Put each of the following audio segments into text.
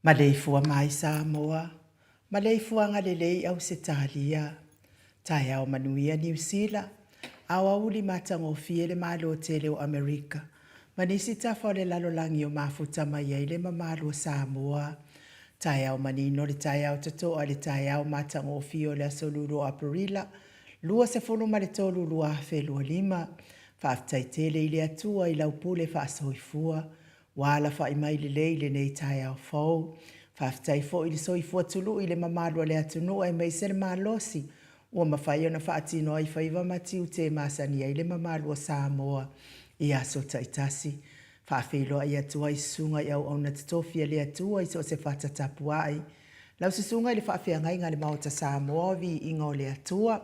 Maleifua mai Samoa, maleifuaga lelei Ausetalia, taeao manuia Niu Sila, aoauli matagofie le Malo tele o Amerika, ma nisi tafa o le lalolagi o mafuta mai ai le mamalu o Samoa. Taeao manino le taeao totoa le taeao matagofie o le aso 2 o Aperila, 23 2025. Faafetai tele i le Atua i lau pule faasoifua Ua alafai mai lelei i lenei taeao fou. Faafetai foi i le soifua tului i le mamalu o le atunuu aemaise le malosi ua mafai ona faatino ai faiva ma tiute e masani ai le mamalu o Samoa i aso taitasi. Faafeiloai atu ai susuga i auauna totofi a le Atua i so o se fata tapuai. Lau susuga i le faafeagaiga a le Maota Samoa o Viiga o le Atua,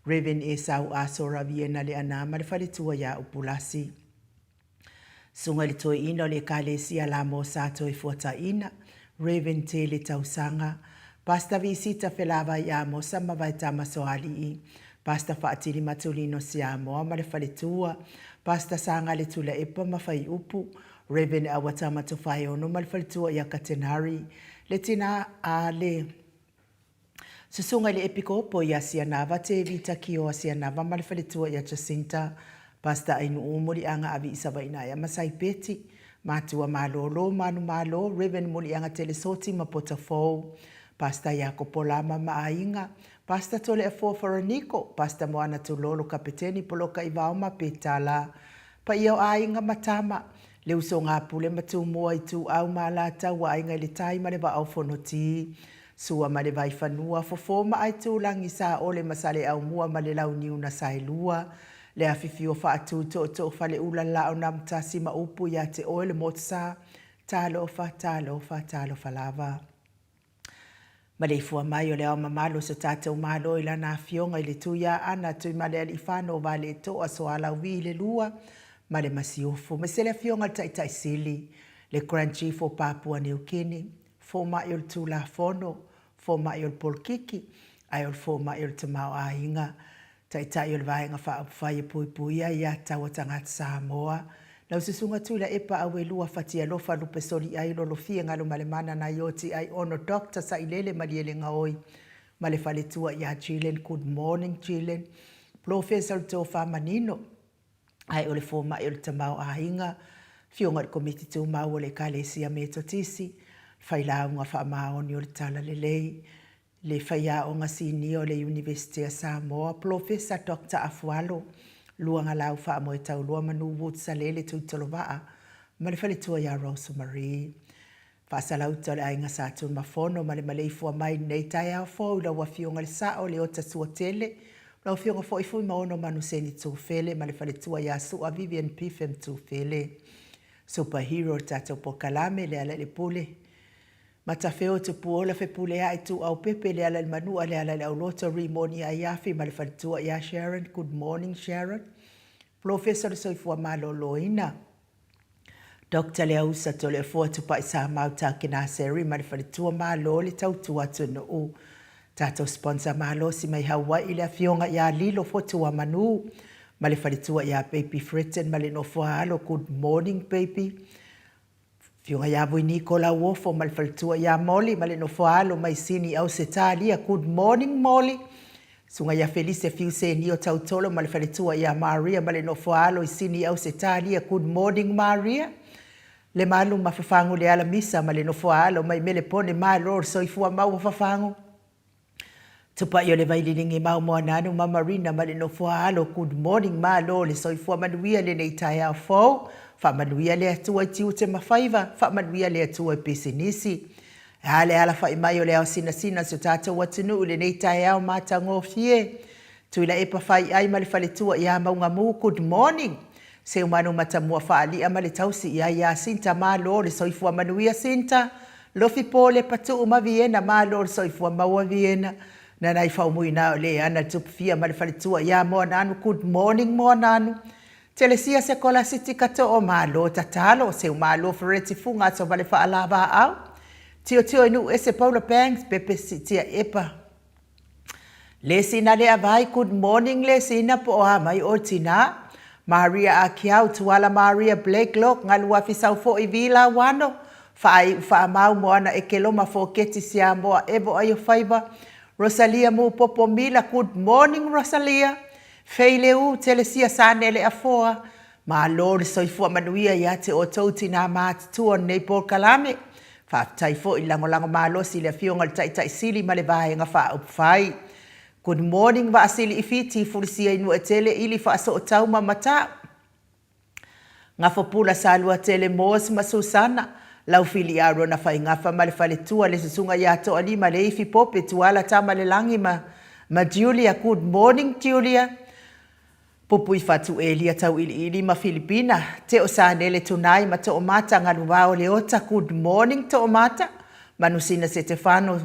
Rev. Esau Aso Raviena Leaana ma le faletua ia Upulasi. Susuga i le Toeaina o le Ekalesia Lamo Sa Toefuataiina, Rev. Tele Tausaga, Pastor Visita Felavai Amosa ma Vaetama Soalii, Pastor Faatili Matulino Siamoa ma le faletua, Pastor Sagale Tuilaepa ma Faiupu, Rev. Auatama Tofaeono ma le faletua ia Katenari, le tina a le Susuga i le Epikopo ia Sianava Tevita Kioa Sianava ma le faletua ia Jacinta, Pastor Ainuu Muliaga Avi Isavainaea ma Saipeti, Matua Malolo Manumalo, Rev Muliaga Telesoti ma Potafou, Pastor Iakopo Lama ma Aiga, Pastor Toleafoa Faraniko, Pastor Moana Tulolo Kapeteni Poloka Ivao ma Petala, Paia o Aiga ma Tama, Le uso ga pule ma Tumua i Tuau ma Alataua Aiga i le Tai ma le Vaa o Fonoti, Sua ma le Vaifanua, Fofo ma Aitulagi, Saole ma Saleaaumua ma le Launiu na Saelua, Le Afifio Faatu Tootoo Faleula Lao Namutasi ma Upu ia te oe le Motusa, Talofa, talofa, talofa lava. Maleifua mai o le Ao Mamalu o so tatou Malo i Lana Afioga i le Tuiaana Tuimalealiifano Vaaletoa Soalauvi i le Lua ma le Masiofo, ma se le Afioga i le Taitai Sili. Le Grand Chief o Papua Niu Kini, Fomai o le Tulafono, Fomai o le Polokiki, ae o le Fomai o le Tamaoaiga, Taitai o le Vaega Faaupufai e Puipuia Ia Tatau a Tagata Samoa, Lau Susuga Tuilaepa Auelua Fatialofa Lupesoliai Lolofie Galumalemana Naioti Aiono Doctor Sailele Malielegaoi ma le faletua ia Jillian Good morning Jillian Polofesa o le Tofa Manino ae o le fomai o le tamaoaiga, Afioga i le Komiti Tumau o le Ekalesia Metotisi, le Failauga Faamaoni o le Talalelei, le Faiaoga Sinia o le Iunivesite a Samoa, Polofesa Doctor Afualo Luagalau Faamoetaulua Manu Woods Salele Tuitolovaa ma le faletua ia Rose Marie. Faasalauta o le Aiga Sa Tuimafono ma le maleifua mai i lenei taeao fou i lau Afioga i le Sao Leota Suatele, lau Afioga foi Fuimaono Manuseni Tufele ma le faletua ia Sua Vivian Pipham Tufele. Super Hero o le tatou polokalame, Lealailepule Matafeo Tupuola Fepuleai Ituau Pepe Lealailemanua Lealaileauloto Rimoni Aiafi ma le faletua ia Sharon. Good morning Sharon. Polofesa o le Soifua Maloloina. Doctor Leausa Toleafoa Tupai Samau Takenaseri ma le Faletua Malo le tautua atunuu. Tatou sponsor malosi mai Hawaii le Afioga ia Lilo Fotuamanu ma le Faletua ia Baby Fretton ma le nofo a alo Good morning baby. Afioga ia Voiniko Lauofo ma le Faletua ia Molly ma le nofo a alo mai Sini Ausetalia Good morning Molly. Susuga ia Felise Fiu Senio Tautolo ma le faletua ia Maria ma le nofo a alo i Sini Ausetalia Good morning Maria Lemalu ma Fafagu Leala Misa ma le nofo a alo mai Melepone Malo le soifua maua Fafagu Tupai o le Vaililigi Mau Moananu ma Marina ma le nofo a alo Good morning Malo le soifua manuia lenei taeao fou Faamanuia le Atua i tiute ma faiva Faamanuia le Atua i pisinisi E a le alafai mai o le ao sinasina o si o tatou atunuu i lenei taeao matagofie? Tuilaepa Faiai ma le faletua ia Maugamu, good morning! Seumanu Matamua Faalia ma le tausi ia ia Sinta Malo le soifua manuia Sinta, Lofi Pole Patuu ma Viena Malo le soifua maua Viena, Nanai Faumuina o Leana Tupufia ma le faletua ia Moananu, good morning Moananu! Telesia Sekolasiti Katoo Malo Tatalo Seumalo Fereti Fuga Atovale Faalavaau Tiotio i Nuu Ese Paula Banks Pepe Sitia Epa Lesina Leavai Good morning Lesina po o a mai oe tinā Maria Akiau Tuala Maria Blakelock Galuafi Saufoi Vila Wano Faaiu Faamau Moana Ekeloma Foketi Siamoa Evo Aiofaiva Rosalia Mupopo Mila Good morning Rosalia Fei le u, Telesia Sanele Afoa, Malo le soifua manuia ia te outou tinā matutua o lenei polokalame. Faafetai foi i le lagolago malosi i le Afioga i le Taitai Sili ma le Vaega Faaupufai. Good morning Vaasili i Fiti, Fulisia i Nuuetele, Ili Faasootau ma Matau. Gafopula Saluatele Moores ma Susana, Laufili Arona Faigafa ma le faletua le Susuga ia Toalima Leifi Pope Tuala Tamalelagi ma ma Julia Good morning Julia Pupuifatu Elia Tauiliili ma Filipina Teo Sanele Tunai ma Toomata Galuvao Leota Good morning Toomata Manusina Setefano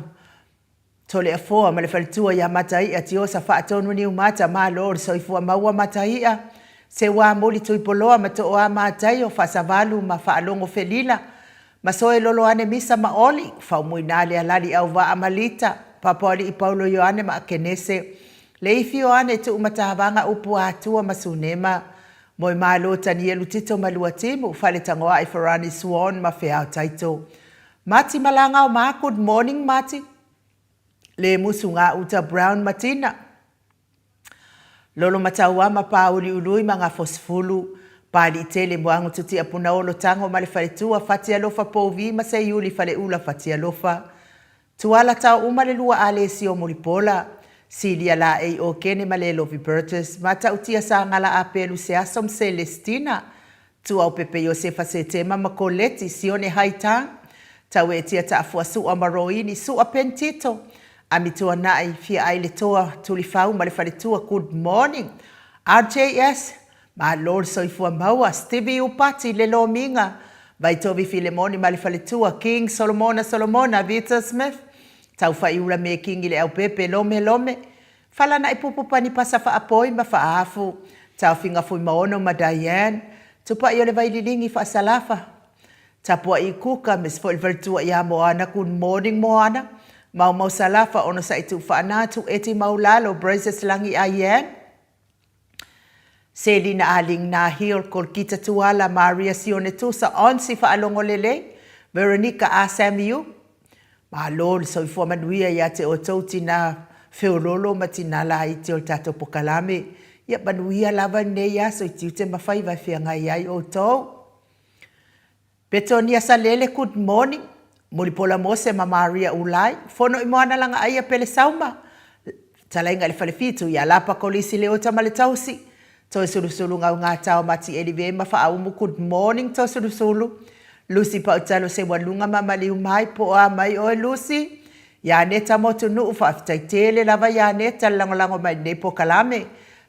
Toleafoa ma le faletua ia Mataia Tiosa Faatonu Niumata Malo le soifua maua Mataia Seuā Moli Tuipoloa ma Tooa Mataio Faasavalu ma Faalogo Felila Masoe Loloane Misa ma Oli Faumuina le Alali Auvaa ma Lita Papoalii Paulo Ioane ma Akenese Leifi Ioane Tuumatavaga Upu Atua ma Sunema Moemalo Tanielu Tito ma Luatimu Faletagoai Farani Swan ma Feao Taito Mati Malanga o ma Good morning Mati Le musu ngā uta Brown Matina Lolo Mataua ma Pāuliului ma ngā Fosifulu Pāliitele Moango Tutia Punaolo Tango ma le Faletua Fatialofa Pouvi ma Seiuli Faleula Fatialofa Tuala Tao uma le lua Alesio Mulipola Silia Laei Okene ma Lelovi Burgess Matautia Sagala Apelu Seaso ma Celestina Tuaupepe Iosefa Setema ma Koleti Sione Haitang, Tauetia Taafua Sua ma Roini Sua Pentito, Ami Tuanai, Fia Ai Le Toa, Tulifau ma le Faletua Good morning RJS, Malo le soifua maua, Stevie Upati, Le Lomiga, Vaitovi Filemoni ma le Faletua, King Solomona Solomona, Vita Smith, Taufaiula Mekingi Le Aupepe, Lome Lome, Falanaʻi Pupupani Pasa Faapoi ma Faaafu, Taofiga Fuimaono ma Diane, Tupai o le Vaililigi Faasalafa, Tapua'i Kuka, aemaise foi le faletua ia Moana, good morning Moana, Maumau Salafa, Onosai Tuufaanatu, Eti Maulalo, Braces Lagi Ayan, Selina Aling Nahil, Kolkita Tuala, Maria Sione Tusa, Onsi Faalogo Lelei, Veronica A. Samiu, Malo le soifua manuia ia te outou tina feololo ma tina laiti o le tatou pokalame. Ia manuia lava lenei aso i tiute ma faiva e feagai ai outou. Petonia Salele good morning. Mulipola Mose ma Maria Ulai, Fono i Moana Lagaaia Pele Sauma, Fetalaiga i le Falefitu ia Lapa Kolisi Leota ma le Tausi, Toesulusulu Gaugata o Mati Elive ma Faaumu good morning Toesulusulu, Lucy Pautalo Seualuga ma Maliu Mai po o a mai oe Lucy, Ianeta Motunuu faafetai tele lava Ianeta le lagolago mai i lenei pokalame.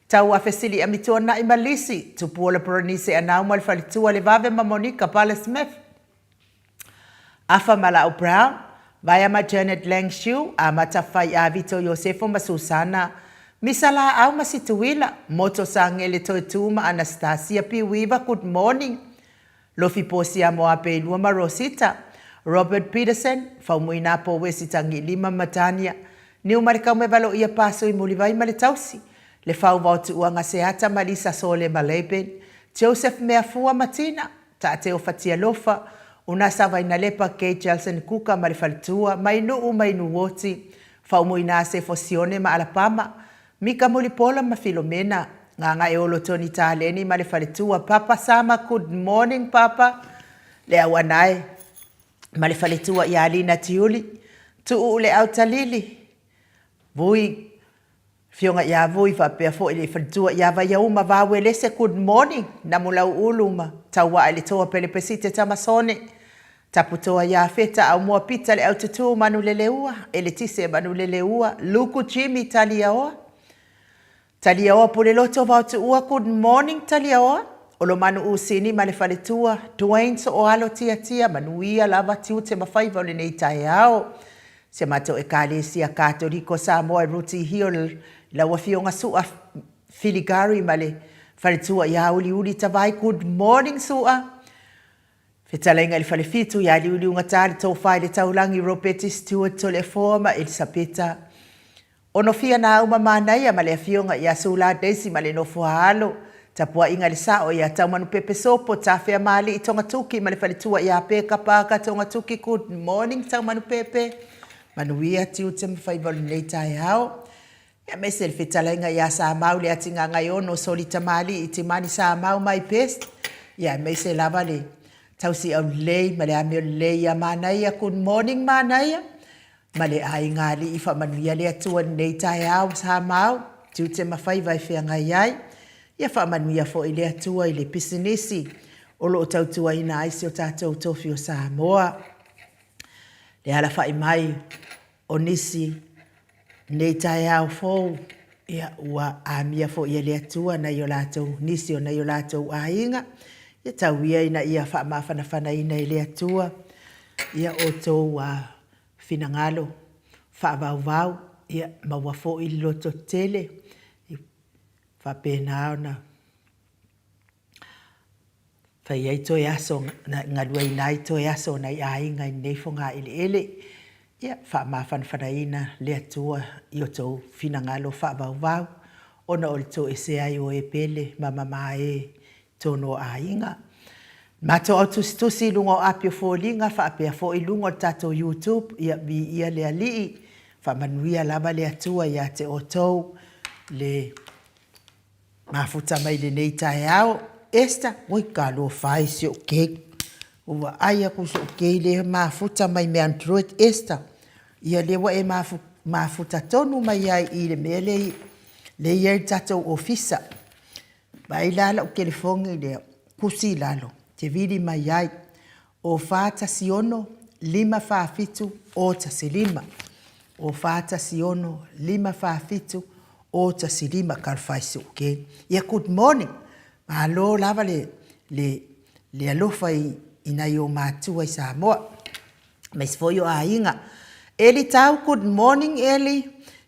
Tauafe Sili Amituana'i ma Lisi, Tupuola Perenise Anau ma le faletua Levave ma Monica Pale Smith, Afa Mala'u Brown, Vaea ma Janet Lang Shiu, Amata Fai Avito Iosefo ma Susana, Misa Laau ma Situila, Moto Sagele Toetu ma Anastasia Piuiva Good morning Lofi Posia Moapeilua ma Rosita, Robert Peterson, Faumuina Powesi Tagilima ma Tania, Niumalekaumevaloia Pasui Mulivai ma le Tausi, Le Fauva o Tuuaga Seata ma Lisa Sole ma Laban, Joseph Meafua ma Tina, Taateo Fatialofa, Unasa Vainalepa Kate Jelson Kuka ma le Faletua, Mainuu Mainuoti, Faumuina Sefo Sione ma Alapama, Mika Mulipola ma Filomena, Gagaeolo Tony Taleni ma le Faletua, Papa Sama Good morning Papa, Le Auanae ma le Faletua ia Lina Tiuli, Tuu Le Autalili, Vui, Afioga ia Vui faapea foi le Faletua ia Vaiauma Vauelese Good morning Namulauulu ma Tauaa i le Toa Pelepesite Tamasone, Taputoa Iafeta, Aumua Pita Le Aututu Manuleleua, Eletise Manuleleua, Luku Jimmy Taliaoa, Taliaoa Puleloto Vaotuua Good morning Taliaoa, Olomanu Usini ma le faletua, Dwayne Sooalo Tiatia, Manuia lava tiute ma faiva o lenei taeao. Si a matou Ekalesia Katoliko Samoa e Ruti Hill, lau Afioga Su'a Filigari ma le faletua ia Uliuli Tavai Good morning Su'a. Fetalaiga i le Falefitu ia Liuliugata le Tofa i le Taulagi Ropeti Stewart Toleafoa ma Elisapeta Onofia Nauma Manaia ma le Afioga ia Sula Daisy ma le Nofoaalo Tapuaiga i le Sao ia Taumanupepe Sopo Tafeamalii Togatuki ma le Faletua ia Peka Parker Togatuki Good morning Taumanupepe Manuia tiute ma faiva o lenei taeao Aemaise le fetalaiga ia Samau le Atigagaiono Soli Tamalii Timani Samau my best ia aemaise lava le tausi aulelei ma le amio lelei ia Manaia good morning Manaia ma le aiga alii faamanuia le Atua i lenei taeao Samau tiute ma faiva e feagai ai ia faamanuia foi le Atua i le pisinisi o lo o tautuaina ai si o tatou tofi o Samoa le alafai mai o nisi Nei taeao fou, ia, ua amia foi e le Atua nai o latou, nisi o nai o latou aiga, ia tau ia ina ia faamafanafanaina e le Atua, ia outou finagalo faavauvau, ia maua foi le lototetele, faapena ona Fai ai toe aso, galueaiina ai toe aso o nai aiga i lenei fogaeleele. Ia, faamafanafanaina le Atua i outou finagalo faavauvau ona o le toesea ai o e pele ma mama e i totonu o aiga. Matou au tusitusi i luga o api o foliga faapea foi i luga o le tatou YouTube, ia viia le Alii, faamanuia lava le Atua ia te outou le Mafuta mai lenei taeao. Esther, oi talofa e i si ou kei. Ua vaai atu i si ou kei lea e mafuta mai me Android. Esther, ia lea ua e mafuta tonu mai ai i le mea lea e i ai le tatou ofisa. Vaai la lau telefoni lea, tusi i lalo, te vili mai ai. O 416 547 015. O 416 547 015 talofa e si ou kei. Ia good morning. Malo lava le, le, le alofa i, i nai ou matua i Samoa. Aemaise foi o aiga. Eli Tau, good morning Eli.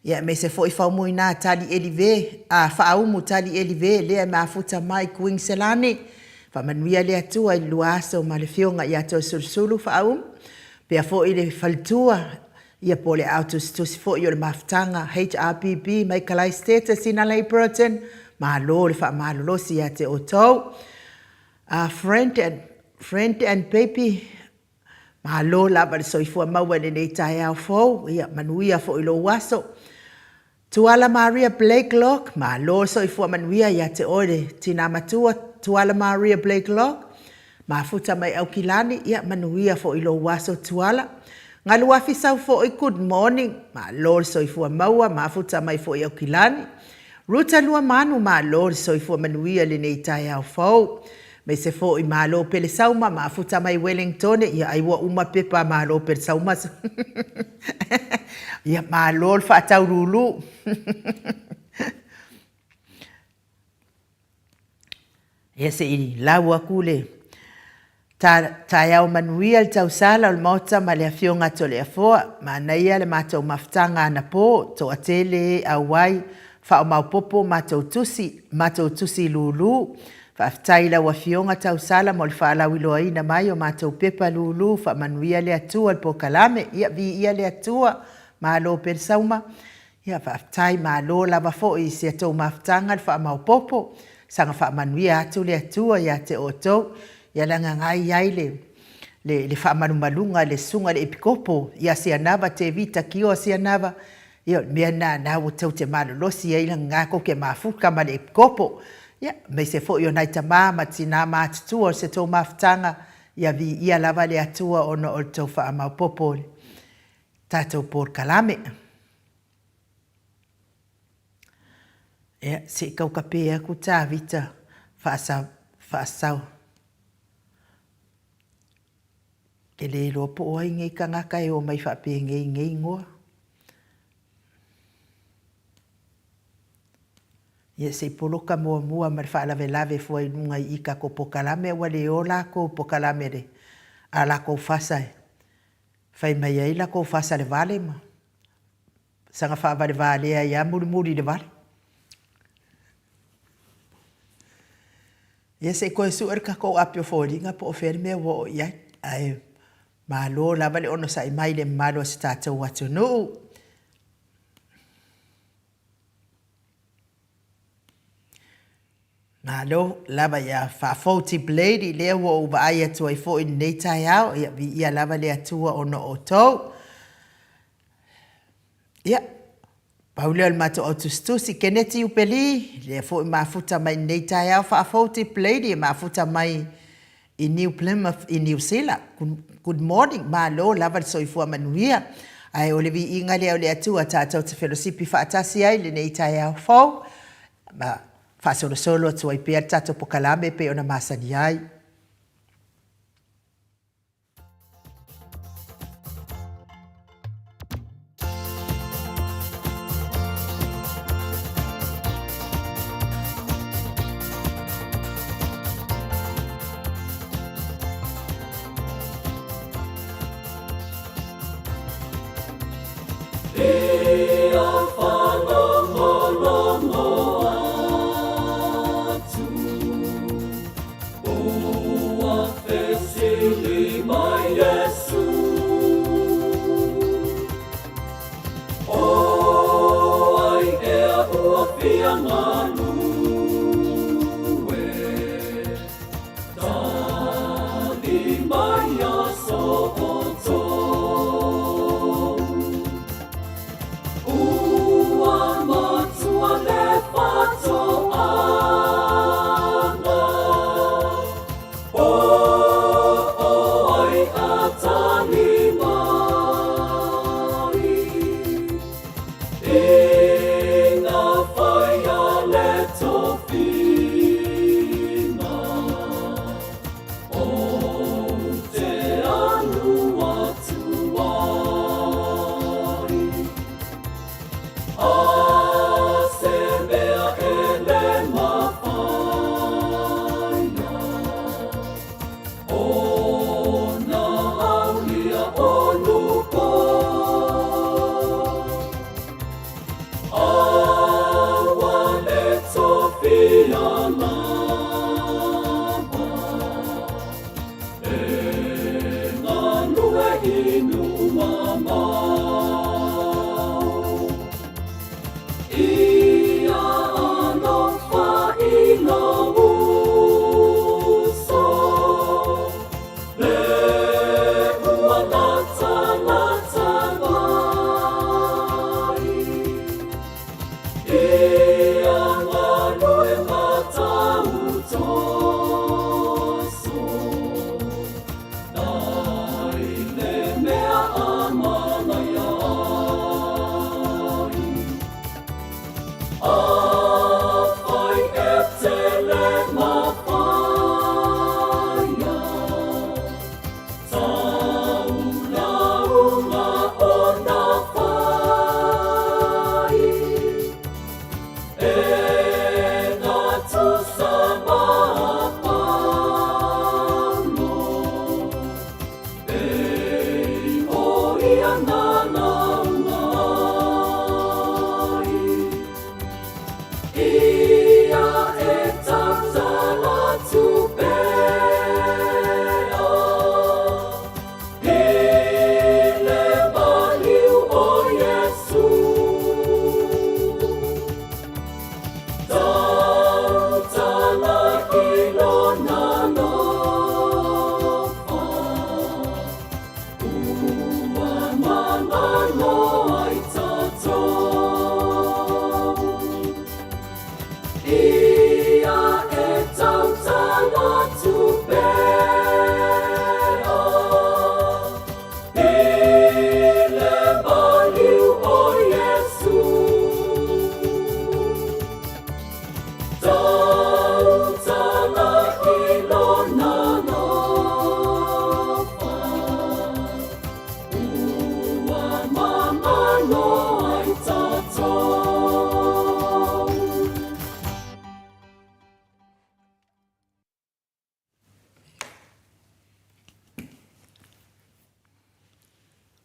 Ia aemaise foi Faumuina Tali Eli Ve, a Faaumu Tali Eli Ve, lea e mafuta mai Kuiniselani. Faamanuia le Atua i le lua aso ma le Afioga ia Toeolesulusulu Faaumu, pea foi le faletua, ia po o le aao tusitusi foi o le mafutaga HRPP mai Kalaisitete Sinalei Burton, malo le faamalolosi ia te outou. Friend and, friend and baby, malo lava le soifua maua i lenei taeao fou, ia manuia foi lou aso. Tuala Maria Blakelock, malo le soifua manuia ia te oe le tina matua Tuala Maria Blakelock, mafuta mai Aukilani, ia manuia foi lou aso Tuala. Galuafi sau foi, good morning, malo le soifua maua, mafuta mai foi Aukilani. Ruta Luamanu, malo le soifua manuia i lenei taeao fou. Aemaise foi Malo Pelesauma, mafuta mai Wellingtone, ia ai ua uma pepa a Malo Pelesauma. Ia malo le faataululu. Ia se i lau aku le Taeao manuia le tausala o le Maota ma le Afioga Toleafoa. Manaia le matou mafutaga anapo, toatele e auai, faamaopopo matou tusi, matou tusi lulu. Faafetai i lau Afioga Tausala mo le faalauiloaina mai o matou pepa lulu, faamanuia le Atua i le polokalame. Ia viia le Atua, malo pele sauma. Ia faafetai malo lava foi i si a tou mafutaga le faamaopopo. Saga faamanuia atu le Atua ia te outou. Ia leaga na i ai le le faamalumaluga a le Susuga i le Epikopo ia Sianava Tevita Kioa Sianava, ia o le mea lena na ua tou te malolosi ai leaga na tou te mafuta ma le Epikopo. Ia aemaise foi o nai tama ma tina matutua o se tou mafutaga, ia viia lava le Atua ona o le tou faamaopopo i le tatou polokalame. Ia, se i taukape atu Tavita faasao. Ou te le iloa po o ai nei tagata e omai faapenei i nei igoa. Ia, se i poloka muamua ma le faalavelave fua i luga i i tatou polokalame ua le o lakou polokalame a lakou fasa e fai mai ai lakou fasa le vale ma saga faavalevalea ai lava mulimuli i le vale. Ia se i toe sue le tatou api o foliga po o fea le mea ua oo i ai. Ae malo lava le onosai mai i le mamalu o si tatou atunuu. Malo lava ia Faafooti Blady, lea ua ou vaai atu ai foi i lenei taeao, ia viia lava le Atua ona o outou. Ia, pau lea o le matou au tusitusi, Keneti Iupeli, lea foi mafuta mai i lenei taeao Faafooti Blady e mafuta mai i New Plymouth i Niu Sila. Good morning, malo lava le soifua manuia. Ae o le viiga lea o le Atua tatou te felosipi faatasi ai i lenei taeao fou. Ma faasolosolo atu ai pea le tatou pokalame e pei ona masani ai.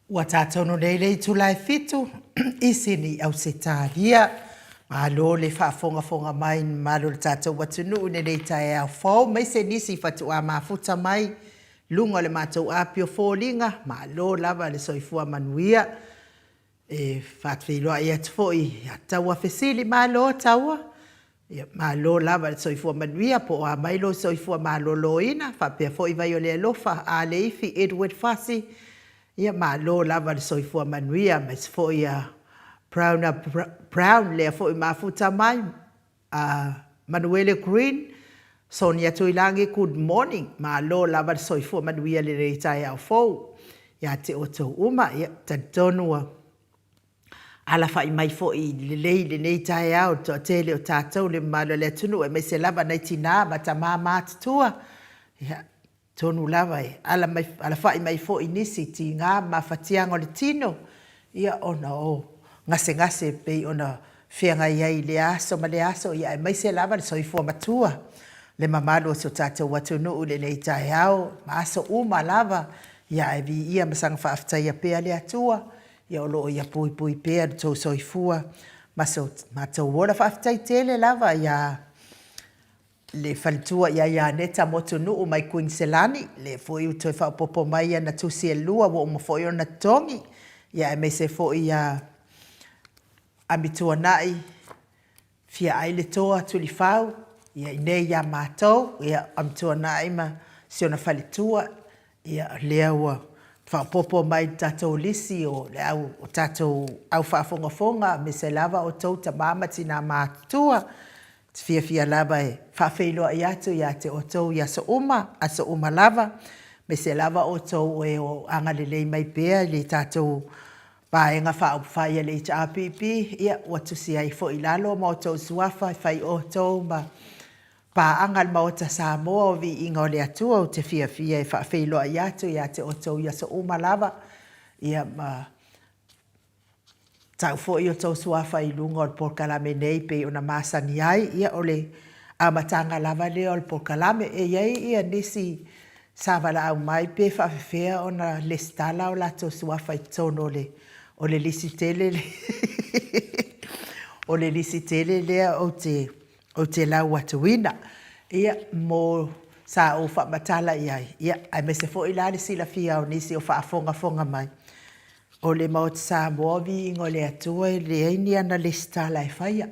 Ua tatou nei le itula e 7 i Sini, Ausetalia. Malo le faafogafoga mai i le mamalu o le tatou atunuu i lenei taeao fou, aemaise nisi faatoa mafuta mai luga o le matou api o foliga. Malo lava le soifua manuia. E faafeiloai atu foi ia Taua Fesili, malo Taua, malo lava le soifua manuia po o a mai lou soifua maloloina, faapea foi Vaiolealofa Aleifi Edward Fasi, ia malo lava le soifua manuia, aemaise foi ia Brown Brown, lea foi ua mafuta mai, Manuele Green, Sonia Tuilagi, good morning, malo lava le soifua manuia i lenei taeao fou ia te outou uma. Ia, talitonu ua alafai mai foi lelei i lenei taeao le toatele o tatou le mamalu o le atunuu, aemaise lava nai tina ma tama matutua. Ia, atonu lava e ala mai, alafai mai foi nisi tiga ma mafatiaga o le tino, ia ona o gasegase e pei ona feagai ai i lea aso ma lea aso, ia aemaise lava le soifua matua, le mamalu o si o tatou atunuu i lenei taeao ma aso uma lava, ia ae viia ma saga faafetaia pea le Atua, ia o lo o Ia puipui pea lo outou soifua ma so matou ola. Faafetai tele lava ia le faletua ia Ianeta Motunuu mai Kuiniselani, lea foi ua toe faaopoopo mai ana tusi e 2 ua uma foi ona totogi, ia aemaise foi ia Amituanai Fiaai le Toa Tulifau, ia inei ia matou, ia Amituanai ma si ona faletua, ia lea ua faaopoopo mai i le tatou lisi o le au o tatou au faafogafoga, aemaise lava outou tama ma tina matutua. Ou te fiafia lava e faafeiloai atu ia te outou i aso uma, aso uma lava, aemaise lava outou e o agalelei mai pea i le tatou Vaega Faaupufai a le HRPP, ia, ua tusi ai foi i lalo ma outou suafa e fai outou ma paaga a le Maota Samoa o Viiga o le Atua. Ou te fiafia e faafeiloai atu ia te outou i aso uma lava, ia ma tau foi outou suafa i luga o le polokalame nei pei ona masani ai. Ia, o le amataga lava lea o le polokalame. E i ai ia nisi sa valaau mai pe faapefea ona lesitala o latou suafa i totonu o le o le lisi tele lea o le lisi tele lea ou te ou te lau atuina. Ia, mo sa ou faamatala i ai, ia, aemaise foi la le silafia o nisi o faafogafoga mai, o le Maota Samoa o Viiga o le Atua e leai ni ana lesitala e faia.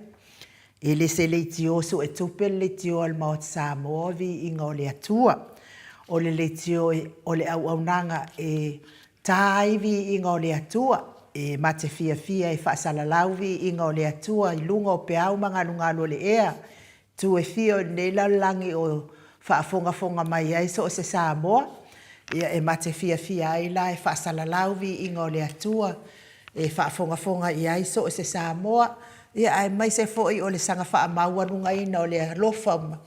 E le se leitio suetupe le leitio a le Maota Samoa o Viiga o le Atua. O le leitio o le auaunaga e ta ai viiga o le Atua, e ma te fiafia e faasalalau viiga o le Atua i luga o peau ma galugalu o le ea, itu e fia o lenei lalolagi o faafogafoga mai ai so o se Samoa, ia e ma te fiafia ai la e faasalalau viiga o le Atua, e faafogafoga i ai so o se Samoa, ia aemaise foi o le saga faamaualugaina o le alofa ma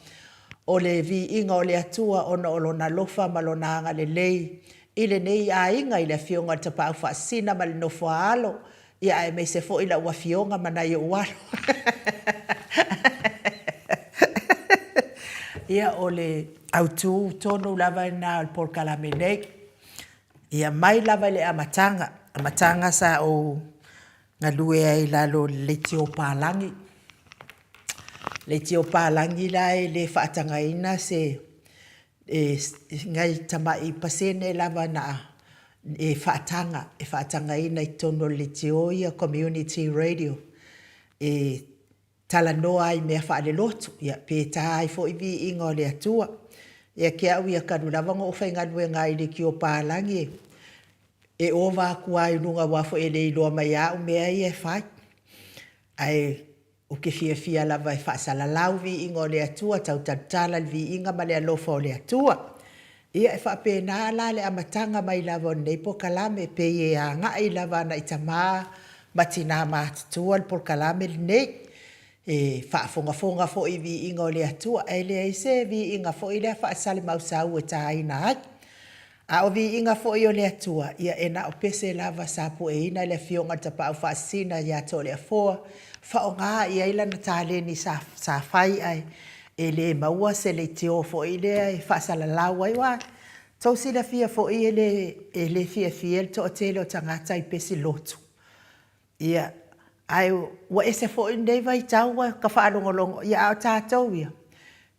o le viiga o le Atua ona o Lona alofa ma Lona agalelei i lenei aiga i le Afioga i le Tapaau Faasisina ma le nofo a alo, ia aemaise foi lau Afioga ma nai ou alo. Ia, o le autu tonu lava lena o le polokalame nei. Ia mai lava i le amataga, amataga sa ou galue ai i lalo o le leitio palagi. Leitio palagi la e le faatagaina se e nai tamai pasene lava na e faataga, e faatagaina i totonu o le leitio ia community radio e talanoa ai i mea faalelotu, ia, pe ta ai foi viiga o le Atua. Ia te au ia talu lava ona ou faigaluega ai i leitio palagi, e ova atu lava i luga aua foi e le iloa mai e au mea ia e fai. Ae ou te fiafia lava e faasalalau viiga o le Atua, tau talatala le viiga ma le alofa o le Atua. Ia, e faapena la le amataga mai lava o lenei polokalame, e pei e agai lava agai tama ma tina matutua le polokalame lenei. E faafogafoga foi i viiga o le Atua, ae leai se viiga foi lea faasalemausau e taina ai. A o viiga foi o le Atua, ia e na o pese lava sa pueina e le Afioga i le Tapaau Faasisina ia Toleafoa, faaaoga i ai lana taleni sa, sa fai ae e le maua se leitio foi lea e faasalalau ai, aua Tou silafia foi e le, e le fiafia le toatele o tagata i pesi lotu. Ia, ae ua ese foi lenei vaitau ua ta faalogologo, ia a o tatou ia,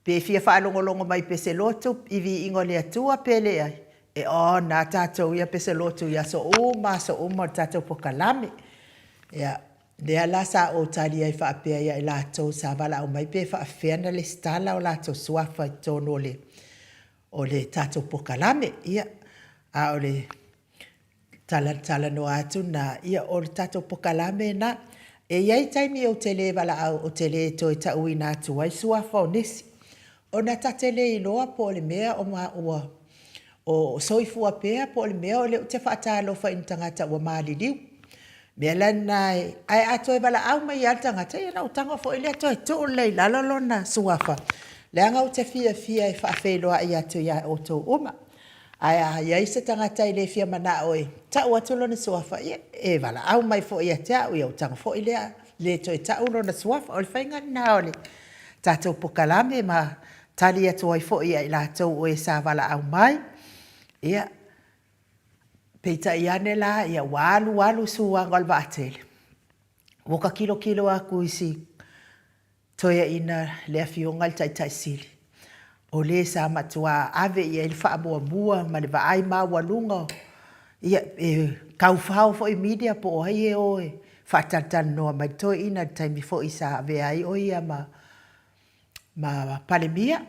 pe fia faalogologo mai i pese lotu i viiga o le Atua pe leai, e on lava tatou ia pese lotu i aso uma aso uma o le tatou polokalame. Ia, lea la sa ou tali ai faapea ia i latou sa valaau mai pe faapefea ona resitala o latou suafa i totonu o le tatou polokalame. Ia, a o le talatalanoa atu lena, ia o le tatou polokalame lena. E i ai taimi ou te le valaau, ou te le toe tauina atu ai suafa o nisi, ona ta te le iloa po o le mea ua soifua pea po o le mea o lea ou te faatalofa i ni tagata ua maliliu. O le mea la lena, ae a toe valaau mai lava le tagata, ia ona ou tago foi lea toe tuu lea i lalo lona suafa, leaga ou te fiafia e faafeiloai atu ia i outou uma. Ae a i ai se tagata e le fia manao e tau atu lona suafa, ia e valaau mai foi ia te au, ia ou tago foi lea le toe tau lona suafa. O le faiga lena o le tatou polokalame ma tali atu ai foi ia i latou o e sa valaau mai. Ia, peitai ane la ua alu alu suaga o le vaatele, ua ta tilotilo atu i si toeaina le Afioga i le Taitai Sili, o le sa matua ave i ai le faamuamua ma le vaai maualuga, ia e taufao foi media po o ai e o e faatalatalanoa mai le toeaina i le taimi foi sa avea ai o ia ma Palemia.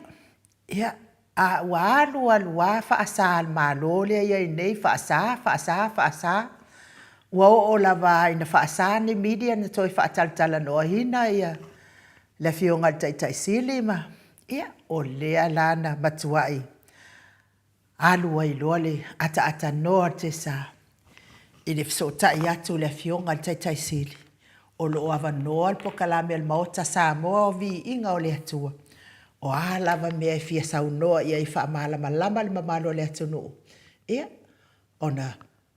Ia, a ua alu alu lava faasa a le Malo lea e i ai nei, faasa, faasa, faasa, ua oo lava ina faasa ni media ona toe faatalatalanoaina le Afioga i le Taitai Sili ma, ia, o lea la na matuai alu ai loa le ataatanoa o le tiasa i le fesootai atu o le Afioga i le Taitai Sili o lo o avanoa le polokalame a le Maota Samoa o Viiga o le Atua, o a lava mea e fia saunoa i ai e faamalamalama le mamalu o le atunuu, ia, ona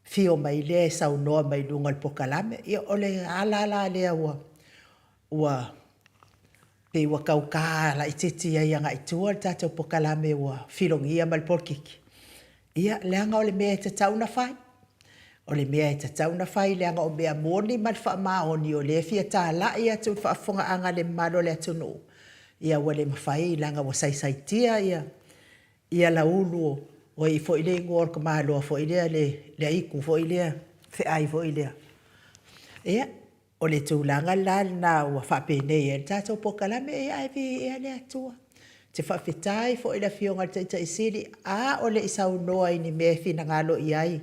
afio mai lea e saunoa mai i luga o le polokalame. Ia, o le ala la lea ua pei ua tau ta laitiiti ai agai i tua le tatou polokalame ua filogia ma le polokiki, ia, leaga o le mea e tatau ona fai. O le mea e tatau ona fai leaga o mea moni ma le faamaoni o lea e fia talai atu i le faafofogaaga a le mamalu o le atunuu, ia ua le mafai leaga ua saisaitia lauulu ua i ai foi le igoa o le tamaloa foi lea, le aitu foi lea, feai foi lea. Ia, o le tulaga la lena ua faapenei ai le tatou polokalame, ae viia le Atua. Ou te faafetai foi i le Afioga i le Taitai Sili, a o le i saunoa i ni mea e finagalo i ai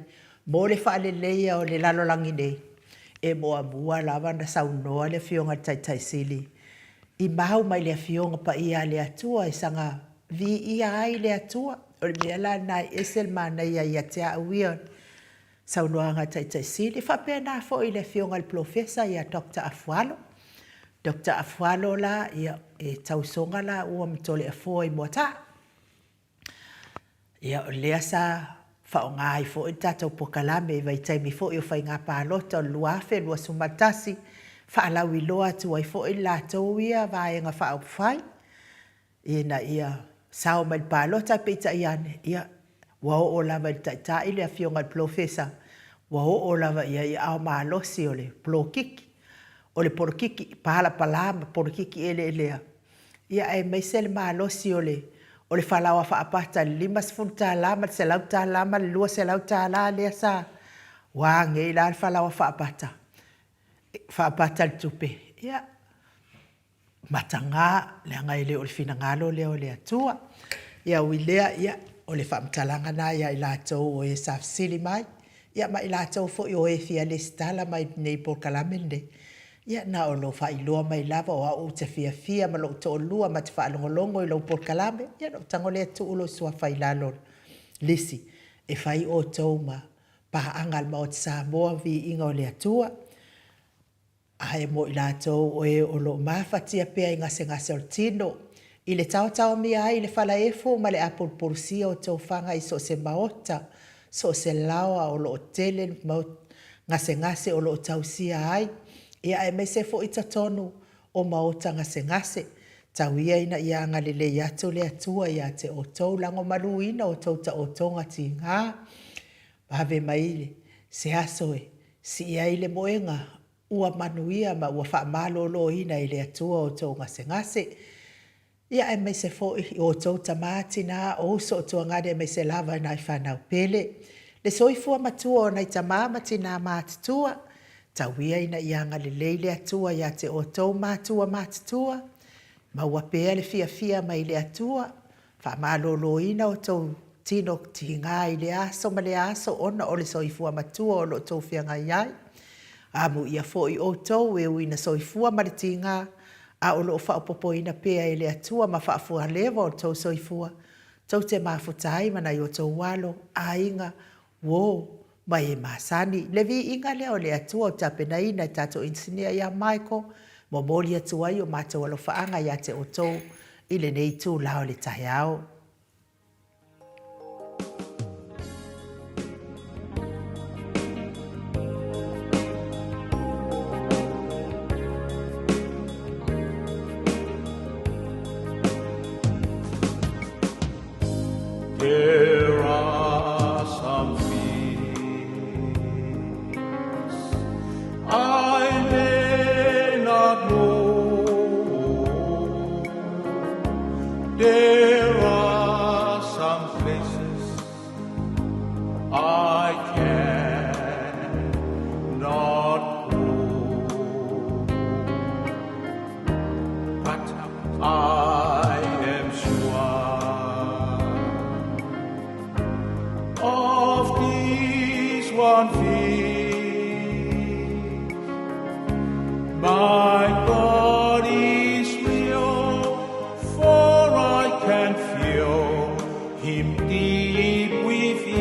mo le faaleleia o le lalolagi nei, e muamua lava ona saunoa le Afioga i le Taitai Sili i mau mai le Afioga Paia a le Atua e saga viia ai le Atua. O le mea la lena e ese le manaia ia te au ia o le saunoaga a le Taitai Sili. E faapena foi i le Afioga i le Polofesa ia Doctor Afualo. Doctor Afualo la, ia, e tausoga laua ma Toleafoa i Moataa. Ia, o lea sa faaaoga ai foi le tatou polokalame i vaitaimi foi o faiga palota o le 2021, faalauiloa atu ai foi le latou ia Vaega Faaupufai ina ia sao mai i le palota, peitai ane, ia, ua oo lava i le Taitai le Afioga i le Polofesa, ua oo lava i ai i aao malosi o le polokiki, o le polokiki palapala ma polokiki eleelea, ia aemaise le malosi o le o le falaoa faapata i le $50 ma le $100 ma le $200 lea sa ua a nei la le falaoa faapata, faapata i le tupe, ia mataga leaga e le o le finagalo lea o le Atua. Ia ui i lea, ia o le faamatalaga lena ia i latou o e sa fesili mai, ia ma i latou foi o e fia resitala mai i inei i le polokalame lenei, Ia na o lou faailoa mai lava o au ou te fiafia ma lou toalua ma te faalogologo i lau polokalame, ia ona ou tago lea tuu lou suafa i lalo o le lisi e fai outou ma paaga a le Maota Samoa, viiga o le Atua. Ae mo i latou o e o lo o mafatia pea i gasegase o le tino, i le taotaomia ai i le falaefu ma le apulupulusia o tofaga i so o se maota, so o se laoa o lo o tele gasegase o lo o tausia ai, aemaise foi totonu o maota gasegase. Tau ia ina ia agalelei atu le Atua ia te outou, lagomaluina outou taotoga tiga, vave mai se aso e sii ai le moega ua manuia ma ua faamaloloina e le Atua outou gasegase. Ia aemaise foi o outou tama, tina, o uso o tuagane aemaise lava nai fanau pele. Le soifua matua o nai tama ma tina matutua, tau ia ina ia agalelei le Atua ia te outou matua matutua, maua pea le fiafia mai le Atua, faamaloloina outou tino tiga i lea aso ma lea aso ona o le soifua matua o lo o outou feagai ai. Amuia foi outou e ui ina soifua ma le tiga, a o lo o faaopoopoina pea e le Atua ma faafualeva o outou soifua, tou te mafuta ai ma nai o outou alo, aiga, uo ma e masani. Le viiga lea o le Atua ua tapenaina e le tatou Inisinia ia Michael, e momoli atu ai o matou alofaaga ia te outou i lenei itula o le taeao. There are some things I may not know. There are some places I cannot go. But I am sure of this one thing. My God is real, for I can feel Him deep within.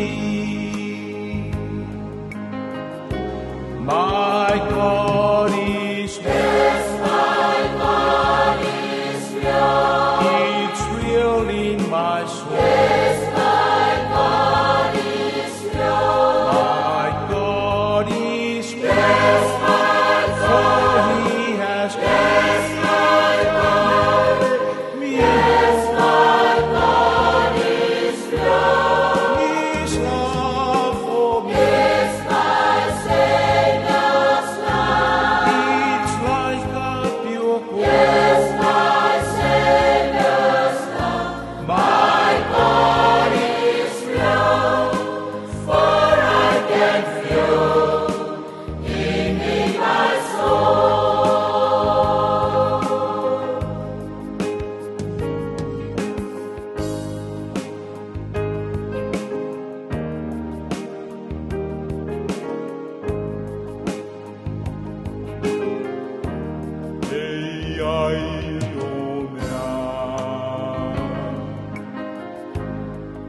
My God is real. Yes, my God is real. It's real in my soul. Yes, my God is real. My God is real. Yes, my For God. He has Yes, my God. given me Yes, my God is real. His love for me. It's my Savior's love. It's like a pure gold. It's my Savior's love. My God is real, for I can feel Him in my soul. Ei ai o mea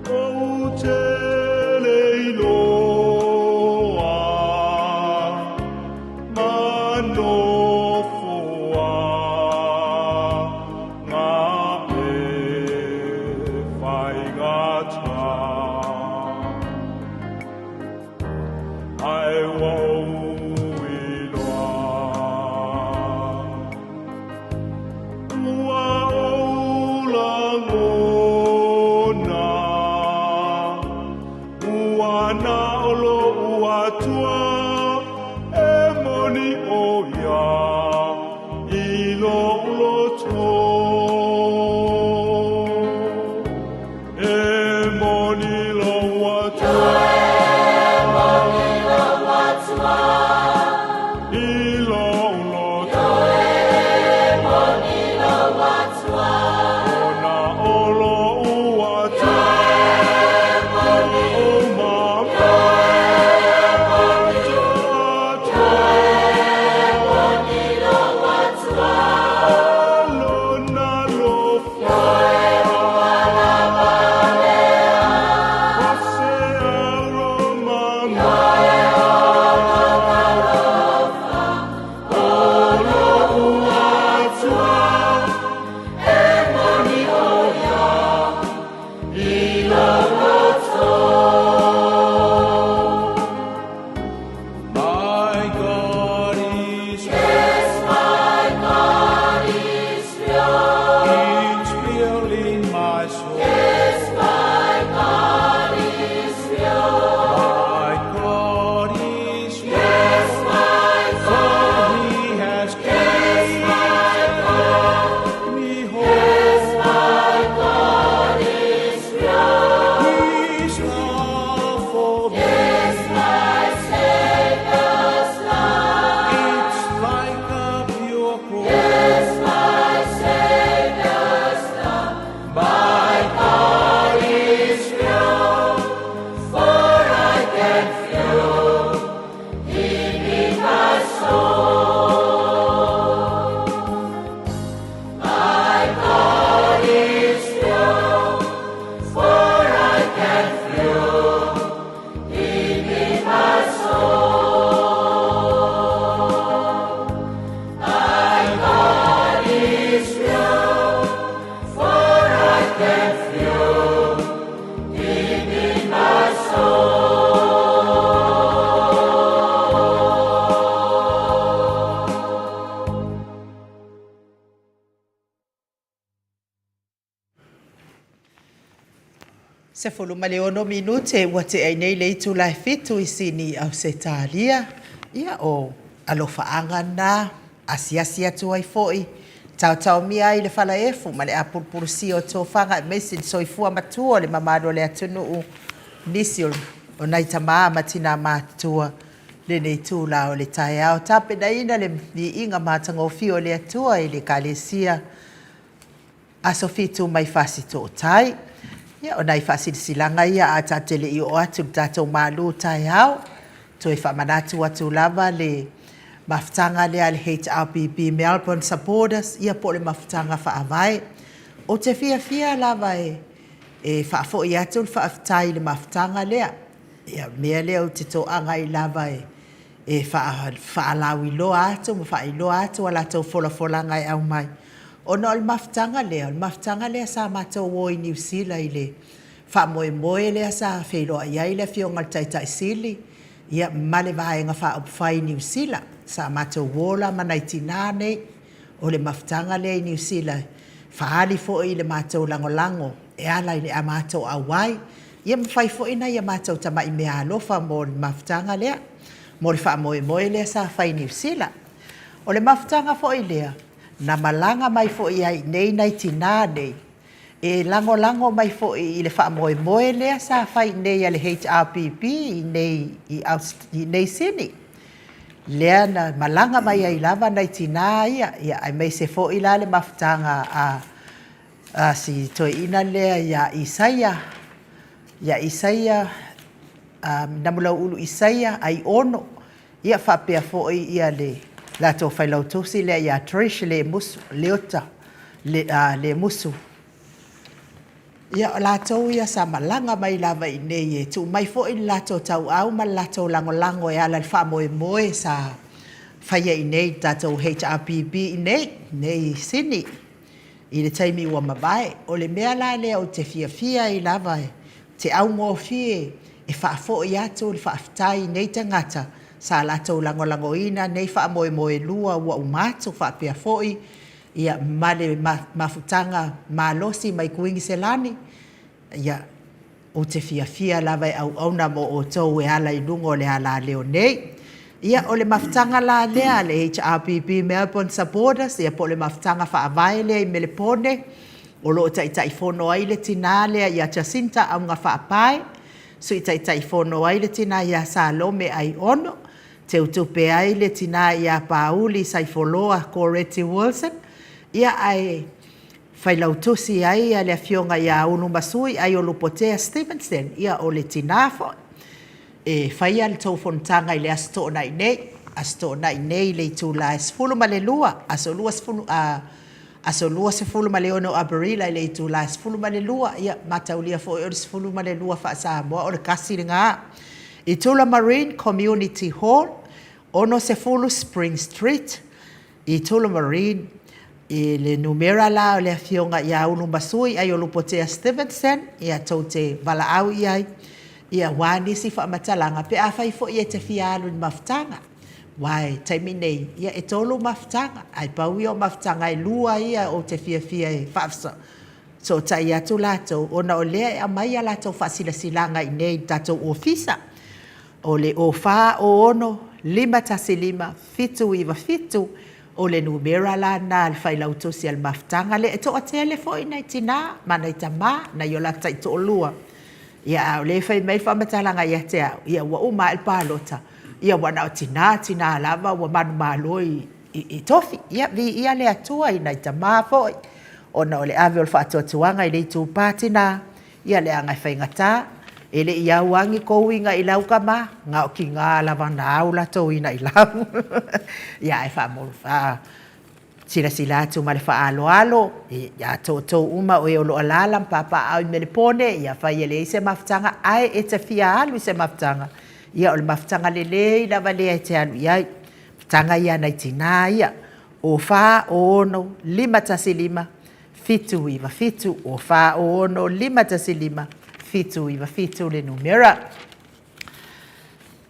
Ou te leiloa Ma nofoa Ngā e whaigata Ai wau i loa Ua ou lagona, ua na o lo'u Atua e moni ʻo ia i lo'u loto. E moni lou Atua Moni lou Atua, i lo'u loto. moni lou Atua, Ona o lo'u Atua o mama Atua. moni lou Atua, Lona lofa o se auro 16 minute ua tea ai nei le itula e fitu i Sini, Ausetalia. Ia, o alofaaga na asiasi atu ai foi, taotaomia ai le falaefu ma le apulupulusia o tofaga aemaise le soifua matua o le mamalu o le atunuu, nisi o nai tamā ma tinā matutua lenei itula o le taeao, tapenaina le viiga matagofie o le Atua i le Ekalesia Aso Fitu mai Fasitootai. Ia, o nai faasilasilaga ia ae tatou te le i oo atu i le tatou malu taeao. Toe faamanatu atu lava le mafutaga lea a le HRPP Melbourne Supporters, ia po o le mafutaga faavae. Ou te fiafia lava e faafoi atu le faafetai i le mafutaga lea. Ia, o le mea lea ou te toaga ai lava e faalauiloa atu ma faailoa atu a latou folafolaga e aumai, ona o le mafutaga lea, o le mafutaga lea sa matou o i Niu Sila i le faamoemoe lea sa feiloai ai le Afioga i le Taitai Sili ia ma le Vaega Faaupufai i Niu Sila. Sa matou o la ma nai tinā nei o le mafutaga lea i Niu Sila e faaali foi le matou lagolago e ala i le a matou auai, ia ma fai foi nai a matou tamai meaalofa mo le mafutaga lea, mo le faamoemoe lea sa fai i Niu Sila. O le mafutaga foi lea na malaga mai foi ai i inei nai tinā nei e lagolago mai foi i le faamoemoe lea sa fai i inei a le HRPP i inei i Sini. Lea na malaga mai ai lava nai tinā ia, ia aemaise foi la le mafutaga a a si toeaina lea ia Isaia, ia Isaia Namulauulu Isaia Aiono, ia faapea foi ia le latou failautusi lea ia Trish Lemusu, Leota Lemusu. Ia, o latou ia sa malaga mai lava i inei e tuu mai foi le latou tauau ma le latou lagolago e ala i le faamoemoe sa faia i inei i le tatou HRPP i inei, i Sini i le taimi ua mavae. O le mea la lea ou te fiafia ai lava, te augofie e faafoi atu le faafetai i nei tagata sa latou lagolagoina nei faamoemoe lua ua uma atu faapea foi ia ma le mafutaga malosi mai Kuiniselani, ia ou te fiafia lava e auauna mo outou e ala i luga o le alaleo nei. Ia, o le mafutaga la lea a le HRPP Melbourne Supporters, ia po o le mafutaga faavae lea i Melepone, o lo o taitaifono ai le tinā lea ia Jacinta Augafaapae, Sui Taitaifono ai le tinā ia Salome Aiono, teutupe ai le tinā ia Pāuli Saifoloa Koreti Wilson, ia ae failautusi ai le afioga ia Ulumasui Aiolupotea Stevenson, ia o le tinā foi e faia le tou fonotaga i le Aso Toonai nei, Aso Toonai nei i le itula e 12, aso 20, aso 26 o Aperila i le itula e 12, ia mataulia foi o le 12 faa-Samoa o le 1 lena. I Tullamarine Community Hall, 60 Spring Street, i Tullamarine, i le numera la o le Afioga ia Ulumasui Aiolupotea Stevenson, ia tou te valaau i ai, ia aua nisi faamatalaga pe afai foi e te fia alu i le mafutaga. Aua i le taimi nei, ia e tolu mafutaga, ae pau ia o mafutaga e lua ia ou te fiafia e faafesootai atu latou, ona o lea e aumai a latou faasilasilaga i inei i le tatou ofisa. O le 04 06 515 797, o le numera la lena a le failautusi a le mafutaga lea. E toatele foi nai tina ma nai tama, nai o latou taitoalua. Ia, a o lea e fai mai le faamatalaga ia te au, ia ua uma ae le palota, ia ua na o tina, tina lava ua manumalo i tofi. Ia, viia le Atua i nai tama foi, ona o le ave o le faatuatuaga i le itupa tina, ia leaga e faigata, e le i au lava ni tou inailau tama, na o tina lava na au latou inailau. Ia, ae silasila atu ma le faaaloalo ia outou uma o e o lo o alaala ma papaaao i Melepone, ia afai e leai se mafutaga ae e te fia alu i se mafutaga, ia o le mafutaga lelei lava lea e te alu i ai, mafutaga ia a nai tinā ia, 04 06 515 797, 04 06 515 797 le numera.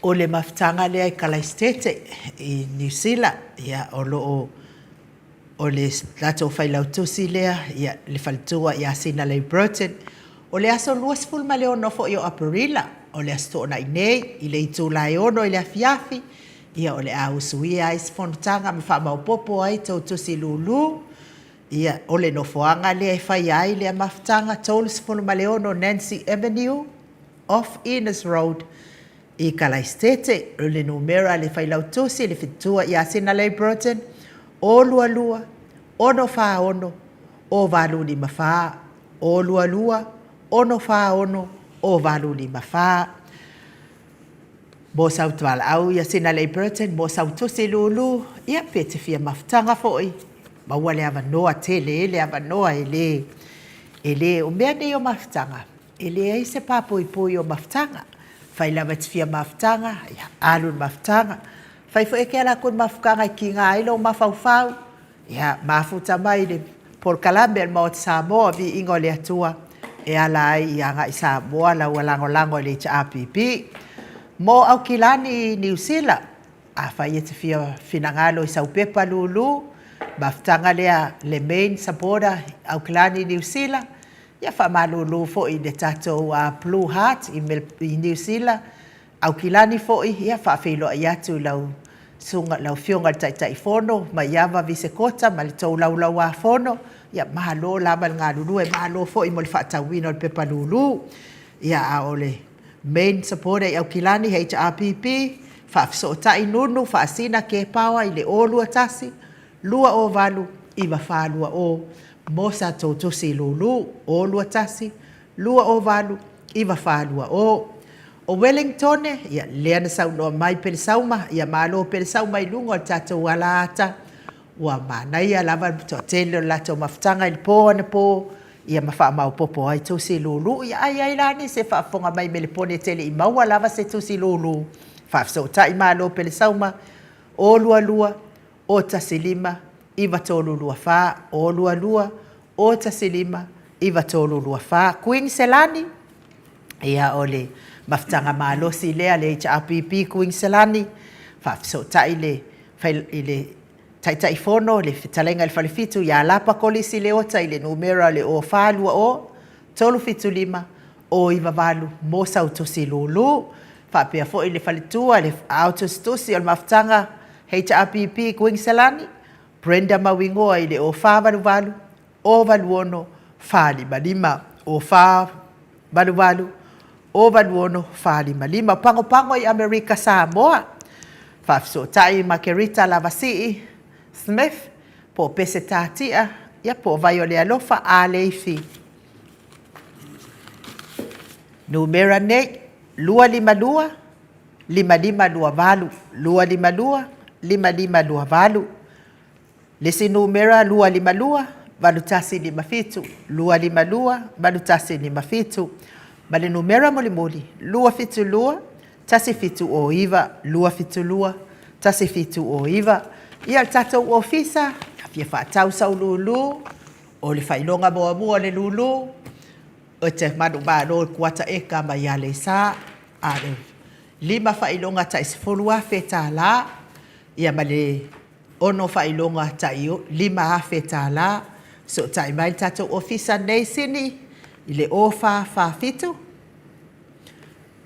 O le mafutaga lea i Kalaisitete i Niu Sila, ia o lo o o le latou failautusi lea, ia le faletua ia Sinalei Burton. O le aso 26 foi o Aperila, o le Aso Toonai nei, i le itula e 6 i le afiafi, ia o le a usuia ai se fonotaga ma faamaopoopo ai tou tusi lulu. Ia, o le nofoaga lea e faia ai lea mafutaga, 36 Nancy Avenue, off Enos Road, i Kalaisitete. O le numera a le Failautusi, le Fetua ia Sinalei Burton, 022 646 0854, 022 646 0854. Mo sau valaau ia Sinalei Burton, mo sau tusi lulu, ia pe te fia mafutaga foi, maua le avanoa, tele le avanoa e le, e le, o mea nei o mafutaga, e leai se papuipui o mafutaga. Fai lava e te fia mafutaga, ia alu i le mafutaga. Fai foi e te alu atu i le mafutaga e tiga ai lou mafaufau, ia mafuta mai i le polokalame a le Maota Samoa, Viiga o le Atua, e ala ai i Agai Samoa lau lagolago i le HRPP. Mo Aukilani i Niu Sila, afai e te fia finagalo i sau pepa lulu, mafutaga lea le main supporter Aukilani i Niu Sila, ia faamalulu foi i le tatou Blue Heart i Niu Sila, Aukilani foi, ia faafeiloai atu i lau susuga lau Afioga i le Taitaifono Maiava Visekota ma le tou laulauafono, ia malo lava le galulue, malo foi mo le faatauina o le pepa lulu. Ia a o le main supporter i Aukilani HRPP, faafesootai Nunu Faasina Kepaoa i le 021 208 9420 mo sa tou tusi lulu, 021 208 9420. O Welingtone, ia, lea na saunoa mai Pelesauma, ia malo Pelesauma i luga o le tatou alaata, ua manaia lava le toatele o le latou mafutaga i le po anapo, ia ma faamaopoopo ai tusi lulu. Ia a i ai la nisi e faafofoga mai i Melepone e te le i maua lava se tusi lulu, faafesootai malo Pelesauma, 022 015 9324, 022 015 9324. Kuiniselani, ia o le mafutaga malosi lea le HRPP Kuiniselani, faafesootai le, i le Taitaifono, le Fetalaiga i le Falefitu ia Lapa Kolisi Leota i le numera o le 0420 375 098 mo sau tusi lulu. Faapea foi le faletua, le ao tusitusi o le mafutaga HRPP Kuiniselani, Brenda Mauigoa i le 0488 086 455, 0488 086 455. Pagopago i Amerika Samoa, faafesootai Makerita Lavasii Smith, po o Pese Tatia, ia po o Vaiolealofa Aleifi. Numera nei, 252 5528, 252 5528. Le isi numera, 252 8157, 252 8157. Ma le numera mulimuli, 272 1709, 272 1709. Ia, le tatou ofisa, a fia faatau sau lulu, o le faailoga muamua o le lulu, e te manumalo i kuata eka mai Aleisa, a o le lima faailoga tai $10,000, ia ma le ono faailoga tai $5,000. Fesootai mai le tatou ofisa nei i Sini i le 0447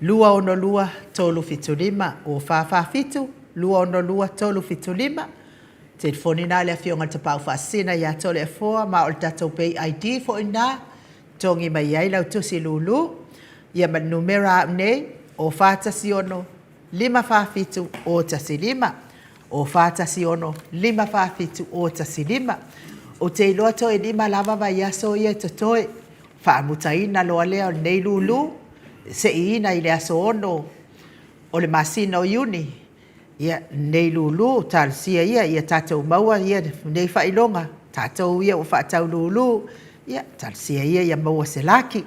262 375, 0447 262 375. Telefoni lena a le Afioga i le Tapaau Faasisina ia Toleafoa, ma o le tatou Pay ID foi lena e togi mai ai lau tusi lulu. Ia ma le numera au nei, 0416 547 015, 0416 547 015. Ou te iloa toe lima lava vaiaso ia e totoe, faamutaina loa lea o lenei lulu, seiina i le aso 6 o le masina o Iuni, ia, lenei lulu, talosia ia ia tatou maua ia lenei faailoga, tatou ia ua faatau lulu, ia, talosia ia ia maua se laki.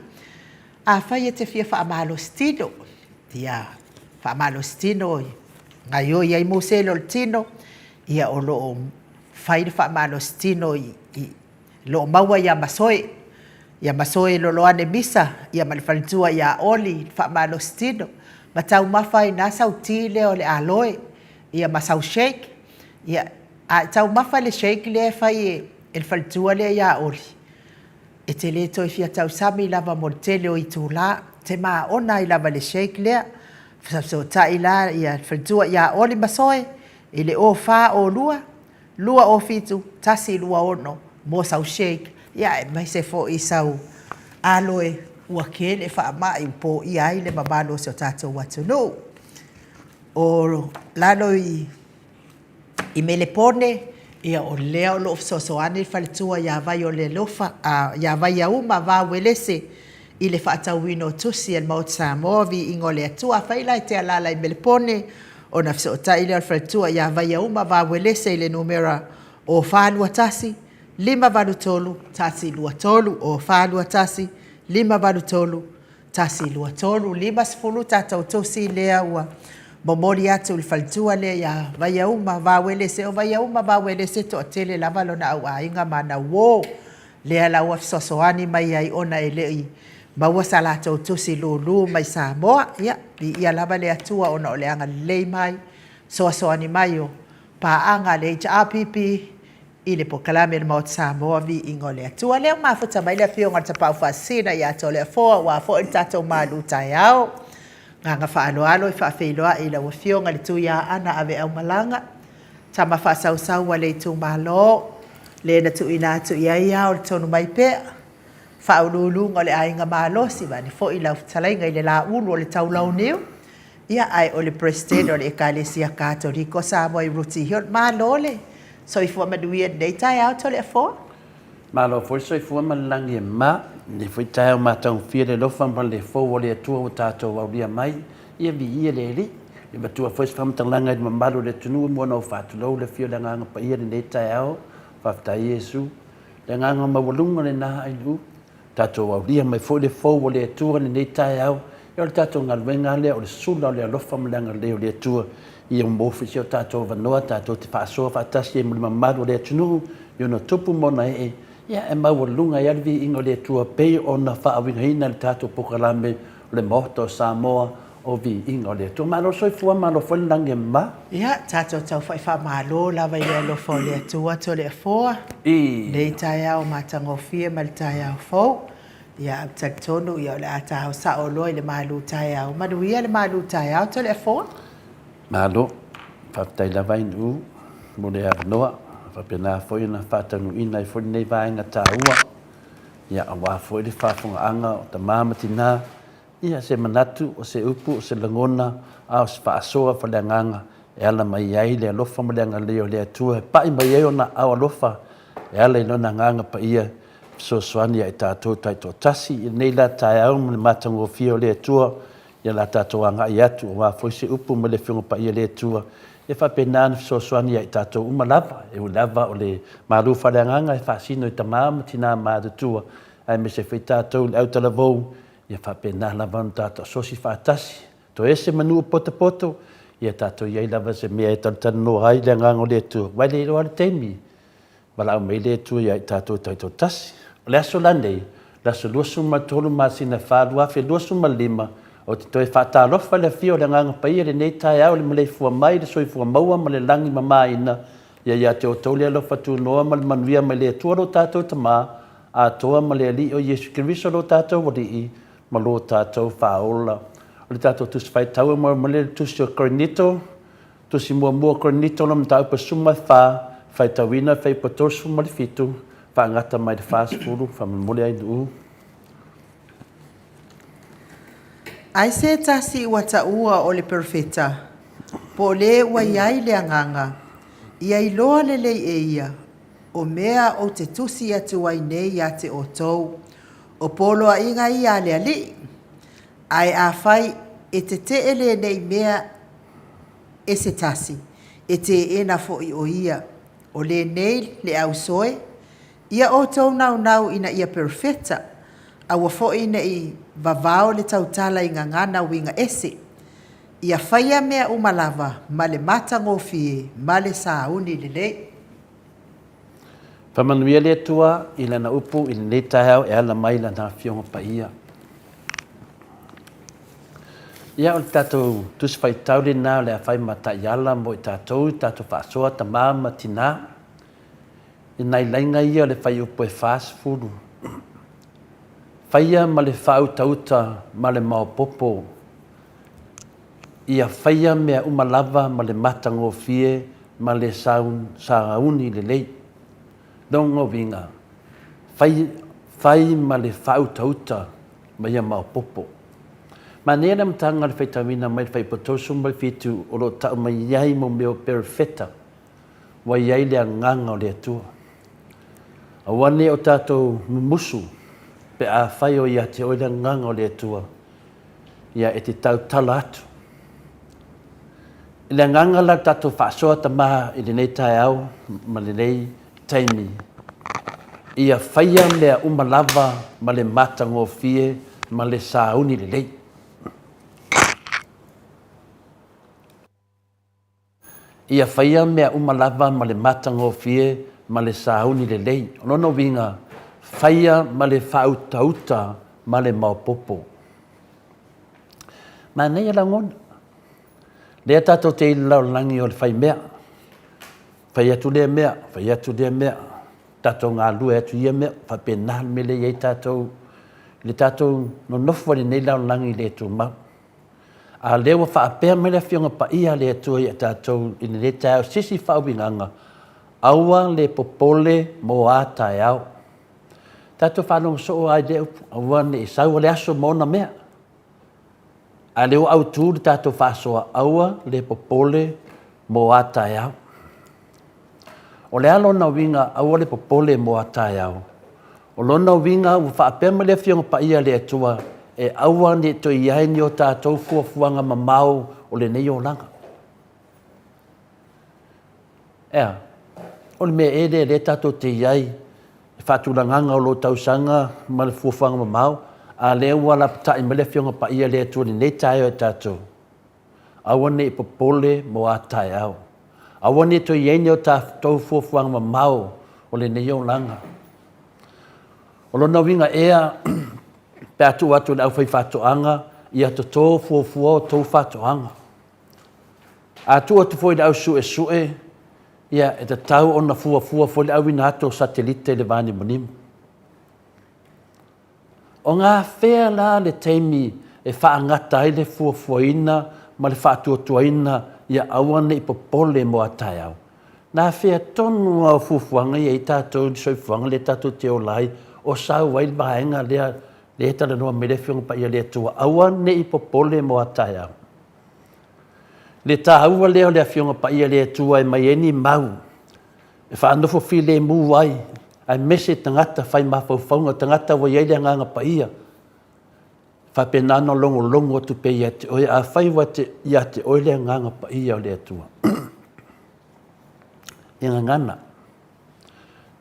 Afai e te fia faamalosi tino, ia faamalosi tino, gaioi ai musele o le tino, ia o lo o fai le faamalosi tino i, i lo o maua ia Masoe, ia Masoe Loloane Misa, ia ma le faletua ia Oli, le faamalosi tino, ma taumafa ai na sau ti lea o le aloe, ia ma sau shake, ia, a e taumafa le shake lea e fai e le faletua lea ia Oli. E te le toe fia tausami lava mo le tele o itulā, te maona ai lava i le shake lea. Fesootai la ia le faletua ia Oli Masoe i le 0402 207 126 mo sau shake, ia aemaise foi sau aloe ua tele faamai ua poia ai le mamalu o si o tatou atunuu. O lalo i I Melepone, ia o lea o lo o fesoasoani le faletua ia Vaiolealofa, ia Vaiauma Vauelese i le faatauina o tusi a le Maota Samoa, Viiga o le Atua. Afai la e te alaala i Melepone, ona fesootai lea o le faletua ia Vaiauma Vauelese i le numera 041 583 123, 041 583 1, 2, 3, 50 tatou tusi lea ua momoli atu i le faletua lea ia Vaiauma Vauelese. O Vaiauma Vauelese e toatele lava lona au aiga ma ana uo, lea la ua fesoasoani mai ai ona e le i maua sa latou tusi lulu mai Samoa. Ia, viia lava le Atua ona o le agalelei mai, fesoasoani mai o paaga a le HRPP i le polokalame a le Maota Samoa, Viiga o le Atua. Lea ua mafuta mai le Afioga i le Tapaau Faasisina ia Toleafoa aua foi le tatou malu taeao. Agaga faaaloalo e faafeiloai i lau Afioga i le Tuiaana Aveaumalaga, tama faasausau a le itumalo, le na tuuina atu i ai ao o le Tonumaipea, faauluuluga o le Aiga Malosi, vaeane foi lau fetalaiga i le Laulu o le Taulauniu, Ia, ae o le Peresetene o le Ekalesia Katoliko o Samoa i Rooty Hill. Malo le soifua manuia i lenei taeao Toleafoa. Malo foi le soifua ma le lagi e mama i lenei foi taeao matagofie le alofa ma le fou o le Atua ua tatou aulia mai. Ia viia le Alii. E matua foi se faamatalaga i le mamalu o le atunuu mo ona ou faatulou le afio o le Agaga Paia i lenei taeao. Faafetai Iesu. Le agaga maualuga lena ai le Tatou aulia mai foi le fou o le Atua i lenei taeao. Ia o le tatou galuega lava lea o le sula o le alofa ma le agalelei o le Atua ia maua foi si o tatou avanoa tatou te faasoa faatasi ai ma le mamalu o le atunuu i ona tupu ma ona ee, ia e maualuga ai lava le viiga o le Atua pei ona faauigaina i le tatou polokalame o le Maota o Samoa o Viiga o le Atua. Malo le soifua, malo foi le lagi e mama. Ia, tatou taufa'i faamalo lava i le alofa o le Atua Toleafoa, lenei taeao matagofie ma le taeao fou. Ia, ou te talitonu ia o le a ta ao sa'o loa i le malu taeao. Manuia le malu taeao Toleafoa. Malo, faafetai lava Ainuu mo le avanoa, faapena foi ona faataunuuina ai foi lenei vaega taua, ia aua foi le faafofogaaga o tama ma tina. Ia, se manatu, o se upu, o se lagona, a o se faasoa faaleagaga e ala mai ai le alofa ma le agalelei o le Atua e paʻi mai ai ona aao alofa e ala i Lona Agaga Paia e fesoasoani ia i tatou taitoatasi i lenei la taeao ma le matagofie o le Atua ia la tatou agai atu aua foi se upu ma le Afioga Paia le Atua e faapena ona fesoasoani ia i tatou uma lava e ui lava o le malu faaleagaga e faasino i tama ma tina matutua aemaise foi tatou i le autalavou Ia faapena lava ona tatou asosi faatasi, toe ese ma nuu potopoto, ia tatou i ai lava se mea e talatalanoa ai le Agaga o le Atua, aua e le iloa le taimi, valaau mai le Atua ia i tatou taitoatasi. O le aso la nei, le aso 23 masina 4 2025, ou te toe faatalofa i le afio o le Agaga Paia i lenei taeao i le maleifua mai i le soifua maua ma le lagi mamaina, ia ia te outou le alofa tunoa ma le manuia mai le Atua lo tatou Tama, Atoa ma le Alii o Iesu Keriso lo tatou Alii ma lo tatou Faaola. O le tatou Tusi Faitau e moe mai le Tusi o Korinito, Tusi Muamua o Korinito le Mataupu 14, faitauina Faipa 37, faagata mai le 40, faamolemole ai Nuu. Ai se tasi ua taua o le perofeta, po o le ua i ai le Agaga, ia iloa lelei e ia, O mea ou te tusi atu ai nei ia te outou, o poloaiga ia a le Alii, ae afai e tetee lenei mea e se tasi, e teena foi o ia. O lenei le ausoe, ia outou naunau ina ia perofeta, aua foi ne i vavao le tautala i gagana uiga ese. Ia faia mea uma lava ma le matagofie ma le sauni lelei. Faamanuia le Atua i Lana upu i lenei taeao e ala mai Lana Afioga Paia. Ia, o le tatou Tusi Faitau lena o le a fai ma taiala mo i tatou i tatou faasoa tama ma tina. I nai laina ia o le fuaiupu e 40. Faia ma le faautauta ma le maopopo. Ia faia mea uma lava ma le matagofie ma le sauni lelei. Lona uiga, fai, fai ma le faautauta ma ia maopopo. Manaia le amataga o le faitauina mai le Fuaiupu 37 o lo o tau mai ai mo mea o perofeta ua i ai le Agaga o le Atua. Aua ne i o tatou mumusu pe afai o ia te oe le Agaga o le Atua, ia e te tautala atu. I le agaga la o le tatou faasoa tama i lenei taeao ma lenei taimi, ia faia mea uma lava ma le matagofie ma le sauni lelei. Ia faia mea uma lava ma le matagofie ma le sauni lelei. O lona uiga, faia ma le faautauta ma le maopopo. Manaia lagona. Lea tatou te i le lalolagi o le fai mea. Fai atu lea mea, fai atu lea mea. Tatou galue atu ia mea, faapena le mea lea i ai tatou, le tatou nonofo i lenei lalolagi le tumau. A o lea ua faapea mai le Afioga Paia a le Atua ia tatou i lenei taeao se isi faauigaga, aua le popole mo a taeao. Tatou faalogo soo lava i lea upu, aua ne i sau le aso ma ona mea. A o lea ua autu le tatou faasoa, aua le popole mo a taeao. O le a lona uiga aua le popole mo a taeao? O lona uiga ua faapea mai le Afioga Paia a le Atua e aua ne i toe i ai ni o tatou fuafuaga mamao o lenei olaga. Ea, o le mea ea lea lea tatou te i ai, le faatulagaga o lou tausaga ma le fuafuaga mamao, a lea ua lapatai mai le Afioga Paia a le Atua i lenei taeao i tatou. Aua ne i popole mo a taeao. Aua ne i toe i ai ni o tatou fuafuaga mamao o lenei olaga. O lona uiga ea, pe a tuu atu i le aufaifaatoaga, ia toto fuafua o tou faatoaga. A tuu atu foi i le au suesue, ia e tatau ona fuafua foi le auina atu o satelite i le va nimonimo. O gafea la le taimi e faagata ai le fuafuaina ma le faatuatuaina ia aua ne i popole mo a taeao? Gafea tonu lava o fuafuaga ia i tatou i le soifuaga lea tatou te ola ai, o sau ai le vaega lea lea e talanoa mai le Afioga Paia le Atua, aua ne i popole mo a taeao. Le taua lea o le Afioga Paia le Atua e mai ai ni mau e faanofo filemu ai, aemaise tagata fai mafaufauga, tagata ua i ai le Agaga Paia, faapena ona logologo atu pea ia te oe, afai ua te, ia te oe le Agaga Paia o le Atua. Ia gagana,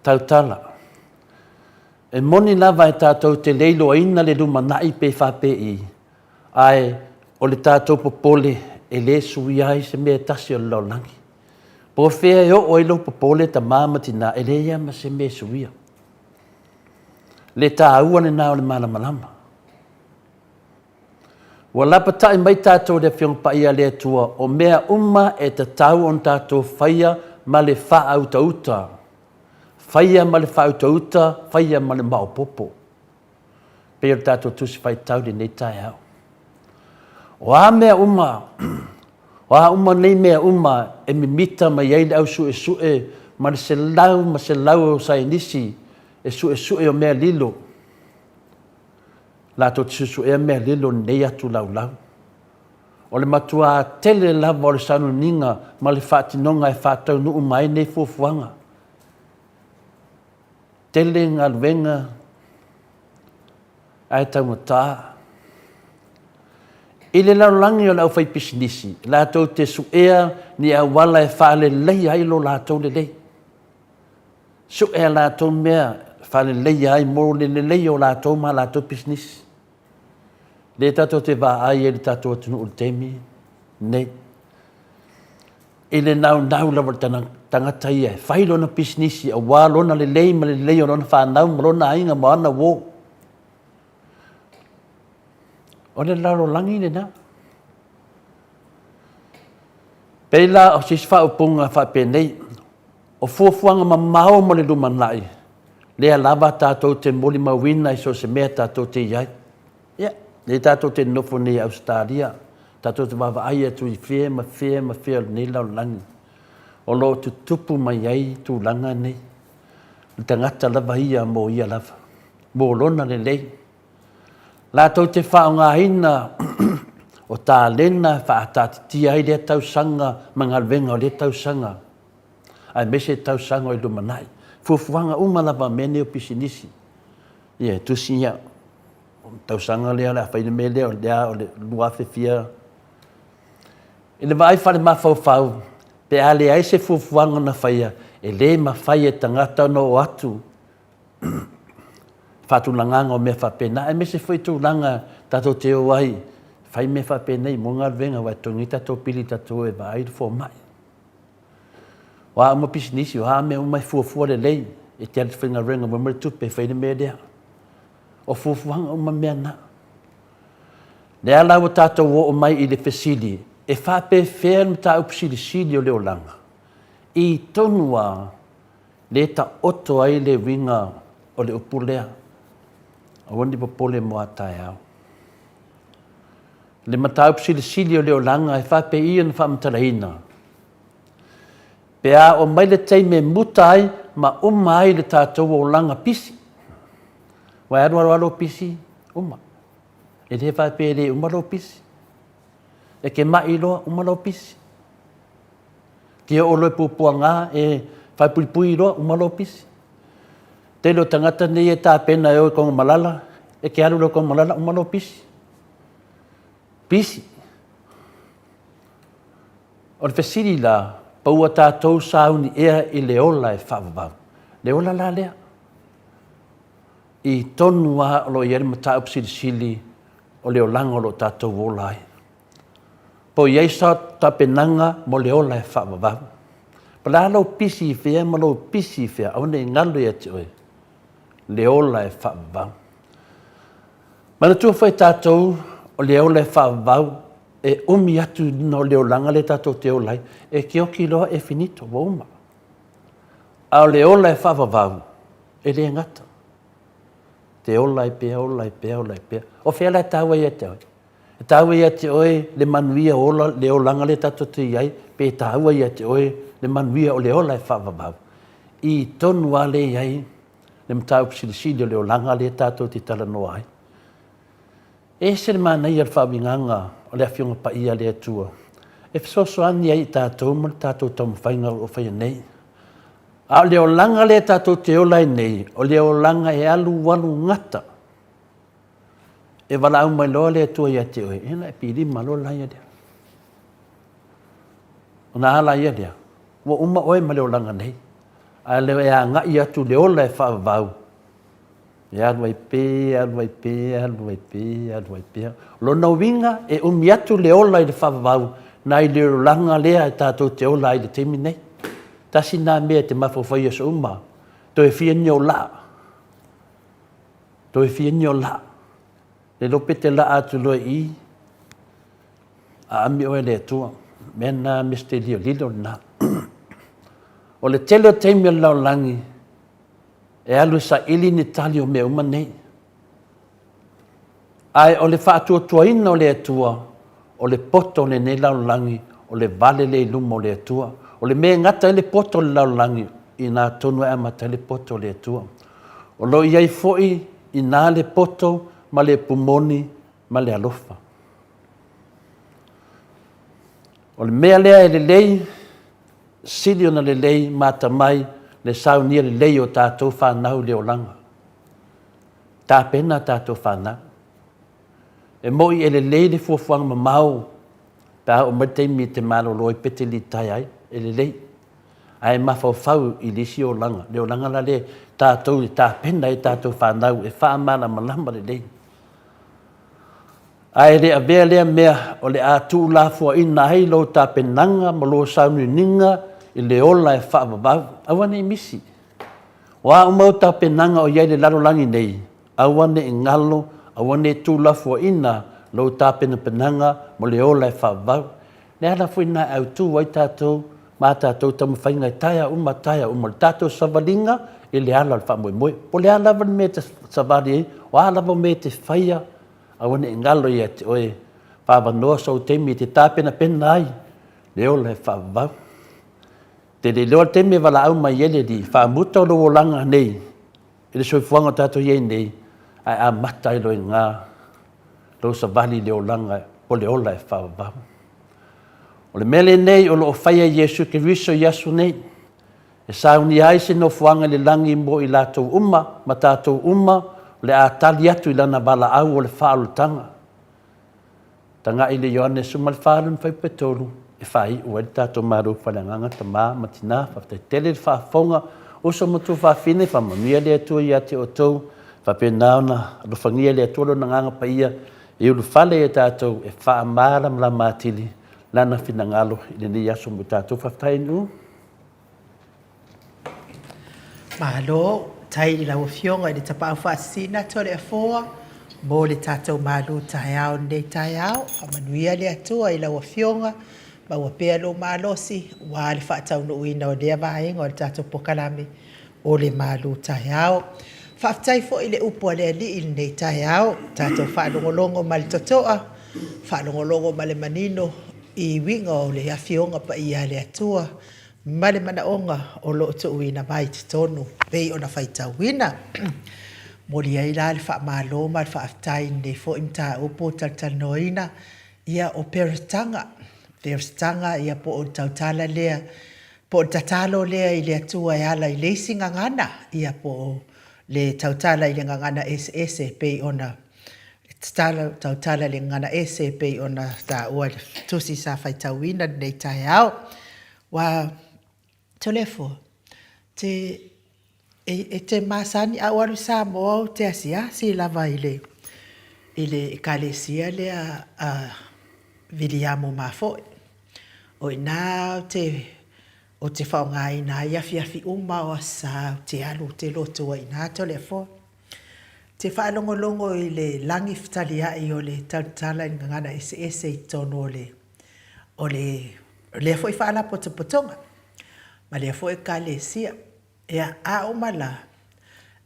tautala, e moni lava e tatou te le iloaina le lumanai pe faapei, ae o le tatou popole e le suia ai se mea e tasi o le lalolagi. Po o fea e oo ai lou popole tama ma tina, e leai lava ma se mea e suia. Le taua lena o le malamalama. Ua lapatai mai tatou i le Afioga Paia a le Atua, o mea uma e tatau ona tatou faia ma le faautauta. Faia ma le faautauta, faia ma le maopoopo. Pei o le tatou Tusi Faitau i lenei taeao. O a mea uma, o a uma nei mea uma e mimita mai ai le au suesue ma le selau ma selau o saienisi e suesue o mea lilo, latou te suesuea mea lilo i lenei atu laulau. O le matuā tele lava o le sauniuniga ma le faatinoga e faataunuu uma ai nei fuafuaga. Tele galuega ae taugata. I le lalolagi o le aufaipisinisi, latou te suea ni auala e faaleleia ai lo latou lelei. Sue a latou mea e faaleleia ai mo le lelei o latou ma a latou pisinisi. Lea tatou te vaai ai i le tatou atunuu i le taimi nei. I le naunau lava o le tagata ia e fai lona pisinisi aua lona lelei ma le lelei o lona fanau ma lona aiga ma ana uo. O le lalolagi lena. Pei la o se isi faaupuga faapenei, o fuafuaga mamao mo le lumanai, Lea lava tatou te molimauina i so o se mea tatou te i ai. Ia, lea tatou te nonofo nei i Ausetalia, tatou te vaavaai atu i fea ma fea ma fea o lenei lalolagi o lo o tutupu mai ai tulaga nei. O le tagata lava ia mo ia lava, mo lona lelei. Latou te faaaogaina o talena e faaataatitia ai lea tausaga ma galuega o lea tausaga, aemaise tausaga o i lumanai. Fuafuaga uma lava o mea nei o pisinisi. Ia, e tusi ia, o le tausaga lea o le a fai le mea lea, o lea o le 2000 fia. I le vaai faale-mafaufau, pe a leai se fuafuaga na faia, e le mafai e tagata ona oo atu faatulagaga o mea faapena, aemaise foi tulaga tatou te o ai fai mea faapenei mo galuega aua e totogi ai tatou pili tatou o e vaai le fomai. O a uma pisinisi, o a mea uma e fuafua lelei, e te alu e te faigaluega maua mai le tupe e fai le mea lea. O fuafuaga uma mea na. Lea la ua tatou oo mai i le fesili, e faapefea le mataupu silisili o le olaga? I tonu lava le taoto ai le uiga o le upu lea, aua ne i popole mo a taeao. Le mataupu silisili o le olaga e faapei ona faamatalaina, pe a oo mai le taimi e muta ai ma uma ai le tatou olaga pisi. Aua e alu alu lava lou pisi, uma. E le faapea e le uma lou pisi. E te mai loa, uma lou pisi. Te oo loa i puapuaga e faepuipui loa, uma lou pisi. Tele o tagata nei e tapena e o i Tanumalala, e te alu loa i Tanumalala uma lou pisi. Pisi. O le fesili la, pau ua tatou sauni ea i le ola e faavavau? Le ola la lea. I tonu lava o lo o i ai le mataupu silisili o le olaga o lo o tatou ola ai. Po o i ai sa tapenaga mo le ola e faavavau. Po o le a lou pisi i fea ma lou pisi i fea, aua ne i galo ia te oe le ola e faavavau. Manatua foi tatou o le ola e faavavau e umi atu i luga o le olaga lea tatou te ola ai, e te oti loa e finito, ua uma. A o le ola e faavavau, e le gata. Te ola ai pea, ola ai pea, ola ai pea. O fea la e taua ia te oe? E taua ia te oe le manuia o ola, le olaga lea tatou te i ai, pe taua ia te oe le manuia o le ola e faavavau? I tonu lava lea e i ai le mataupu silisili o le olaga lea tatou te talanoa ai. E ese le manaia o le faauigaga o le Afioga Paia a le Atua e fesoasoani ai i tatou ma le tatou taumafaiga o lo o faia nei. A o le olaga lea tatou te ola ai nei, o le olaga e alualu gata. E valaau mai loa le Atua ia te oe, ia ona e pilima loa laia lea. Ona a laia lea, ua uma oe ma le olaga nei, a le e agai atu le ola e faavavau, e alu ai pea, alu ai pea, alu ai pea, alu ai pea. O lona uiga, e umi atu le ola i le faavavau nai le olaga lea e tatou te ola ai i le taimi nei. Tasi lena mea e te mafaufau i aso uma, toe fia ni ou laa. Toe fia ni o laa. Le iloa pe te laa atu loa i i, aami oe e le Atua. Mea na Mister Liolilo lena. O le tele o taimi o le lalolagi, e alu e saili ni tali o mea uma nei. Ae o le faatuatuaina o le Atua, o le poto o lenei lalolagi, o le vale lea i luma o le Atua. O le mea e gata ai le poto o le lalolagi, i ina tonu e amata ai le poto o le Atua. O lo o i ai foi i ina le poto ma le pumoni ma le alofa. O le mea lea e lelei, sili ona lelei ma atamai le saunia lelei o tatou fanau i le olaga. Tapena a tatou fanau. E moi e lelei le fuafuaga mamao pe a oo mai le taimi e te malolo ai pe te litaea ai, e lelei. Ae mafaufau i le isi olaga, le olaga la lea tatou e tapena ai tatou fanau e faamalamalama lelei. Ae le avea lea mea o le a tuulafoaiina ai lou tapenaga ma lou sauniuniga i le ola e faavavau. Aua ne i misi. O a uma au tapenaga o i ai i le lalolagi nei, aua ne i galo, aua ne i tuulafoaiina lou tapenapenaga mo le ola e faavavau. Le ala foi lena e autu ai tatou ma a tatou taumafaiga i taeao uma taeao uma, o le tatou savaliga i le ala o le faamoemoe. Po o le a lava le mea e te savali ai, o a lava mea e te faia, aua ne i galo ia te oe, faaavanoa sou taimi e te tapenapena ai le ola e faavavau. Te le iloa le taimi e valaau mai ai le Alii, faamuta o lou olaga nei i le soifuaga o tatou i ai nei, ae amata ai loa i ina lou savali i le olaga o le ola e faavavau. O le mea lenei o lo o faia e Iesu Keriso i aso nei, e saunia ai se nofoaga i le lagi mo i latou uma ma tatou uma o le a tali atu i lana valaau o le faaolataga. Tagai i le Ioane 14 lona fuaiupu e 3 e faaiu ai le tatou Malo Faaleagaga Tama ma Tina. Faafetai tele le faafofoga, uso ma tuafafine, faamanuia le Atua ia te outou, faapena ona alofagia e le Atua Lona Agaga Paia e ulufale ia tatou e faamalamalama atili Lana finagalo i lenei aso mo tatou. Faafetai Nu'u. Malo, tai i lau Afioga i le Tapaau Faasisina Toleafoa mo le tatou malu taeao i lenei taeao. Faamanuia le Atua i lau Afioga, maua pea lou malosi aua le faataunuuina o lea vaega o le tatou polokalame o le malu taeao. Faafetai foi i le upu a le Alii i lenei taeao, tatou faalogologo ma le totoa, faalogologo ma le manino i uiga o le Afioga Paia a le Atua ma le manaoga o lo o tuuina mai i totonu pei ona faitauina. Momoli ai la le faamalo ma le faafetai i lenei foi mataupu ua talatalanoaina, ia o Peretaga, Peretaga ia po o le tautala lea, po o le tatalo lea i le Atua e ala i le isi gagana, ia po o le tautala i le gagana eseese e pei ona tatalo, tautala i le gagana ese e pei ona taua i le tusi sa faitauina i lenei taeao. Ua Toleafoa, te, e, e te masani, a ou alu i Samoa ou te asiasi lava i le, i le Ekalesia lea a Viliamo Mafoe. O i ina ou te, ou te faaaogaina ai afiafi uma o Aso Sa ou te alu ou te lotu ai i ina Toleafoa. Ou te faalogologo i le lagi fetaliai o le tautala i gagana eseese i totonu o le, o le, lea foi faalapotopotoga ma lea foi Ekalesia. Ia, a uma la,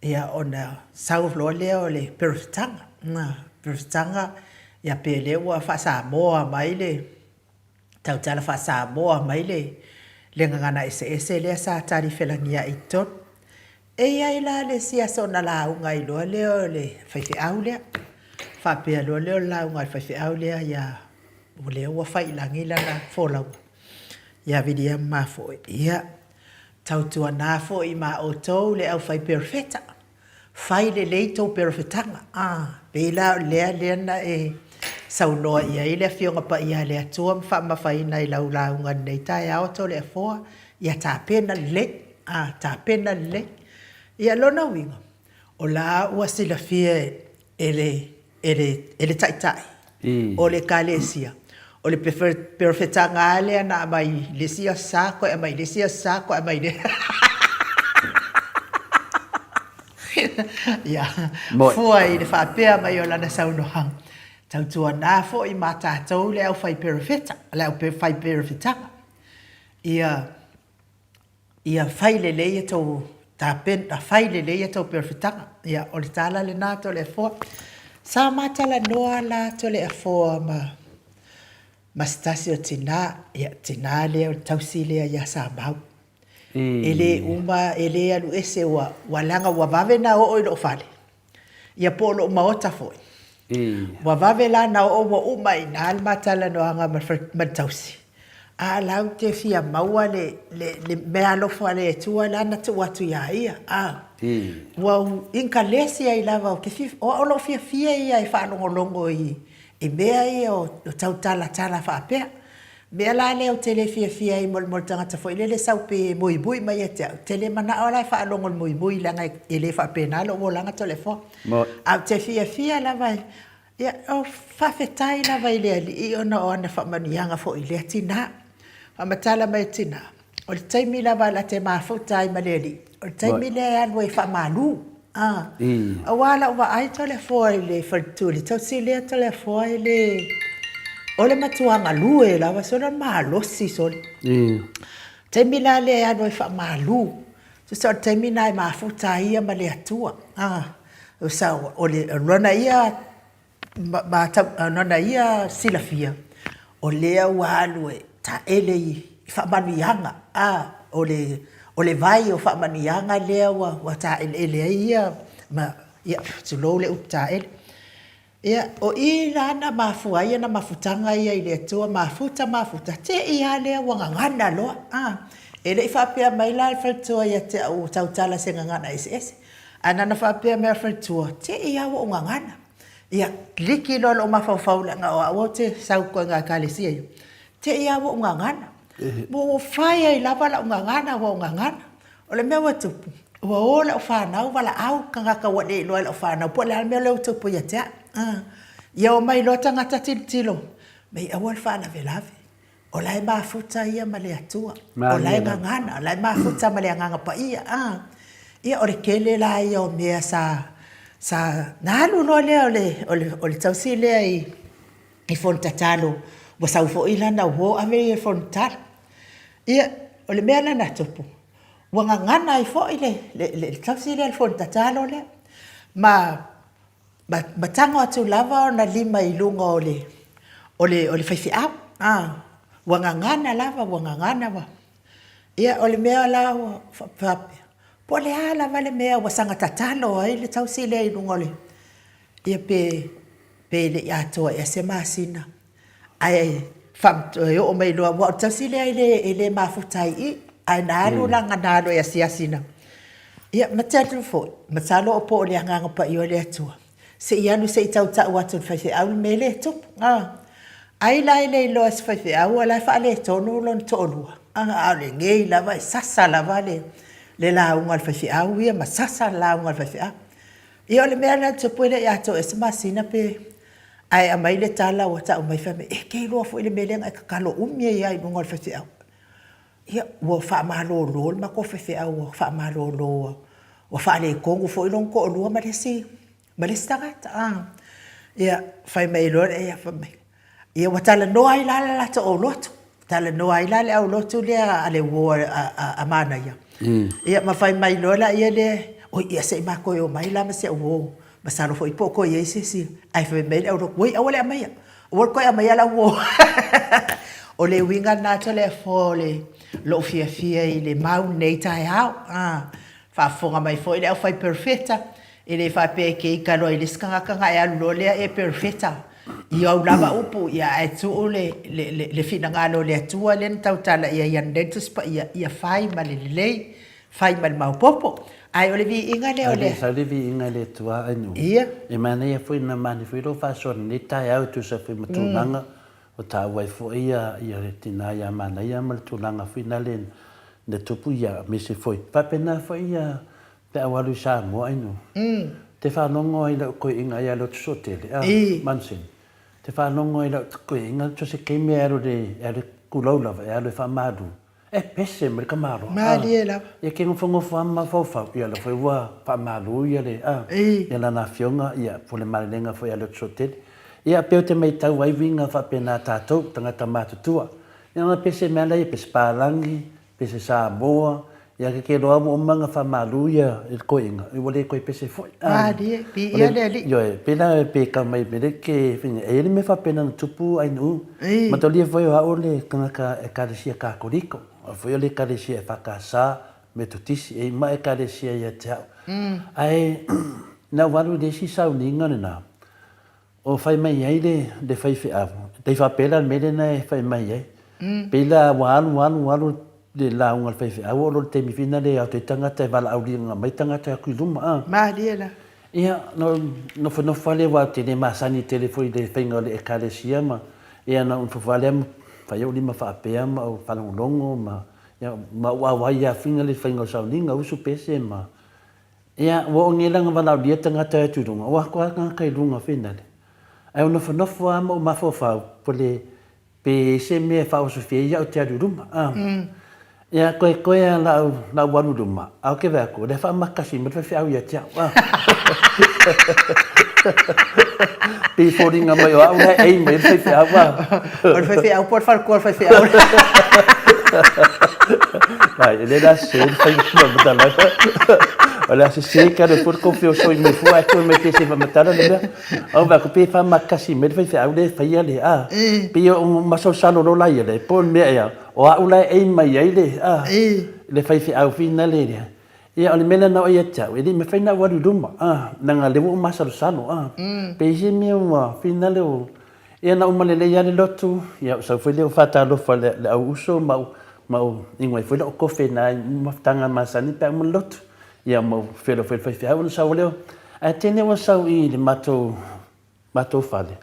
ia ona sau loa lea o le perofetaga, perofetaga, ia pe lea ua faa-Samoa mai le tautala faa-Samoa mai le le gagana eseese lea sa talifelagiai i totonu. E i ai la le isi aso ona lauga ai loa lea o le faifeau lea, faapea loa lea o le lauga a le faifeau lea ia, o lea ua fai i lagi lana folauga ia Viliamu Mafoe, ia, Tautuana foi ma outou le aufai perofeta, fai lelei tou perofetaga. A, pei la o lea lea na e saunoa i ai le Afioga Paia a le Atua ma faamamafaina i lau lauga i lenei taeao Toleafoa, ia tapena lelei, a, tapena lelei. Ia lona uiga, o la ua silafia e le e le, e le taitai o le Ekalesia. O le perofetaga lava lea na aumai i le isi Aso Sa, toe aumai i le isi Aso Sa, toe aumai i le Ia, fua i le faapea mai o lana saunoaga, tautuana foi ma tatou le aufai perofeta, le aufai perofetaga. Ia, Ia fai lelei a tou tapena, fai lelei a tou perofetaga. Ia, o le tala lena Toleafoa. Sa ma talanoa la Toleafoa ma, ma se tasi o tina, ia, tina lea o le tausi lea ia Samau. E le uma, e le alu ese, ua, ua leaga ua vave ona oo i lou fale. Ia po o lou maota foi. Ua vave la ona oo ua uma ai i ina le ma talanoaga ma le tausi. A la ou te fia maua le, le, le meaalofa a le Atua la na tuu atu ia ia. A. Ua ou inkalesi ai lava, ou te fia, o au o lou fiafia ia e faalogologo i, i mea ia o tautalatala faapea. Mea la lea ou te le fiafia ai mo le tagata foi lele e sau pei e muimui mai ia te au, ou te le manao la e faalogo i le muimui leaga e le faapena lou olaga Toleafoa. Ae ou te fiafia lava e, ia, o faafetai lava i le Alii ona o ana faamanuiaga foi i lea tina. Faamatala mai e tina, O le taimi lava la te mafuta ai ma le Alii, o le taimi lea e alu ai e faamalu. Aua lau vaai Toleafoa i le faletu i le tausi lea Toleafoa e le, o le matua galue lava sole, o le malosi sole. Taimi la lea e alu ai faamalu. Tusa o le taimi lena e mafuta ai ia ma le Atua. A, tusa o le lona ia lona ia silafia, o lea ua alu e taele i faamanuiaga, a, o le, o le vai o faamanuiaga lea ua taeleele ai ia ma, ia, tulou le upu taele. Ia, o i la na mafua ai ana mafutaga ia i le Atua, mafuta, mafuta, te i lava lea ua gagana loa. A, e le i faapea mai la le faletua ia te au ua tautala i se gagana eseese, ae na ona faapea mai lava o le faletua, te i lava ua ou gagana. Ia, kiliki loa lou mafaufau leaga o au ou te sau i ituaiga ekalesia ia, te i lava ua ou gagana. Ua fai ai lava lau gagana ua ou gagana. O le mea ua tupu, ua o lau fanau valaau tagata ua le iloa e lau fanau po o le a le mea lea ua tupu ia te au. Ia omai loa tagata tilotilo, mei aua le faalavelave, o la e mafuta ia ma le Atua, o la e gagana, o la e mafuta ma le Agaga Paia. Ia o le tele la ia o mea sa, sa, na alu loa lea o le, o le tausi lea i, i fono tatalo, ua sau foi lana uo ave ia i le fono tatalo. Ia, o le mea la na tupu, ua gagana ai foi le, le, le, le tausi lea i le fono tatalo lea, ma, ma, ma tago atu lava ona lima i luga o le, o le, o le faifeau. A, ua gagana lava, ua gagana, ua. Ia, o le mea la ua faapea, po o le a lava le mea ua saga tatalo ai le tausi lea i luga o le, ia pe, pe le i atoa ea se masina, Ae e oo mai loa, aua o le tausi lea e le, e le mafuta ai i i, ae na alu la na alu e asiasi na. Ia, ma te alu foi, masalo po o le Agaga Paia o le Atua, se i alu se i tautau atu i le faifeau le mea lea e tupu. Ai la e le iloa e se faifeau o la e faaletonu lona toalua, a o lenei lava e sasa lava le, le lauga a le faifeau ia ma sasa le lauga a le faifeau. Ia o le mea la e tupu e le i atoa ea se masina pe Ae aumai le tala ua tau mai fai mai, e te iloa foi le mea lea na e tatalo umi ai lava i luga o le faifeau. Ia, ua faamalolo le matou faifeau, ua faamalolo, ua faaletonu foi lona toalua ma le isi, ma le isi tagata. Ia, fai mai loa lea, fai mai, ia ua talanoa ai la le latou aulotu. Talanoa ai la le aulotu lea a le uo a Manaia. Ia ma fai mai loa laia lea, oi ia se i matou omai la ma si au uo, masalo foi po o toe i ai se isi. Ae fai mai le aulotu, oi aua le aumaia, aua le toe aumaia lau uo. O le uiga lena Toleafoa o le lou fiafia i le mau lenei taeao. Faafofoga mai foi le aufai perofeta, e le faapea e te ita loa i le isi tagata ona e alu loa lea e perofeta i au lava upu, ia ae tuu le, le, le, le finagalo o le Atua lea na tautala i ai ananei le Tusi Paia, ia fai ma le lelei, fai ma le maopoopo. Ae o le viiga lea o le. Sau le viiga i le Atua ai nuu. Ia. E manaia foi na manaia foi lou faasoa i lenei taeao e tusa foi ma tulaga o taua ai foi ia le tina ia Manaia ma le tulaga foi nale na tupu ia aemaise foi faapena foi ia pe a ua alu i Samoa ai no te faalogo ai lau koiinga ia lotu sootele a Manson te faalogo ai lau koiinga so se taimi e alu le alu kulou lava e alu e faamalu E pese mai le tamaloa. Malie lava. Ia ke nofonofo lava ma mafaufau, ia la foi ua faamalu ia le, a, ia lana afioga, ia, po o le malelega foi a le Otosotele. Ia, pei ou te matau ai uiga faapena a tatou, tagata matutua. Ia ona pese mai lava laia, pese palagi, pese Samoa, ia ke ke loa ua uma ona faamalu ia i le toeaina, ia ua le toe pese foi. Malie, piia le Alii. Ioe, pei la pe kau mai me le ke faiga, e i ai le mea faapena na tupu Ainuu, Mataulia foi o au o le tagata Ekalesia Katoliko, o au foi o le Ekalesia EFKS, Metotisi, e ima Ekalesia ia te au. Ae na ou alu i le isi sauniga lena, o fai mai ai le, le faifeau, tai faapea la le mea lena e fai mai ai. Pei la ua alu alu alu le lauga a le faifeau oo loa i le taimi foi lena e aoto ai tagata e valaauliga mai tagata e atu i luma a. Malie la. Ia, na ou nofonofo lava lea aua ou te le masani tele foi i le faiga o le Ekalesia ma, ia na ou nofonofo lava lea ma fai ou lima faapea ma ou faalogologo ma, ia, ma ou auai lava foi le faiga o sauniga, usu pese ma, ia, ua oo nei la ina valaaulia tagata e atu i luga, ua atu lava tagata i luga foi lale. Ae ou nofonofo lava ma ou mafaufau, po le Pe i ai se mea e faaosofia ai au te alu i luma, a. Ia, koekoe lava lau, lau alu i luma, a ou te vaai atu, o lea e faamakasi mai le faifeau ia te au, a. Pei e foliga mai o au la e ei mai ai le faifeau, a. O le faifeau po o le faletua o le faifeau. Vai, e le la sese le fai faamatalaga. O le a sese ka le fua le kofi o soi mai fua ae toe mai te se faamatala le mea. Au vaai atu pe faamakasi mai le faifeau lea e faia le a. Pei o masalosalo loa la ia le po o le mea ea o au la e aim mai ai le a le faifeau finale lea. Ia o le mea lea na oo ia te au, e le i mafai ona ou alu i luma a, leaga o lea ua ou masalosalo a. Pe i ai se mea ua finale o Ia na uma lelei lava le lotu, ia ou sau foi lea ou faatalofa i le au uso ma ou ma ou inu ai foi lau kofe i na mafutaga masani pe a uma le lotu. Ia ma ou feiloai foi i le faifeau ona sau lea. Ae tele ua sau i le matou matou fale,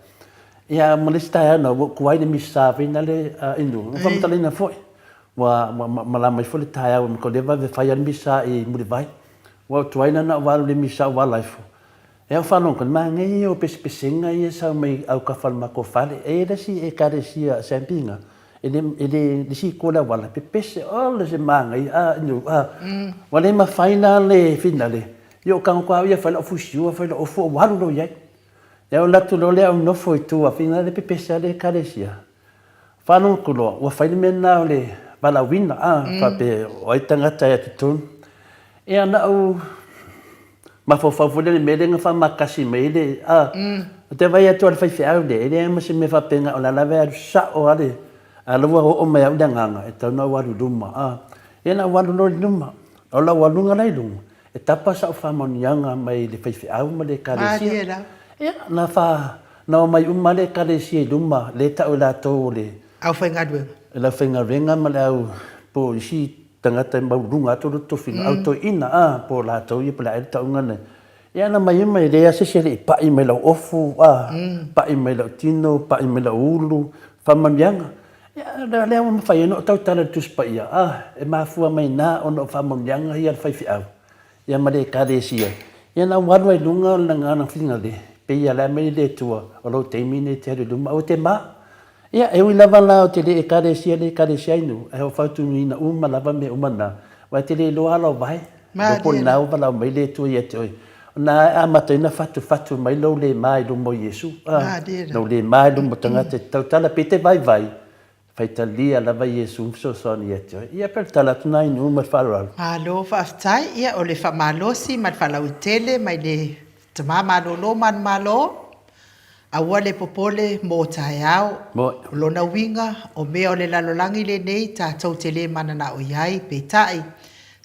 ia ma le isi taeao na ua ou tuai le misa foi na le inu, ua faamatalaina foi. Ua malama mai foi le taeao ma lea vave fai lava le misa i Mulivai. Ua ou tuai la na ou alu i le misa ou ala ifo. Ea o faalogo le manaia ia o pesepesega ia e sau mai autafa o le matou fale. E i ai le isi ekalesia Sampiga, e le, e le, le isi itu o le auala, pepese ole se manaia, a, you know, a. Ua le mafai la le finale, ia o tago atu lava au ia fai lau fusiua, fai lau ofu ou alu loa i ai. Ia ou alu atu loa lea ou nofo i tua, finale pepese lava le ekalesia. Faalogo atu loa, ua fai le mea lena o le valaauina, a, faapea o ai tagata e atu i totonu. Ia na ou mafaufau foi lea i le mea lea na faamakasi mai ai le, a, ou te vaai atu lava i le faifeau lea, e leai ma se mea faapena, o la e lava e alu sao lava le, a o la ua oo mai ia au le agaga, e tatau ona ou alu i luma, a. Ia na ou alu loa i luma, o lau aluga la i luma, e tapa sau faamanuiaga mai le faifeau ma le ekalesia. Ia, na fa, na omai uma lava le ekalesia i luma, lea e tau e latou o le. Aufaigaluega. Le aufaigaluega ma le au, po o isi tagata e maualuluga atu le tofiga, au toeaina, a, po o latou ia po o le a ea le tauga lea. Ia na omai uma, e leai lava se isi e le i pai mai lau ofu, a, pai mai lau tino, pai mai lau ulu, faamanuiaga. Ia, o lea ua mafai ai ona ou tautala i le Tusi Paia, a, e mafua mai na ona o faamanuiaga ia a le faifeau, ia ma le Ekalesia. Ia na ou alu ai i luga o le lagana finagale, pei lava o le a aumai le Atua, o lou taimi lenei e te alu i luma, aua e te ma. Ia, e ui lava la ou te le Ekalesia le Ekalesia i nuu, ae ua fautunuina uma lava mea uma na, aua e te le iloa ala o vae, iloa po o lena ua valaau mai le Atua ia te oe. Na e amata ai ona fatufatu mai lou le ma i luma o Iesu, a, lou le ma i luma o tagata e te tautala, pe te vaivai, faitalia lava Iesu ma fesoasoani ia te oe. Ia, pei o le tala atu lena i nuu ma le faaaloalo. Malo faafetai. Ia, o le faamalosi ma le faalauaitele mai le tama malolo manumalo, aua le popole mo taeao. O lona uiga, o mea o le lalolagi lenei tatou te le mananao i ai, peitai,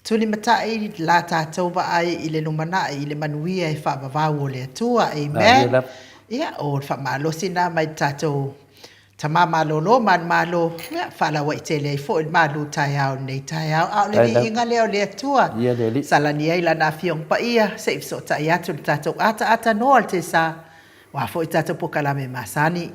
Tulimatai la tatou vaai i le lumanai i le manuia e faavavau o le Atua. Amen. Ia, o le faamalosi lena mai le tatou Tama malolo manumalo, ia, faalauaitele ai foi le malu taeao i lenei taeao. A o le viiga lea o le Atua, salani ai Lana Afioga Paia, se i fesootai atu le tatou ataata noa o le tesa, Aua foi tatou pokalame masani.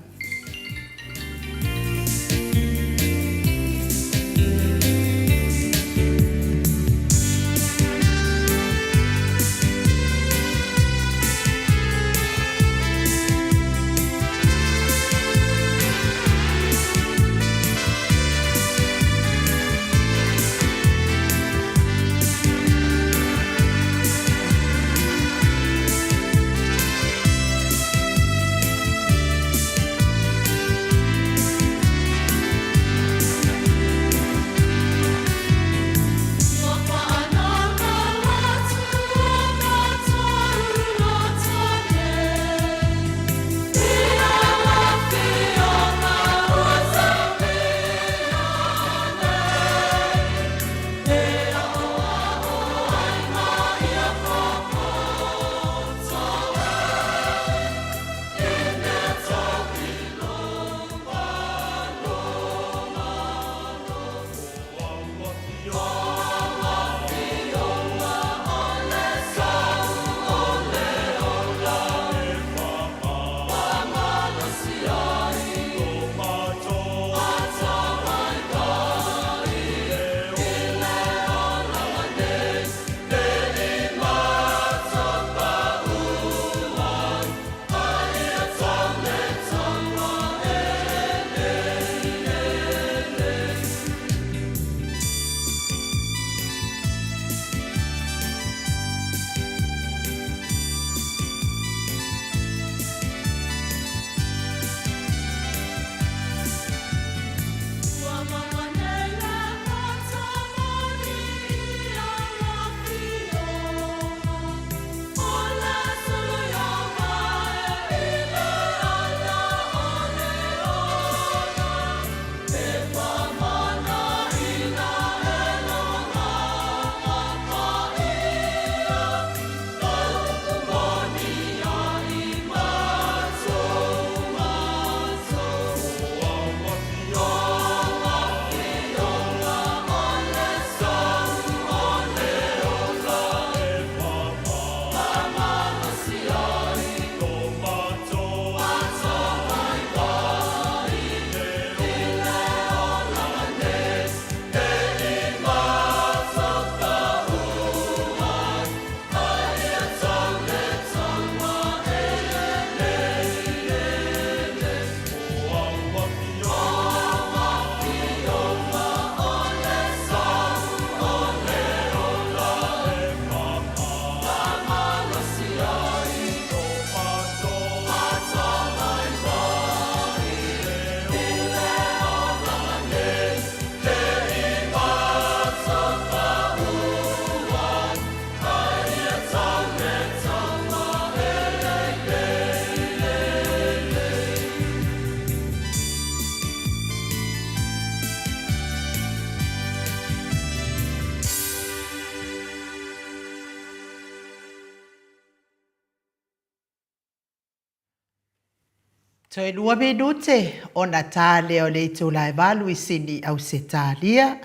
Toe lua minute ona ta lea o le itula e valu i Sini Ausetalia.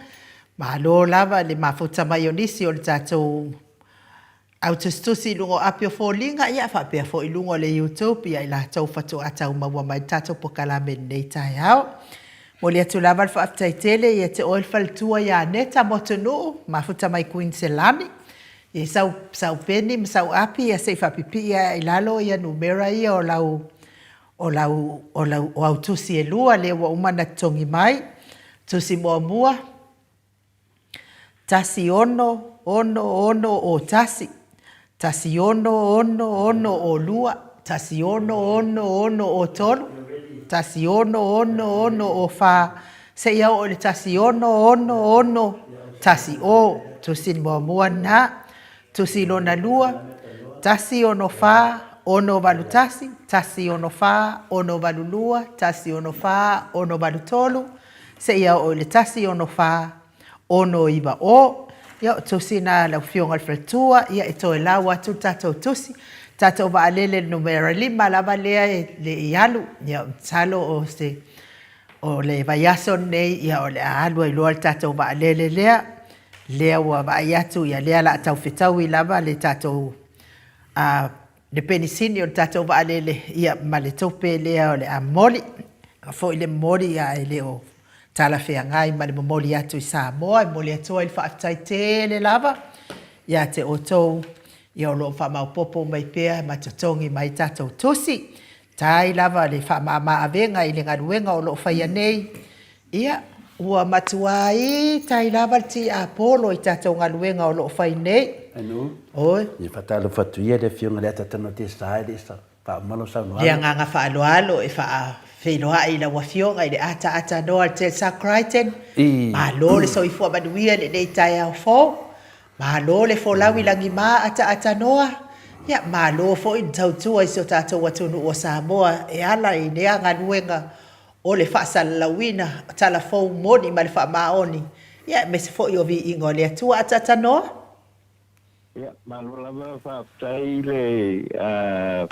Malo lava le mafuta mai o nisi o le tatou au tusitusi i luga o api o foliga, ia faapea foi i luga o le YouTube ia i latou faatoa tau maua mai le tatou polokalame i lenei taeao. Momoli atu lava le faafetai tele ia te oe le faletua ia Neta Motunuu, mafuta mai Kuiniselani, i sau, sau peni ma sau api ia se i faapipii ae i lalo ia numera ia o lau o lau o lau o au tusi e lua lea ua uma ona totogi mai. Tusi muamua, 1 6 6 o 1, 1 6 6 o 2, 1 6 6 o 3, 1 6 6 o 4, seia oo i le 1 6 6 6 1 o. Tusi muamua lena. Tusi lona lua, 1 6 4 6 8 1, 1 6 4 6 8 2, 1 6 4 6 8 3, seia oo i le 1 6 4 6 9 o. Ia, o tusi na a lau Afioga i le Faletua, ia e toe lau atu le tatou tusi. Tatou vaalele numera 5 lava lea e le i alu. Ia, masalo o se o le vaiaso lenei, ia o le a alu ai loa le tatou vaalele lea. Lea ua vaai atu, ia lea o le a tau fetaui lava le tatou a le penisini o le tatou vaalele, ia ma le tupe lea o le a momoli. A foi le momoli ae le o talafeagai ma le momoli atu i Samoa. E momoli atu ai le faafetai tele lava ia te outou ia o lo o faamaopoopo mai pea ma totogi mai tatou tusi. Tai lava le faamama-avega i le galuega o lo o faia nei. Ia, ua matuai tai lava le tiapolo i tatou galuega o lo o fai nei. Anu, Oi. Ia faatalofa atu ia le Afioga i le Atatanoa Sa e le i faauma lau saunoaga. Le agaga faaaloalo e faafeiloai i lau Afioga i le ataata noa le Telsa Crichton. I. Malo le soifua manuia i lenei taeao fou. Malo le folau i lagima ataata noa. Ia, malo foi le tautua i si o tatou atunuu o Samoa e ala i lea galuega o le faasalalauina o tala fou moni ma le faamaoni, ia aemaise foi o viiga o le Atua. Ataata noa. Ia, malo lava faafetai i le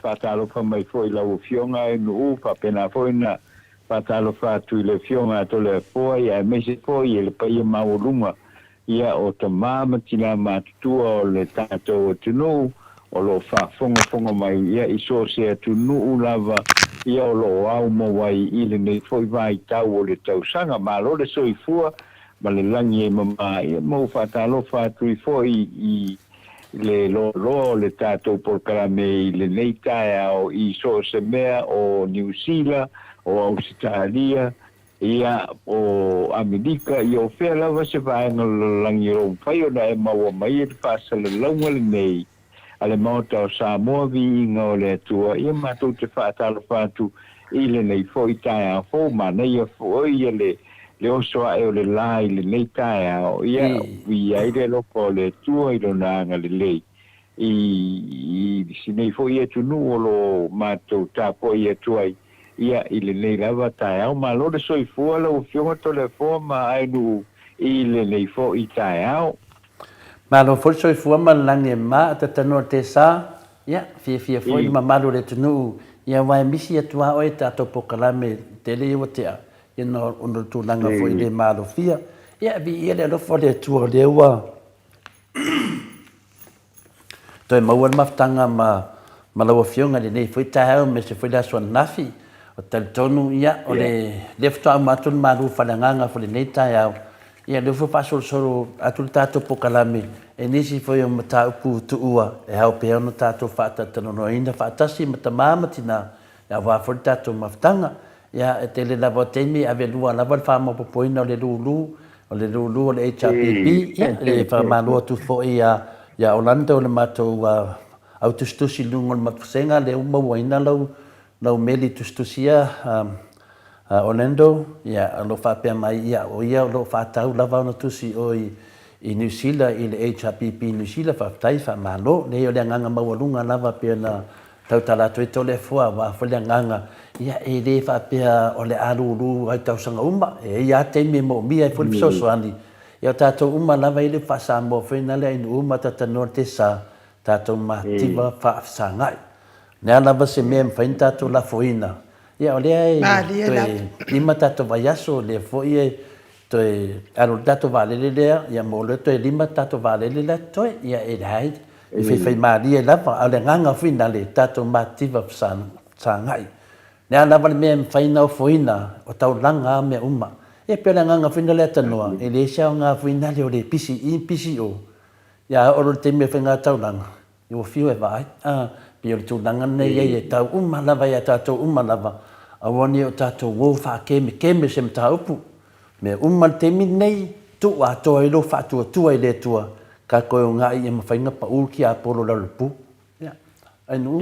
faatalofa mai foi i lau Afioga e Nuu, faapena foi ona faatalofa atu i le Afioga a Toleafoa, ia aemaise foi i le paia maualuga ia o tama ma tina matutua o le tatou atunuu o lo o faafogafoga mai ia i so o se atunuu lava ia o lo o ao mau ai i lenei foi vaitau o le tausaga. Malo le soifua ma le lagi e mama ia ma ua faatalofa atu ai foi i le loaloa o le tatou polokalame i lenei taeao i so o se mea o Niu Sila, o Ausetalia, ia, o Amerika, ia o fea lava se vaega o le lalolagi o lo o mafai ona e maua mai ai le faasalalauga lenei a le Maota o Samoa Viiga o le Atua, ia matou te faatalofa atu i lenei foi taeao fou. Manaia foi ia le le oso ae o le la i lenei taeao, ia viia ai le alofa o le Atua i Lona agalelei i i si nei foi atunuu o lo o matou tapuai atu ai ia i lenei lava taeao. Malo le soifua lau Afioga Toleafoa ma Aenuu i lenei foi taeao. Malo foi le soifua ma le lagi e ma tatanoa te sa, ia, fiafia foi le mamalu o le atunuu, ia aua e misi atu a oe tatou polokalame tele ia ua tea, ia ona o le tulaga foi le malofia. Ia, viia le alofa o le Atua o lea ua Toe maua le mafutaga ma, ma lau Afioga i lenei foi taeao aemaise foi le aso ananafi. Ou te talitonu, ia, o le, lea faatoa uma atu le malu faaleagaga foi i lenei taeao, ia, lea foi ua faasolosolo atu le tatou polokalame i nisi foi o mataupu tuua e ao pea ona tatou faatalatalanoaina faatasi ma tama ma tina aua foi le tatou mafutaga. Ia, e tele lava o taimi e ave lua lava le faamaopoopoina o le lulu, o le lulu o le HRPP, ia, e faamalo atu foi ia, ia Orlando le matou uh, au tusitusi i luga o le mafusega lea ua mauaina lau, lau meli tusitusia um, uh, Orlando, ia, o lo o faapea mai, ia, o ia o lo o faatau lava ona tusi o i, i Niu Sila i le HRPP Niu Sila, faafetai, faamalo. Leai, o le agaga maualuga lava pei ona Tautala atu ai Toleafoa aua foi le agaga, ia e le faapea o le a lulu ai tausaga uma, e i ai lava taimi e moomia ai foi le fesoasoani. Ia o tatou uma lava e le faa-Samoa foi na le ainu uma tatanoa le tesa, tatou mativa faafesagai. O le a lava se mea e mafai ona tatou lafoina, Ia, o lea e Malie toe lava. lima tatou vaiaso, o lea foi e toe alu le tatou vaalele lea, ia mo lea toe lima tatou vaalele la e totoe. Ia, e leai, e faifaimalie lava, a o le agaga foi lena le tatou mativa fesagai. Le a lava le mea e mafai ona ofoina, o taulaga lava mea uma. Ia pei o le agaga foi lena o le atalanoa, e leai se aoga foi lena o le pisi i i pisi i o, ia a oo loa i le taimi o le faiga taulaga, ia ua fiu e vaai. A, pei o le tulaga lena e i ai e tau uma lava ia tatou uma lava, aua ne i o tatou o faakemekeme se mataupu. Mea uma i le taimi lenei, tuu atoa ai lou faatuatua i le Atua, ka toe ogaʻi ia mafai ona pau le tiapolo i lalo o le pu. Ia, ai nuu.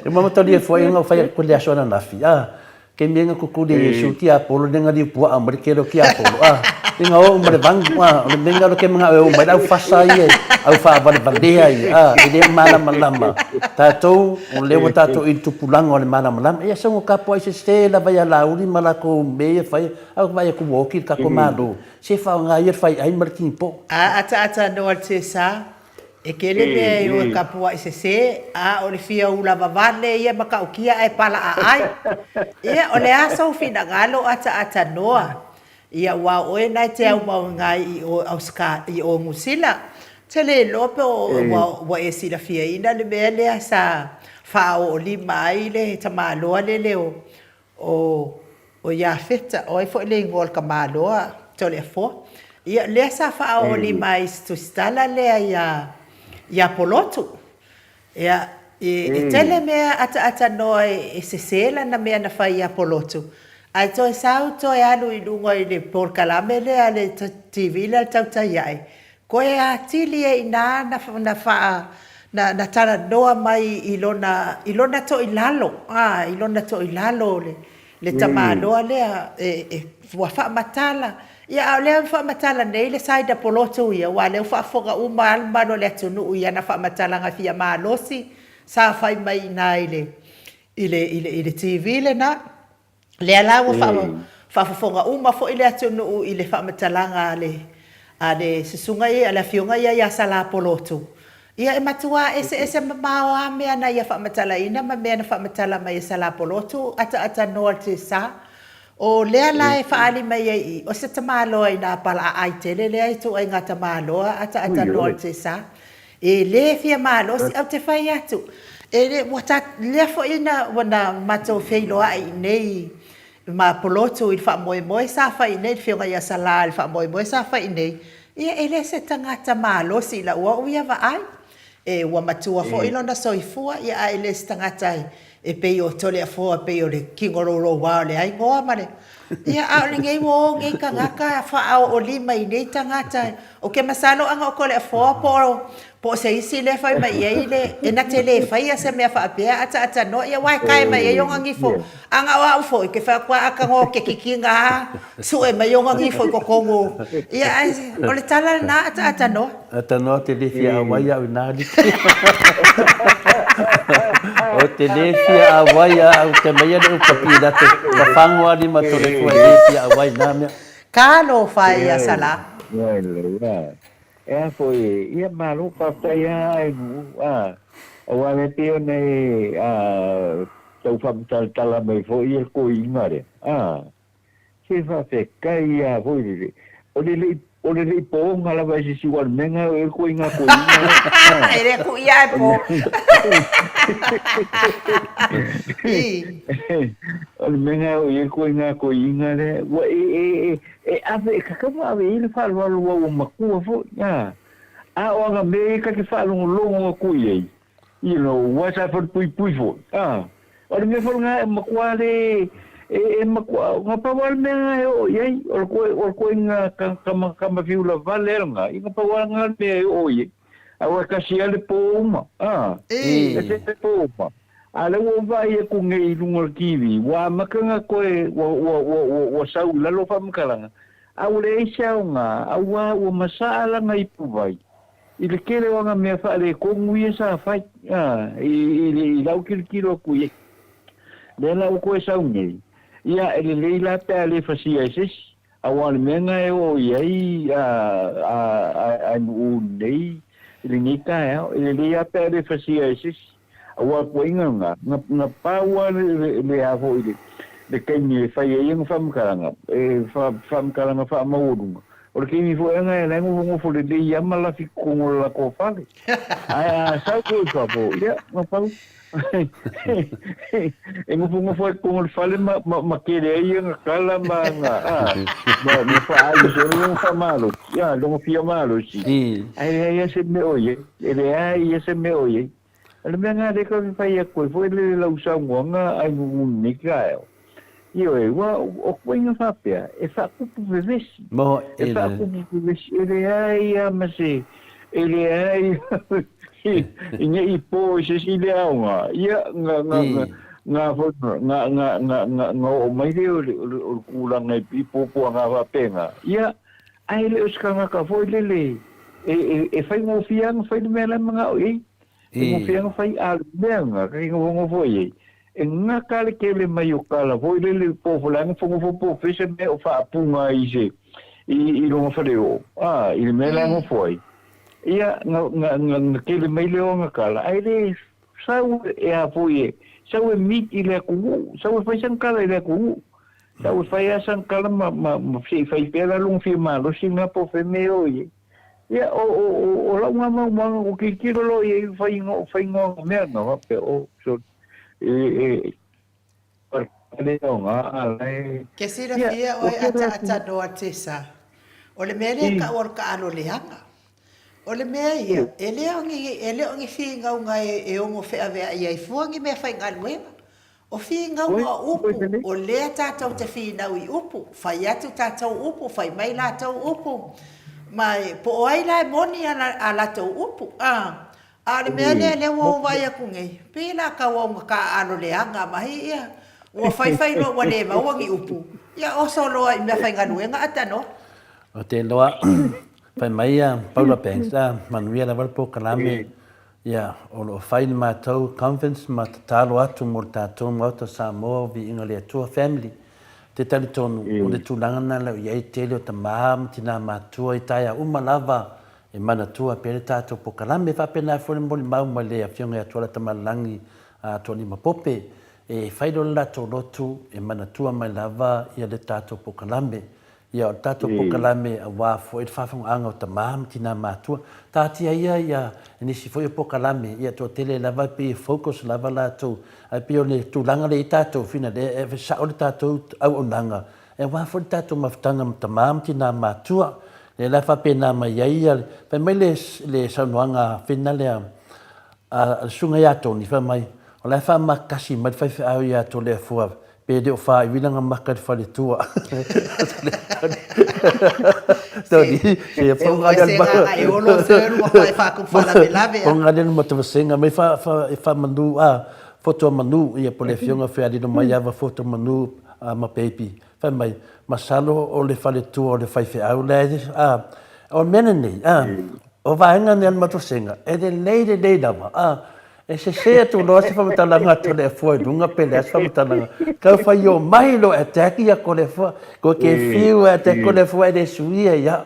E mama talia foi nga fai ko le aso ananafi. Ah, ke me nga kukuli e Yesu ki Apollo le nga liu puaa ma le kelo ki Apollo. Ah, i nga o ma le vangu ah, o le me nga lo ke mga o mai au fasa ia, au fa vale valea ia. Ah, e le malamalama. Tatou o le ua tatou i le tupulaga o le malamalama. Ia songo ka po ai se se lava ia lauli ma lakou me ia fai au vai ku woki ka ko malo. Se faaaoga ia le faiai ma le kinipo'o. A ataatanoa le Cesar, e tele mea e o e kapua'i sesē, a o le fia ula vavale ia e matautia ae pala aai. Ia, o le a sou finagalo ataatanoa? Ia, aua o oe na e te aumauga ai i o Auseka, i o Niu Sila. Ou te le iloa pe o, ua, ua e silafiaina le mea lea sa faaoolima ai le tamaloa lele o, O o Iafeta, o ai foi le igoa o le tamaloa Toleafoa. Ia, lea sa faaoolima ai i se tusitala lea iā, iā Polotu. Ia, e, e tele mea ataatanoa e, e sesē lana mea na fai iā Polotu, ae toe sau toe alu i luga i le polokalame lea a le TV lea a le Tautai Ae, Koe atili e inā na, na faa, na, na talanoa mai i lona, i lona toilalo, a, i lona toilalo le, le tamaloa lea, e, e, ua faamatala. Ia, a o lea ua faamatala nei le side a Polotu ia, aua o lea ua faafofoga uma lava le mamalu o le atunuu i ana faamatalaga fia malosi sa fai mai i ina i le, i le, i le, i le TV lena. Lea la ua faafofoga uma foi le atunuu i le faamatalaga a le a le susuga ia, a le afioga ia ia Salā Polotu. Ia e matuā eseese mamao lava mea na ia faamatalaina ma mea na faamatala mai e Salā Polotu ataatanoa le Cesar. O lea la e faaali mai ai i, o se tamaloa inā palaaai tele lea ituaiga tamaloa ataatanoa le Cesar. E le fia malosi au te fai atu. E le, ua ta, lea foi na, ua na matou feiloai i inei ma Polotu i le faamoemoe sa fai i inei, le Afioga ia Salā i le faamoemoe sa fai i inei, ia e le se tagata malosi i lau au ia vaai. E, ua matua foi lona soifua, ia ae le se tagata e, e pei o Toleafoa pei o le kinolouloua o le aigoa ma le, ia a o lenei ua o nei tagata faaoolima i nei tagata ou te masalo ana o Toleafoa po o po o se isi lea fai mai i ai le e na te le faia se mea faapea ataatanoa ia aua e tae mai ai ona nifo ana o au foi ke fai atu a atanoa ke kikina a sue mai ona nifo i totonu ia ae o le tala lena ataatanoa. Atanoa te le fia auai au ina aliki. O te le fia auai a au te mai ale upa Pilato. Ka whango ali ma tole kua e le fia auai nā mea. Talofa e ia Salā. E a foi, ia malo faafetai a ai nuu a aua le pei ona e a tau faamatalatala mai foi ia le toeaina lea a. Se faafetai a foi le o le lei o le lei poga lava e sisi ua le mega e koe nga koe inga. E le ku ia e po. O le mega o e koe nga koe inga le ua e e e e ave e kakama ave i le faaaloalo ua ua makua foi a a o aga mea ia ka te faalogologo atu i ai. You know, ua sa falepuipui foi. Ah, o le mea foi lena e matua le, e, e matua, na pau lava le mea lena e oo i ai, o le koe, o le koe ka, kama, kama fiula vale lena, i na pau lava lena le mea e oo i ai. Aua e kasi lava le po uma, ah, e kasi le po uma. A o lea ua ou vaai atu nei i luga o le TV, ua amata ona toe, ua, ua, ua, ua, ua sau i lalo faamatalaga, a ua leai se aoga, aua ua masaa lana ipuvai. I le tele o ana mea faaletonu ia sa fai, a, i, i, i lau tilotilo atu i ai. Lea la ua toe sau nei, ia, e lelei la pe a le fasia e se isi, aua o le mea lena e oo i ai a, a, a, a nuu nei i lenei taeao, e lelei lava pe a le fasia e se isi. Aua tuaiga lena, na, na pau lava le, le, le a foi le, le taimi e fai ai ana faamatalaga, e fa, faamatalaga faamaualuga, o le taimi foi lena e ala ai nofonofo lelei lava ma lafi i totonu o le latou fale. Ae a sau foi i fafo, ia, na pau. E nofonofo ai i totonu o le fale ma, ma, ma tele ai ana tala ma ana, a, ma, ma faaali solo lona faamalosi, a, lona fia malosi. Ae leai lava se mea o i ai, e leai lava se mea o i ai. O le mea lena lea tatou te fai atu ai foi le lau saunoaga a Nu'u nei taeao. Ioe, ua o tuaiga faapea e faatupu vevesi. E faatupu vevesi, e leai lava ma se, e leai ne i po i se isi le aoga, ia, na, na, na, na, na, na, na, na, na oo mai lea o le, o le, o le tulaga i puapuaga faapena, ia, ae le o se tagata foi lele e, e, e faigofie lava ona fai le mea la e manao i ai. Faigofie ona fai, a o le mea lena, kei nofonofo i ai, e gata le tele mai o tala foi lele po o le a nofonofo po o fea se mea o faapuga ai i se, i, i lona faleoo, a, i le mea la e nofo ai. Ia, na, na, na, na tele mai lea o ana tala, ae le sau e a foi e, sau e meet i le atunuu, sau e fai sana tala i le atunuu. Sau e fai lava sana tala ma, ma, ma se i fai pea la lona fia malosi lena po o fea mea e o i ai. Ia, o, o, o, o lau ngā maumauga, ko tilotilo loa i ai whainga, whainga o mea na, whapea, o, so, e, e, le o ngā ala e... Ke silafia oe ataatanoa Tessa, o le mea lea kau o le kaalo leaga. O le mea ia, e le o ni, e le o ni finauga e, e ono feaveai ai fua ni mea faigaluega. O finauga o upu, o lea tatou te finau i upu, fai atu tatou upu, fai mai latou upu, ma e, po o ai la e moni a, a latou upu, a. A o le mea lea, lea ua ou vaai atu nei, pei la tau augata aalo leaga mai ia, ua faifai loa ua le maua ni upu, ia oso loa i meafaigaluega a tanoa. O te iloa, fai mai ia Paula Banks, a, manuia lava le polokalame, Ia, o lo o fai le matou conference ma tatalo atu mo le tatou Maota Samoa o Viiga le Atua Family. Te talitonu, o le tulaga lena la i ai tele o tama ma tina matua i taea uma lava e manatua pea le tatou pokalame. E faapena foi le molimau mai le Afioga ia Tuala Tamalelagi a Tualima Pope, e fai loa le latou lotu e manatua mai lava ia le tatou pokalame. Ia, o le tatou pokalame aua foi le faafogaaga o tama ma tina matua. Taatia ia ia nisi foi o pokalame, ia toatele lava e pei e focus lava latou, ae pei o le tulaga lea i tatou fina lea e sao le tatou auaunaga, aua foi le tatou mafutaga ma tama ma tina matua. Lea la e faapena mai ai ia, fai mai le le saunoaga a fina lea a le susuga ia Tony, fai mai, o la e faamakasi mai le faifeau ia Toleafoa Pe le o faaiwi lana maka i le faletua. Tony, se Ponga le matavasega mai fa fa e fa manu a foto a manu ia po le afioga fealilo mai ava foto manu a ma baby. Fai mai, masalo o le faletua o le faifeau la e a o le mea lenei a o vaega nei a le matavasega e lelei lelei lava a E sese atu loa se faamatalaga a Toleafoa i luga pe leai se faamatalaga. Tau fai o mai lo attack ia Toleafoa. Ko ke fiu e attack Toleafoa e le suia ia.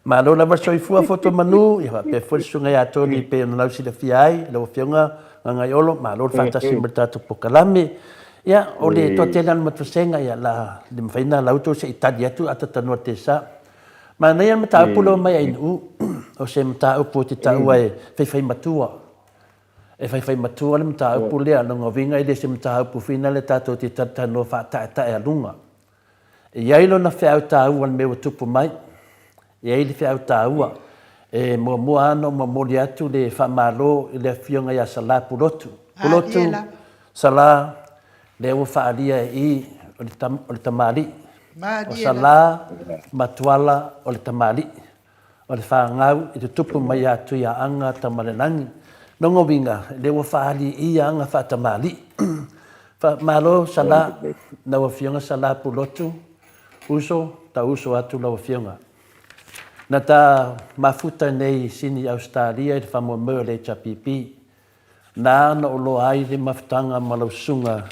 Malo lava soifua foto manu, ia faapea foi le susuga ia Tony pei ona lau silafia ai, lau Afioga Gagaiolo, malo le faatasi ma le tatou pokalame. Ia, o le toatele lava o le matusega, ia la le mafai ona lau tou se i tali atu a tatanoa tesa. Manaia le mataupu lea ua mai Ainuu, o se mataupu ou te taua e faifai matua. E faifai matua le mataupu lea, lona uiga e le se mataupu fina le tatou te talatalanoa faataetaealuga. E i ai lona feau taua i le mea ua tupu mai. E i ai le feau taua. E muamua lava ona ou momoli atu le faamalo i le Afioga ia Sala Pulotu. Pulotu, Sala, lea ua faaalia e i o le tamalii. O Sala ma Tuala o le tamalii. O le fanau i tutupu mai ia Tuiaaga Tamalelagi. Lona uiga, lea ua faaali i i aga faatamalii. Malo Sala, lau Afioga Sala Pulotu, uso, ta uso atu lau Afioga. Na ta mafuta nei i Sini Ausetalia i le faamoemoe o le HRPP. Na ona ou loa ai le mafutaga ma lau susuga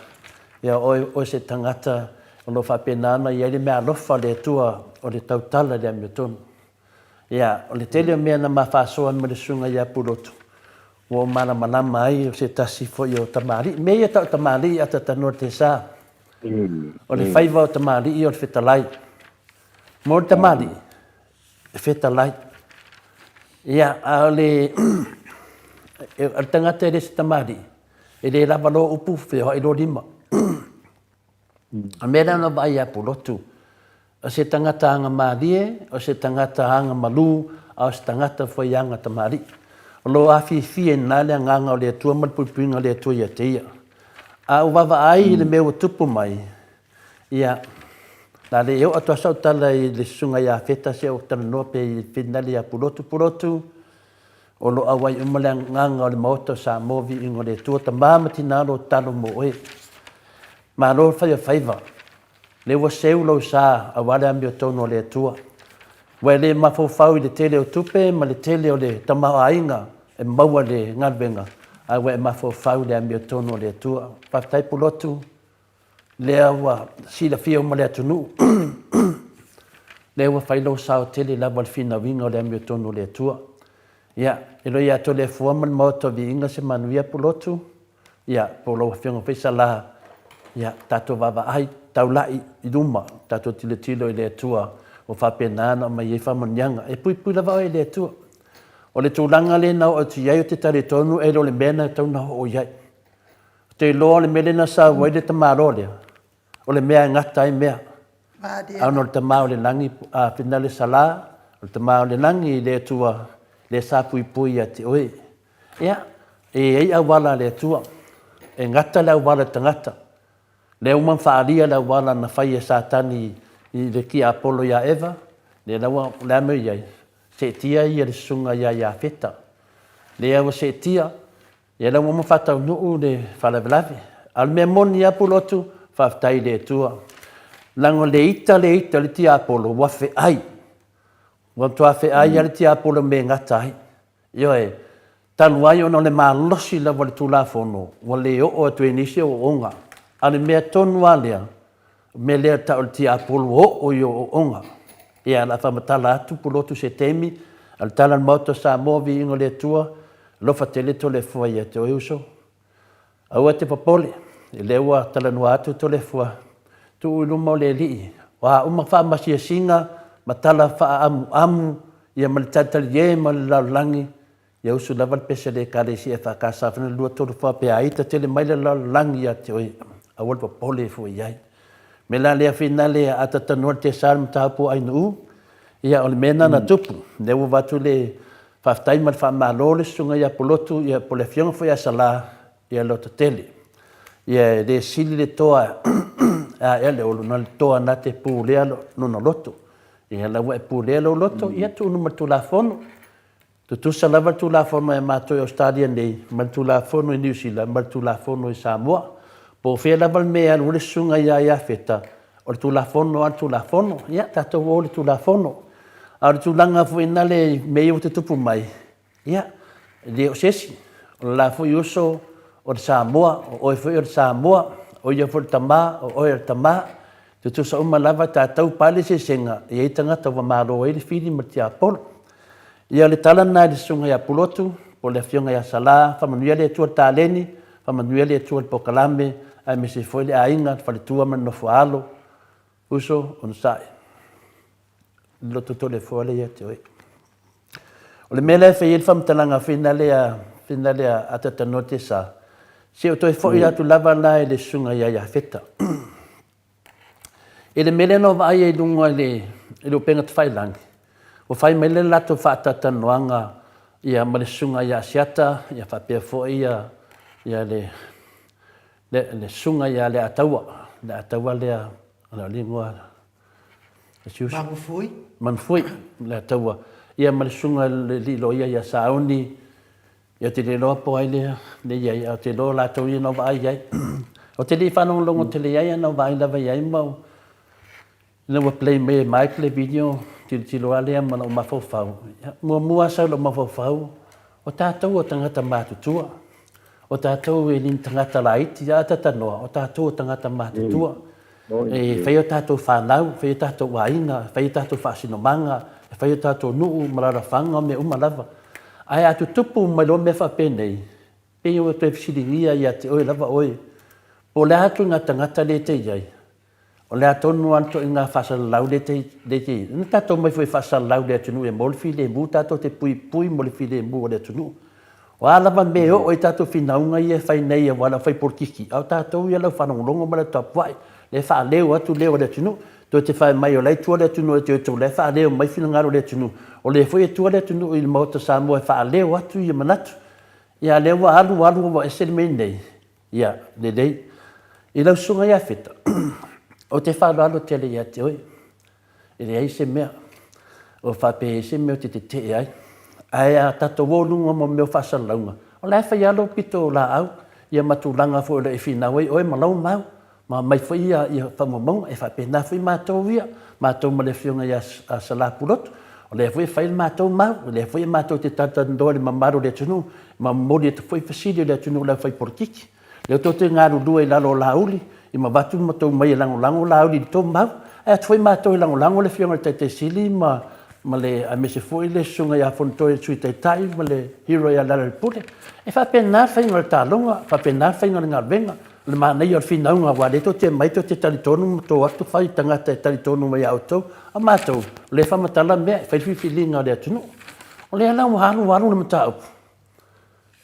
ia oe, oe se tagata o lo o faapena ona i ai le meaalofa a le Atua o le tautala i le amiotonu. Ia, o le tele o mea na ma faasoa ma le susuga ia Pulotu. Ua ou malamalama ai o se tasi foi o tamalii. Mea ia tau tamalii a tatanoa te sa. O le faiva o tamalii o le fetalai. Mo le tamalii, e fetalai. Ia, a o le, o le tagata e le se tamalii, e le lava loa upu, feoai loa lima. O le mea lea na vaai ia Pulotu, o se tagata aga malie, o se tagata aga malū, a o se tagata foi aga tamalii. O lo o afifi ai na le agaga o le Atua ma le puipuiga o le Atua ia te ia. A ou vaavaai i le mea ua tupu mai, ia, o le a le oo atu lava sau tala i le susuga ia Feta se i ou talanoa pea i le finale ia Pulotu. Pulotu, O lo o auai uma le agaga o le Maota o Samoa Viiga o le Atua Tama ma Tina o lo o tatalo mo oe. Malo le fai o faiva. Lea ua seu lou sa aua le amiotonu a le Atua. Ua e le mafaufau i le tele o tupe ma le tele o le tamaoaiga e maua i le galuega, ae ua e mafaufau i le amiotonu a le Atua. Faafetai Pulotu, lea ua silafia uma le atunuu, lea ua fai lou sao tele lava i le finauina o le amiotonu o le Atua. Ia, e loi ia Toleafoa ma le Maota o Viiga se manuia Pulotu, ia, po o lau Afioga foi Sala, ia, tatou vaavaai, taulai i luma, tatou tilotilo i le Atua ua faapena ona aumai ai faamanuiaga. E puipui lava oe e le Atua. O le tulaga lea na oo atu i ai, ou te talitonu e le o le mea lena e tatau ona oo i ai. Ou te iloa o le mea lea na sau ai le tamaloa lea, o le mea e gata ai mea. A ona o le Tama o le Lagi, a finale Sala, o le Tama o le Lagi i le Atua, lea sa puipui ia te oe. Ia, e i ai auala a le Atua, e gata le auala i le tagata. Lea ua faaalia le auala na fai e Satani i le tiapolo ia Eva, lea la ua, o le a mea o i ai? Seetia ia le susuga ia Iafeta. Lea ua seetia, Ia la ua uma faataunuu le faalavelave. A o le mea moni lava Pulotu, faafetai i le Atua. Leaga o le ita le ita o le tiapolo ua feai. Ua matua feai lava le tiapolo i mea e gata ai. Ioe, talu ai ona o le malosi lava o le Tulafono, ua le oo atu ai nisi ooooga. A o le mea tonu lava lea, O le mea lea e tau o le tiapolo ua oo i ooooga. Ia, o le a faamatala atu Pulotu se taimi, a o le tala a le Maota o Samoa, viiga o le Atua, alofa tele Toleafoa ia te oe uso. Aua e te popole, o lea ua talanoa atu Toleafoa, tuu i luma o le Alii, o a uma faamasiasiga ma tala faaamuamu, ia ma le talitalie ma le lalolagi, Ia usu lava le pese a le Ekalesia EFKS fana 23 fa pe a ita tele mai le lalolagi ia te oe, aua le popole fua i ai. Me la lea finale a tatanoa le tesa le mataupu o Ainuu, ia o le mea lena na tupu. Lea ua avatu le faafetai ma le faamalo le susuga ia Pulotu ia po o le afioga foi ia Sala ia lototele. Ia e le sili le toa e aea le olo na le toa na te pulea lona loto. Ia la ua e pulea lou loto, ia tuunu ma le Tulafono. Tutusa lava le Tulafono ia matou i Ausetalia nei ma le Tulafono i Niu Sila ma le Tulafono i Samoa. Po o fea lava le mea e alu ai le susuga ia Iafeta, o le Tulafono lava le Tulafono. Ia, tatou o i le Tulafono. A o le tulaga foi lena i mea ia ua tutupu mai, ia, e le o se isi. O le la foi uso o le Samoa, o oe foi o le Samoa, o ia foi o le tama, o oe o le tama. Tutusa uma lava tatou, pale eseesega, e i ai tagata ua malo ai le fili ma le tiapolo. Ia o le tala lena i le susuga ia Pulotu, po o le afioga ia Sala, faamanuia le Atua i le taleni, faamanuia le Atua i le polokalame, aemaise foi le aiga, le faletua ma le nofoaalo. Uso, onosai. Le loto Toleafoa lea ia te oe. O le mea lea e fai ai le faamatalaga finale a, finale a Atatanoa Tesa, se o toe foi atu lava la i le susuga ia Iafeta. I le mea lea na ou vaai ai i luga i le, i le upega tafailagi, ua fai mai le latou faatalatalanoaga ia ma le susuga ia Asiata, ia faapea foi ia, ia le, le, le susuga ia Leataua, Leataua lea, o le igoa si uso. Manufui. Manufui, Leataua, ia ma le susuga i le alii loia ia Sauni, Ia ou te le iloa po o ai lea e i ai, ae ou te iloa o latou ia na ou vaai i ai. Ou te le i faalogologo tele i ai, ae na ou vaai lava i ai ma ina ua play mai e Mike le video, tilotilo lava lea ma lou mafaufau. Ia, muamua lava sau i lou mafaufau, o tatou o tagata matutua. O tatou e le ni tagata laiti, a talanoa, o tatou o tagata matutua. E fai o tatou fanau, e fai o tatou aiga, e fai o tatou faasinomaga, e fai o tatou nuu ma alaalafaga, o mea uma lava. Ae a tutupu mai loa mea faapenei, pei ua toe fesiligia ia te oe lava oe, po o le a ituaiga tagata lea e te i ai, o le a tonu lava le ituaiga faasalalau lea e te i ai. Na tatou omai foi e faasalalau i le atunuu e maua le filemu, tatou te puipui mo le filemu o le atunuu. O a lava mea e oo i ai tatou finauga ia e fai nei aua le aufai polokiki, a o tatou ia le aufaalogologo ma le autapuai, lea e faaleo atu leo o le atunuu. Tou te fai mai o la e tua le atunuu ia te outou, o la e faaleo mai finagalo o le atunuu, o lea foi e tua le atunuu i le Maota o Samoa e faaleo atu ia manatu. Ia a o lea ua alu alu ua ese le mea nei. Ia, lelei. I lau susuga ia Feta, ou te faaaloalo tele ia te oe. E leai se mea o faapea e i ai se mea ou te tetee ai. Ae a tatou o i luga mo mea o faasalalauga, o la e fai lava lou pito laau ia ma tulaga foi o lo o e finau ai oe ma lau mau, ma aumai foi ia faamaumauga. E faapena foi matou ia, matou ma le Afioga ia Sala Pulotu, o lea foi e fai le matou mau, o lea foi matou te talatalanoa i le mamalu o le atunuu, ma momoli atu foi fesili a le atunuu i le aufai polokiki. Lea tou te galulue i lalo o Laauli, i Mavatu ma tou omai e lagolago Laauli i le tou mau. Ae atu foi matou e lagolago le Afioga i le Taitai Sili ma ma le aemaise foi le Susuga ia Fonotoe le Sui Taitai ma le Hero ia Lealailepule. E faapena le faiga o le taaloga, e faapena le faiga o le galuega, o le manaia o le finauga aua o lea tou te omai tou te talitonu ma tou o atu fai tagata e talitonu mai ia outou. A o matou, o lea e faamatala mea, e fai le filifiliga a le atunuu. O lea la ua alu alu le mataupu,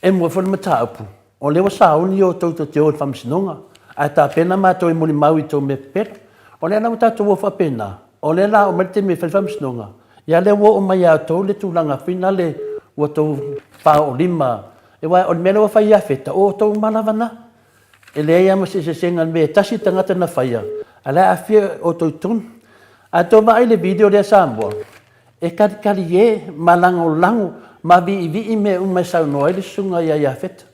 E mua foi le mataupu, o lea ua sauni outou tou te o i le faamasinoga, ae tapena matou e molimau i tou mea pepelo. O lea la ua tatou o faapena, o lea la a oo mai le taimi e fai le faamasinoga, ia lea ua oo mai ia outou le tulaga foi nale ua outou faaoolima, aua o le mea lea ua fai ia Feta, o outou uma lava na. E leai lava ma se eseesega i le mea e tasi le tagata na faia, a o la e aafia outou i totonu. A outou vaai i le video lea Samoa, E kalikalie ma lagolago ma viivii mea uma e saunoa ai le susuga ia Iafeta.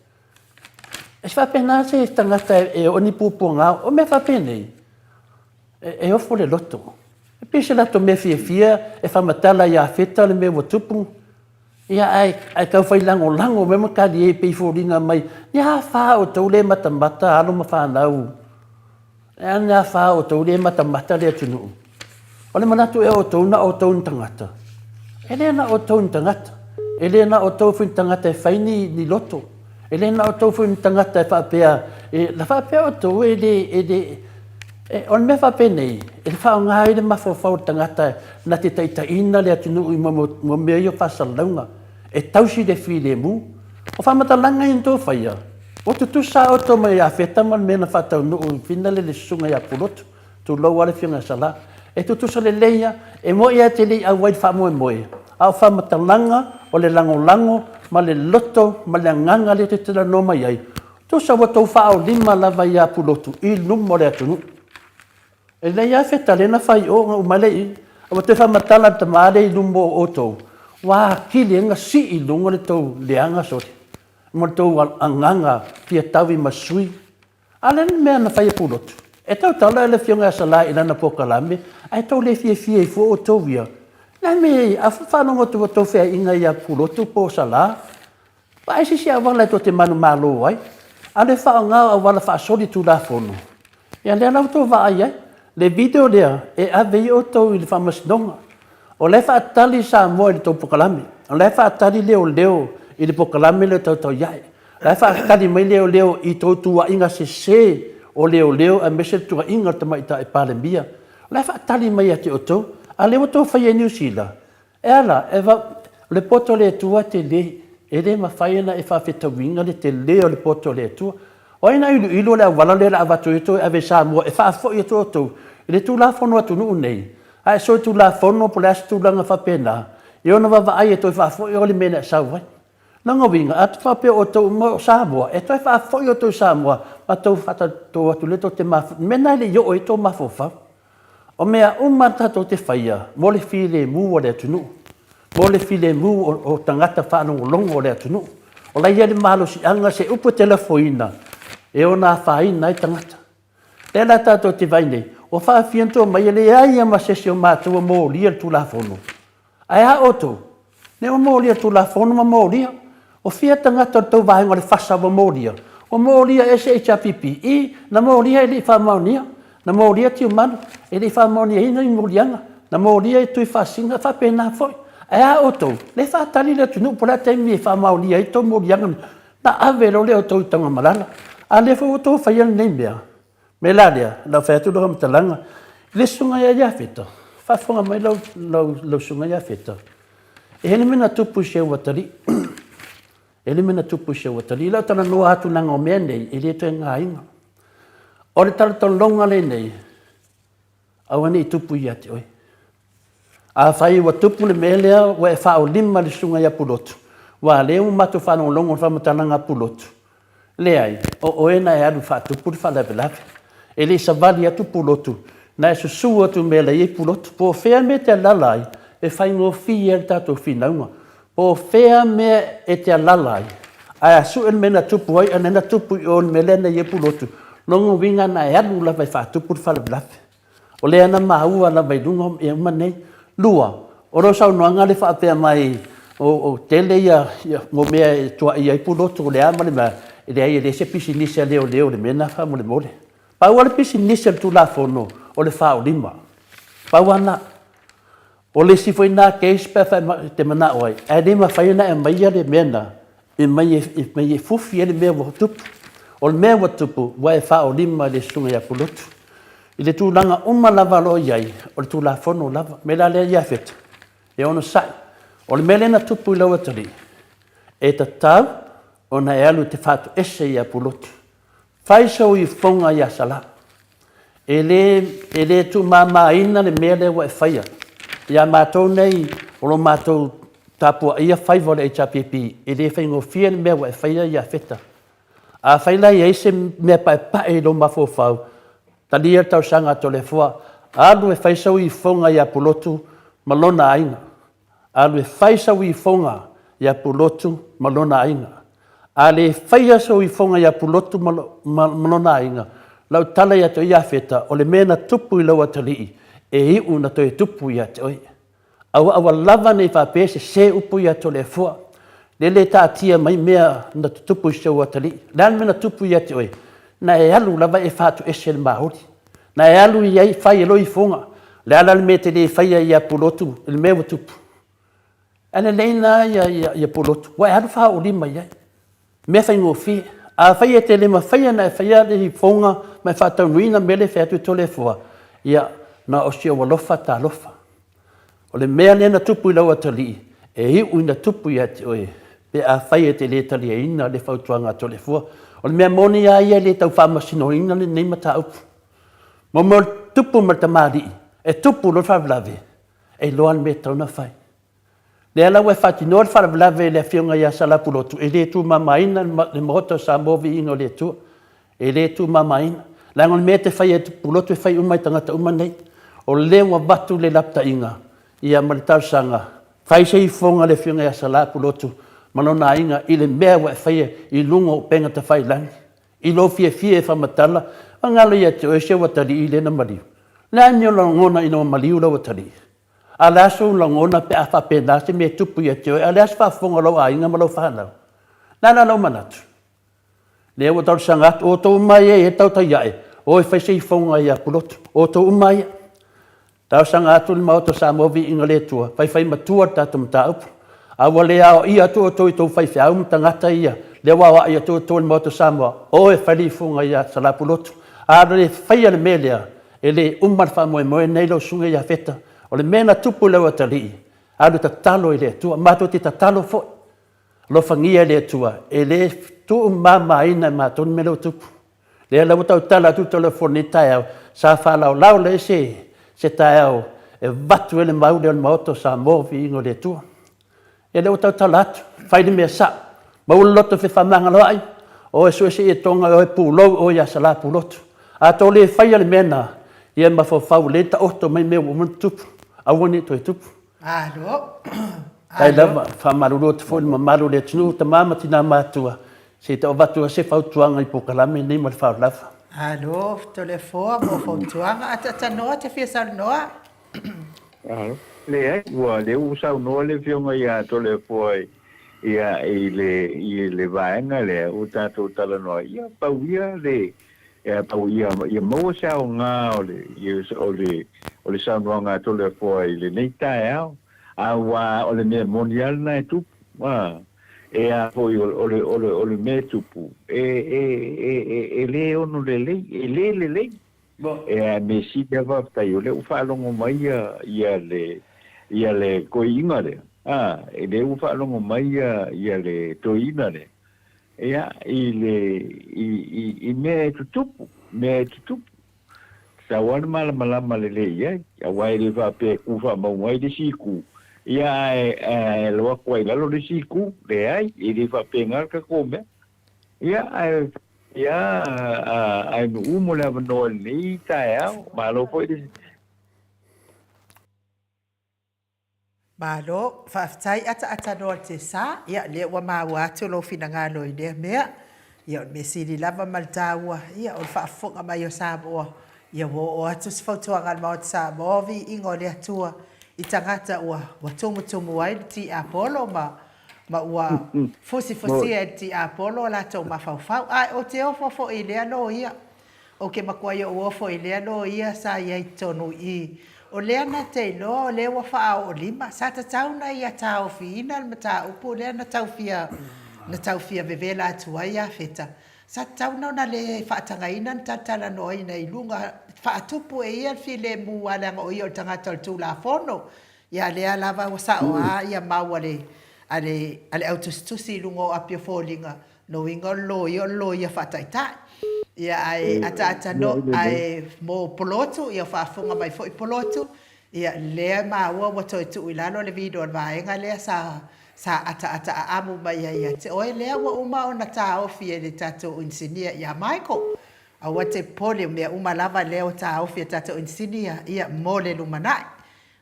E faapena se tagata e oo ni puapuaga, o mea faapenei, e ofo le loto. E pei se latou mea fiafia e faamatala ia Iafeta le mea ua tupu, ia ae tau fai lagolago mai ma kalie pei e foliga mai, ia fa outou le matamata alo ma fanau. E a ni afa o outou le matamata le atunuu? O le manatu ea o outou na o outou ni tagata? E le na o outou ni tagata. E le na o outou foi ni tagata e fai ni, ni loto. E le na o outou foi ni tagata e faapea, e, na faapea outou e le, e le, e, o le mea faapenei, e faaaoga ai le mafaufau o le tagata na te taitaiina le atunuu i mo mea ia o faasalalauga, e tausi le filemu. O faamatalaga ia na outou faia, Ua tutusa outou ma Iafeta ma le mea na faataunuu i Finale le susuga ia Pulotu, tulou lava le afioga ia Sala. E tutusa lelei lava, e moni lava e te le i auai i le faamoemoe, a o faamatalaga o le lagolago ma le loto ma le agaga lea e te talanoa mai ai, tusa ua tou faaolima lava ia Pulotu i luma o le atunuu. E lelei lava Feta lea na fai o ona uma lea i i, a ua toe faamatala le tama lea i luma o outou, ua atili ai ona sii i luga le tou leaga sole. Ma le tou agaga fia taui ma sui. A le le mea na fai e Pulotu? E tautala le Afioga ia Salai i lana polokalame, ae tou le fiafia ai fua outou ia. Le a mea a faalogo atu ua tou feaiga ia Pulotu po o Salā, vaai se isi auala e tou te manumalo ai. A o le faaaoga o auala faasoli Tulafono, Ia lea la ua outou vaai ai, le video lea e ave ai outou i le faamasinoga. O la e faatali Samoa i le tou polokalame. O la e faatali leoleo i le polokalame lea o Tautauiae. O la e faatali mai leoleo i tou tuuaiga sese o leoleo aemaise le tuuaiga o le Tamaitai Palemia. O la e faatali mai ia te outou. A o lea ua outou faia i Niu Sila, E a la, e va, o le poto a le Atua e tele, e le mafai ona e faafetauina le tele o le poto a le Atua. O ai na iluilu o le auala lea o le a avatu ai outou e ave i Samoa e faafoi atu outou i le Tulafono atunuu nei, a e solitulafono po o le a se tulaga faapena, i ona vaavaai e toe faafoi oe i le mea na e sau ai. Lona uiga, a faapea o outou uma o Samoa, e toe faafoi outou i Samoa, matou faatalitonu atu lea tou te mafaufau, le mea lena e le i oo i ai outou mafaufau. O mea uma tatou te faia mo le filemu o le atunuu, mo le filemu o tagata faalogologo o le atunuu. O la e i ai le malosiaga, se upu e te lafoina e ono afaina ai tagata. O lea la tatou te vaai nei, ua faafia ona tua mai, e leai lava ma se isi o matou ua molia le Tulafono. Ae a outou? Ne ua molia le Tulafono ma molia. O fia tagata o le tou vaega o le FASA ua molia? Ua molia e se HRPP? I, na molia e le i faamaonia. Na molia Tiumalu, e le i faamaoniaina ni moliaga. Na molia e Tuifaasisina, e faapena foi. Ae a outou, lea e faatali le atunuu po o le a taimi e faamaonia ai tou moliaga na, na ave loa lea o outou i Tanugamalala. A o lea foi ua outou faia lenei mea, mea la lea, o le a ou fai atu lau faamatalaga i le susuga ia Iafeta, faafofoga mai lau, lau, lau susuga Iafeta, e i ai le mea na tupu i si ou atalii. E le mea na tupu i si ou atalii. I lau talanoa atu leaga o mea nei, e le toe gaina. O le talotaloga lenei, aua ne i tupu ia te oe. Afai ua tupu le mea lea ua e faaolima i le susuga ia Pulotu, aua o lea ua matou faalogologo i le faamatalaga a Pulotu, leai, o oe na e alu faatupu le faalavelave. E le i savali atu Pulotu, na e susu atu i le mea la e i ai Pulotu. Po o fea le mea e te alaala ai, e faigofie ai le tatou finauga. Po o fea mea e te alaala ai, ae a sue le mea na tupu ai, a na tupu i o i le mea lea na i ai Pulotu, lona uiga na e alu lava e faatupu le faalavelave. O lea na maua lava i luga o mea uma nei. Lua, o lou saunoaga lea faapea mai o tele ia mea e tuuaia ai Pulotu o le a ma le a, e leai e leai se pisinisi a leoleo i le mea lena faamolemole. Pau lava le pisinisi a le Tulafono o le faaolima. Pau lava lena. O le isi foi lena case pe afai e te manao ai, ae le mafai ona e aumaia le mea lena e mai e fufi ai le mea ua tupu. O le mea ua tupu, ua e faaolima i le Susuga ia Pulotu. I le tulaga uma lava o lo o i ai, o le Tulafono lava. O le mea la lea Iafeta, e onosai. O le mea lea na tupu i lau atalii, e tatau ona e alu e te faatoese ia Pulotu. Fai sou ifoga ia Sala. E le, e le tuumamaina le mea lea ua e faia. Ia matou nei, o lo matou tapuaia faiva o le HRPP, e le faigofie le mea ua e faia Iafeta. Afai la e i ai se mea paepae i lou mafaufau, talia le talosaga a Toleafoa, alu e fai sau ifoga ia Pulotu ma lona aiga. Alu e fai sau ifoga ia Pulotu ma lona aiga. A le faia sou ifoga ia Pulotu ma, ma, ma lona aiga, lau tala ia te oe Iafeta, o le mea na tupu i lou atalii, e iu na toe tupu ia te oe. Aua aua lava ne i faapea e sese upu ia Toleafoa, le le taatia mai mea na tutupu i si ou atalii. O le a le mea na tupu ia te oe? Na e alu lava e faatoese le mauli. Na e alu i ai fai e lou ifoga. O le a la le mea e te le faia ia Pulotu i le mea ua tupu? Ae lelei na ia, ia, ia Pulotu. Ua e alu faaolima i ai. Mea faigofie. Afai e te le mafaia ona e faia le ifoga ma e faataunuina mea lea e fai atu e Toleafoa, ia, na o si ou alofa talofa. O le mea lea na tupu i lau atalii, e iu ina tupu ia te oe, pe afai e te le taliaina le fautuaga a Toleafoa. O le mea moni lava ia e le tau faamasinoina lenei mataupu. Mo mea o le tupu ma le tamalii, e tupu loa le faalavelave, e iloa le mea e tatau ona fai. Lea la ua e faatinoa le faalavelave i le Afioga ia Salapulotu, e le tuumamaina le Maota o Samoa Viiga o le Atua. E le tuumamaina. Leaga o le mea e te faia e Pulotu e fai uma e tagata uma nei. O lea ua avatu le lapataiga ia ma le talosaga, fai se ifoga a le Afioga ia Sala Pulotu ma lona aiga i le mea ua e faia i luga o upega tafailagi. I lou fiafia e faamatala, ua galo ia te oe si ou atalii lea na maliu. O le a le mea o lagona ina ua maliu lau atalii? A o le a sou lagona pe a faapena se mea e tupu ia te oe, a o le a se faafofoga o lou aiga ma lau fanau? O le a la lou manatu? Lea ua talosaga atu, o outou uma ia e tautai ae, o e fai se ifoga ia Pulotu, o outou uma ia. Talosaga atu le Maota o Samoa Viiga le Atua, faifai matua le tatou mataupu. A ua le aoaia atu outou i tou faifeau ma tagata ia, lea ua aoai atu outou e le Maota o Samoa, o e fai le ifoga ia Sala Pulotu. A le faia le mea lea, e le uma le faamoemoe nei lau susuga Iafeta. O le mea na tupu i lau atalii, alu e tatalo i le Atua. Matou te tatalo foi. Alofagia e le Atua, e le tuumamaina e matou le mea lea ua tupu. Lea la ua tautala atu le telefoni i lenei taeao, sa faalaolao lea se, se taeao e avatu ai le mau lea o le Maota o Samoa, viiga o le Atua. Ia lea ua tautala atu, fai le mea sao, maua le loto fefaamagaloai, o e sue se ietoga, o e pulou oe ia Sala Pulotu. A tou le faia le mea lena, ia mafaufau lelei taoto mai mea ua uma ona tutupu, aua ne i toe tupu. Malo. Faafetai lava, faamalulu atu foi i le mamalu o le atunuu, tama ma tina matutua, se i tau avatu ai se fautuaga i polokalame nei ma le faaaloalo. Malo Toleafoa mo fautuaga. Ataatanoa te fia saunoa. Malo. Leai, ua lea ua saunoa le Afioga ia Toleafoa ia i le i le vaega lea ua tatou talanoa ai, ia pau ia le Ea pau ia, ia maua se aoga o le, o le, o le saunoaga a Toleafoa i lenei taeao. Aua o le mea moni lava lena e tupu, a, e a foi o le, o le, o le mea e tupu, e, e, e, e, e le ono lelei, e le lelei. E a mea sili lava faafetai o lea ua faalogo mai ia, ia le, ia le toeaina lea, a, e lea ua faalogo mai ia, ia le toeaina lea, ia, i le, i, i, i mea e tutupu, mea e tutupu. Tatau lava ona malamalama lelei i ai, aua e le faapea e ku faamauga ai le isi itu, ia ae ae alu atu ai i lalo le isi itu. Leai, e le faapena le tatou mea. Ia ae ia ae nuu mo le avanoa i lenei taeao. Malo foi le. Malo, faafetai ataatanoa i te sa, ia lea ua maua atu lou finagalo i lea mea. Ia o le mea sili lava ma le taua, ia o le faafofoga mai o Samoa, ia ua oo atu se fautuaga a le Maota Samoa, viiga o le Atua i tagata ua ua tumutumu ai le tiapolo ma ma ua fusifusia e le tiapolo o latou mafaufau. Ae ou te ofo foi i lea loia. Ou te matuai ou ofo i lea loia sa i ai i totonu i i. O lea na te iloa o lea ua faaoolima. Sa tatau na ia taofiina le mataupu lea na tau fia, na tau fia vevela atu ai ia Feta. Sa tatau na ona le faatagaina na talatalanoaina i luga, faatupu e ia le filemu a leaga o ia o le tagata o le Tulafono. Ia lea lava ua sao a ia mau a le, a le, a le autusitusi i luga o api o foliga Lona uiga o le loia o le loia faataitai. Ia ae ataata no ae mo Polotu, ia faafofoga mai foi Polotu, ia lea maua ua toe tuu i lalo le video a le vaega lea sa sa ataata aamu mai ai ia te oe lea ua uma ona taofi e le tatou inisinia ia Michael. Aua te popole o mea uma lava lea ua taofi e tatou inisinia ia mo le lumanai.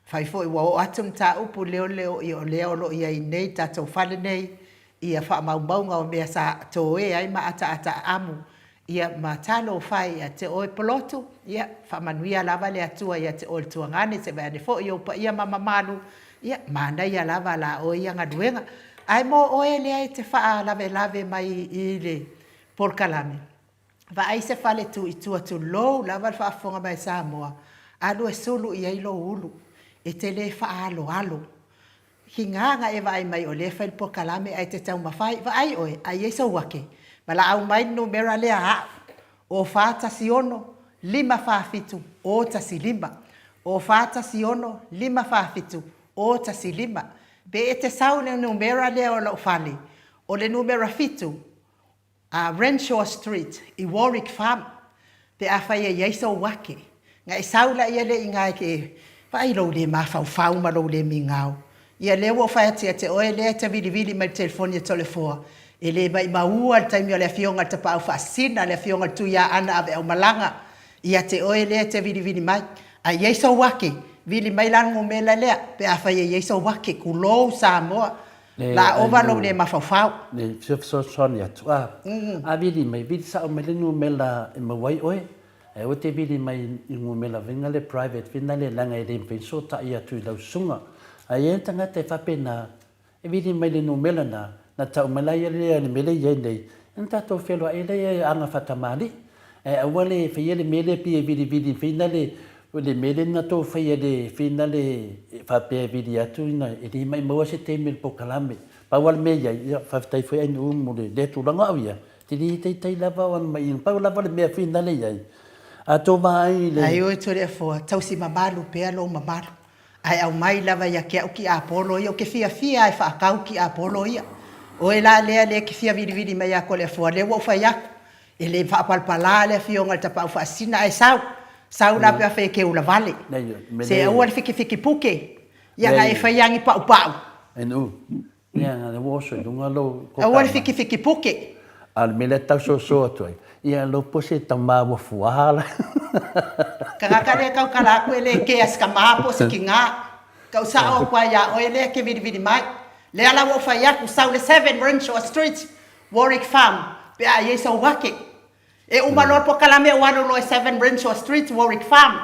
Fai foi ua oo atu mataupu leoleo ia o lea o lo o i ai nei tatou fale nei ia faamaumauga o mea sa toe ai ma ataata amu ia ma talofa e ia te oe Polotu ia faamanuia lava le Atua ia te oe le tuagane se vaeane foi ou paia ma mamalu ia manaia lava la oe ia galuega ae mo oe lea e te faalavelave mai i le polokalame vaai se fale tu i tua tulou lava le faafofoga mai a Samoa alu e sulu i ai lou ulu e te le faaaloalo Hinga na e vaai mai o lea e fai le polokalame ae te taumafai, vaai oe, a i ai sou ake, valaau mai le numera lea a a'u, o 4 1 6 5 7 o 1 5, o 4 1 6 5 7 o 1 5. Pe e te sau i le numera lea o lou fale, o le numera 7, a Renshaw Street i Warwick Farm pe afai e i ai sou ake. Na e sau laia lea i ina e te vaai lou le mafaufau ma lou le migao. Ia lea ua ou fai atu ia te oe lea e te vilivili mai le telefoni a Toleafoa, e le maimaua le taimi o le afioga i le Tapaau Faasisina, le afioga i le Tuiaana Aveaumalaga, ia te oe lea e te vilivili mai. A i ai sou ake, vili mai la le numela lea pe afai e i ai sou ake, tulou Samoa. Le La ova lou le mafaufau. Le fesoasoani atu a. A vili mai, vili sao mai le numela e maua ai oe. Ae aua te vili mai i numela fina le private fina le leaga e le mafai ona sotai atu i lau susuga. A i ai le tagata e faapena, e vili mai le numela na, na tau mai la ia lea i le mea lea e i ai nei, ona tatou feloai lea i aga faatamalii. Ae aua le faia le mea lea pei e vilivili fina le O le mea lea na tou faia le fina le faapea e vili atu ina e le maimau se taimi o le polokalame. Pau lava le mea i ai, ia faafetai foi Ainuu mo le lea tulaga au ia, te le taitai lava o ana mai pau lava le mea fina le i ai. A tou vaai i le. Ai oe Toleafoa, tausi mamalu pea lou mamalu, ae aumai lava ia te au tiapolo ia, ou te fiafia lava e faatau tiapolo ia. Oe la lea lea e te fia vilivili mai ia Toleafoa, lea ua ou fai atu, E le faapalapala le afioga i le Tapaau Faasisina ae sau, sau la pe afai e te ulavale. Se aua le fikifiki puke, ia na e faia ni paupau. Aua le fikifiki puke. A o le mea lea e tau soso atu ai, ia lou pose tama ua fuā la. Tagata lea e tautala atu e le kea se tama po o se tina. Tau sao atu ai ia oe lea e te vilivili mai. Lea la ua ou fai atu, sau le 7 Renshaw Street, Warwick Farm, pe a i ai sou ake. E uma loa le polokalame ua alu loa i 7 Renshaw Street, Warwick Farm.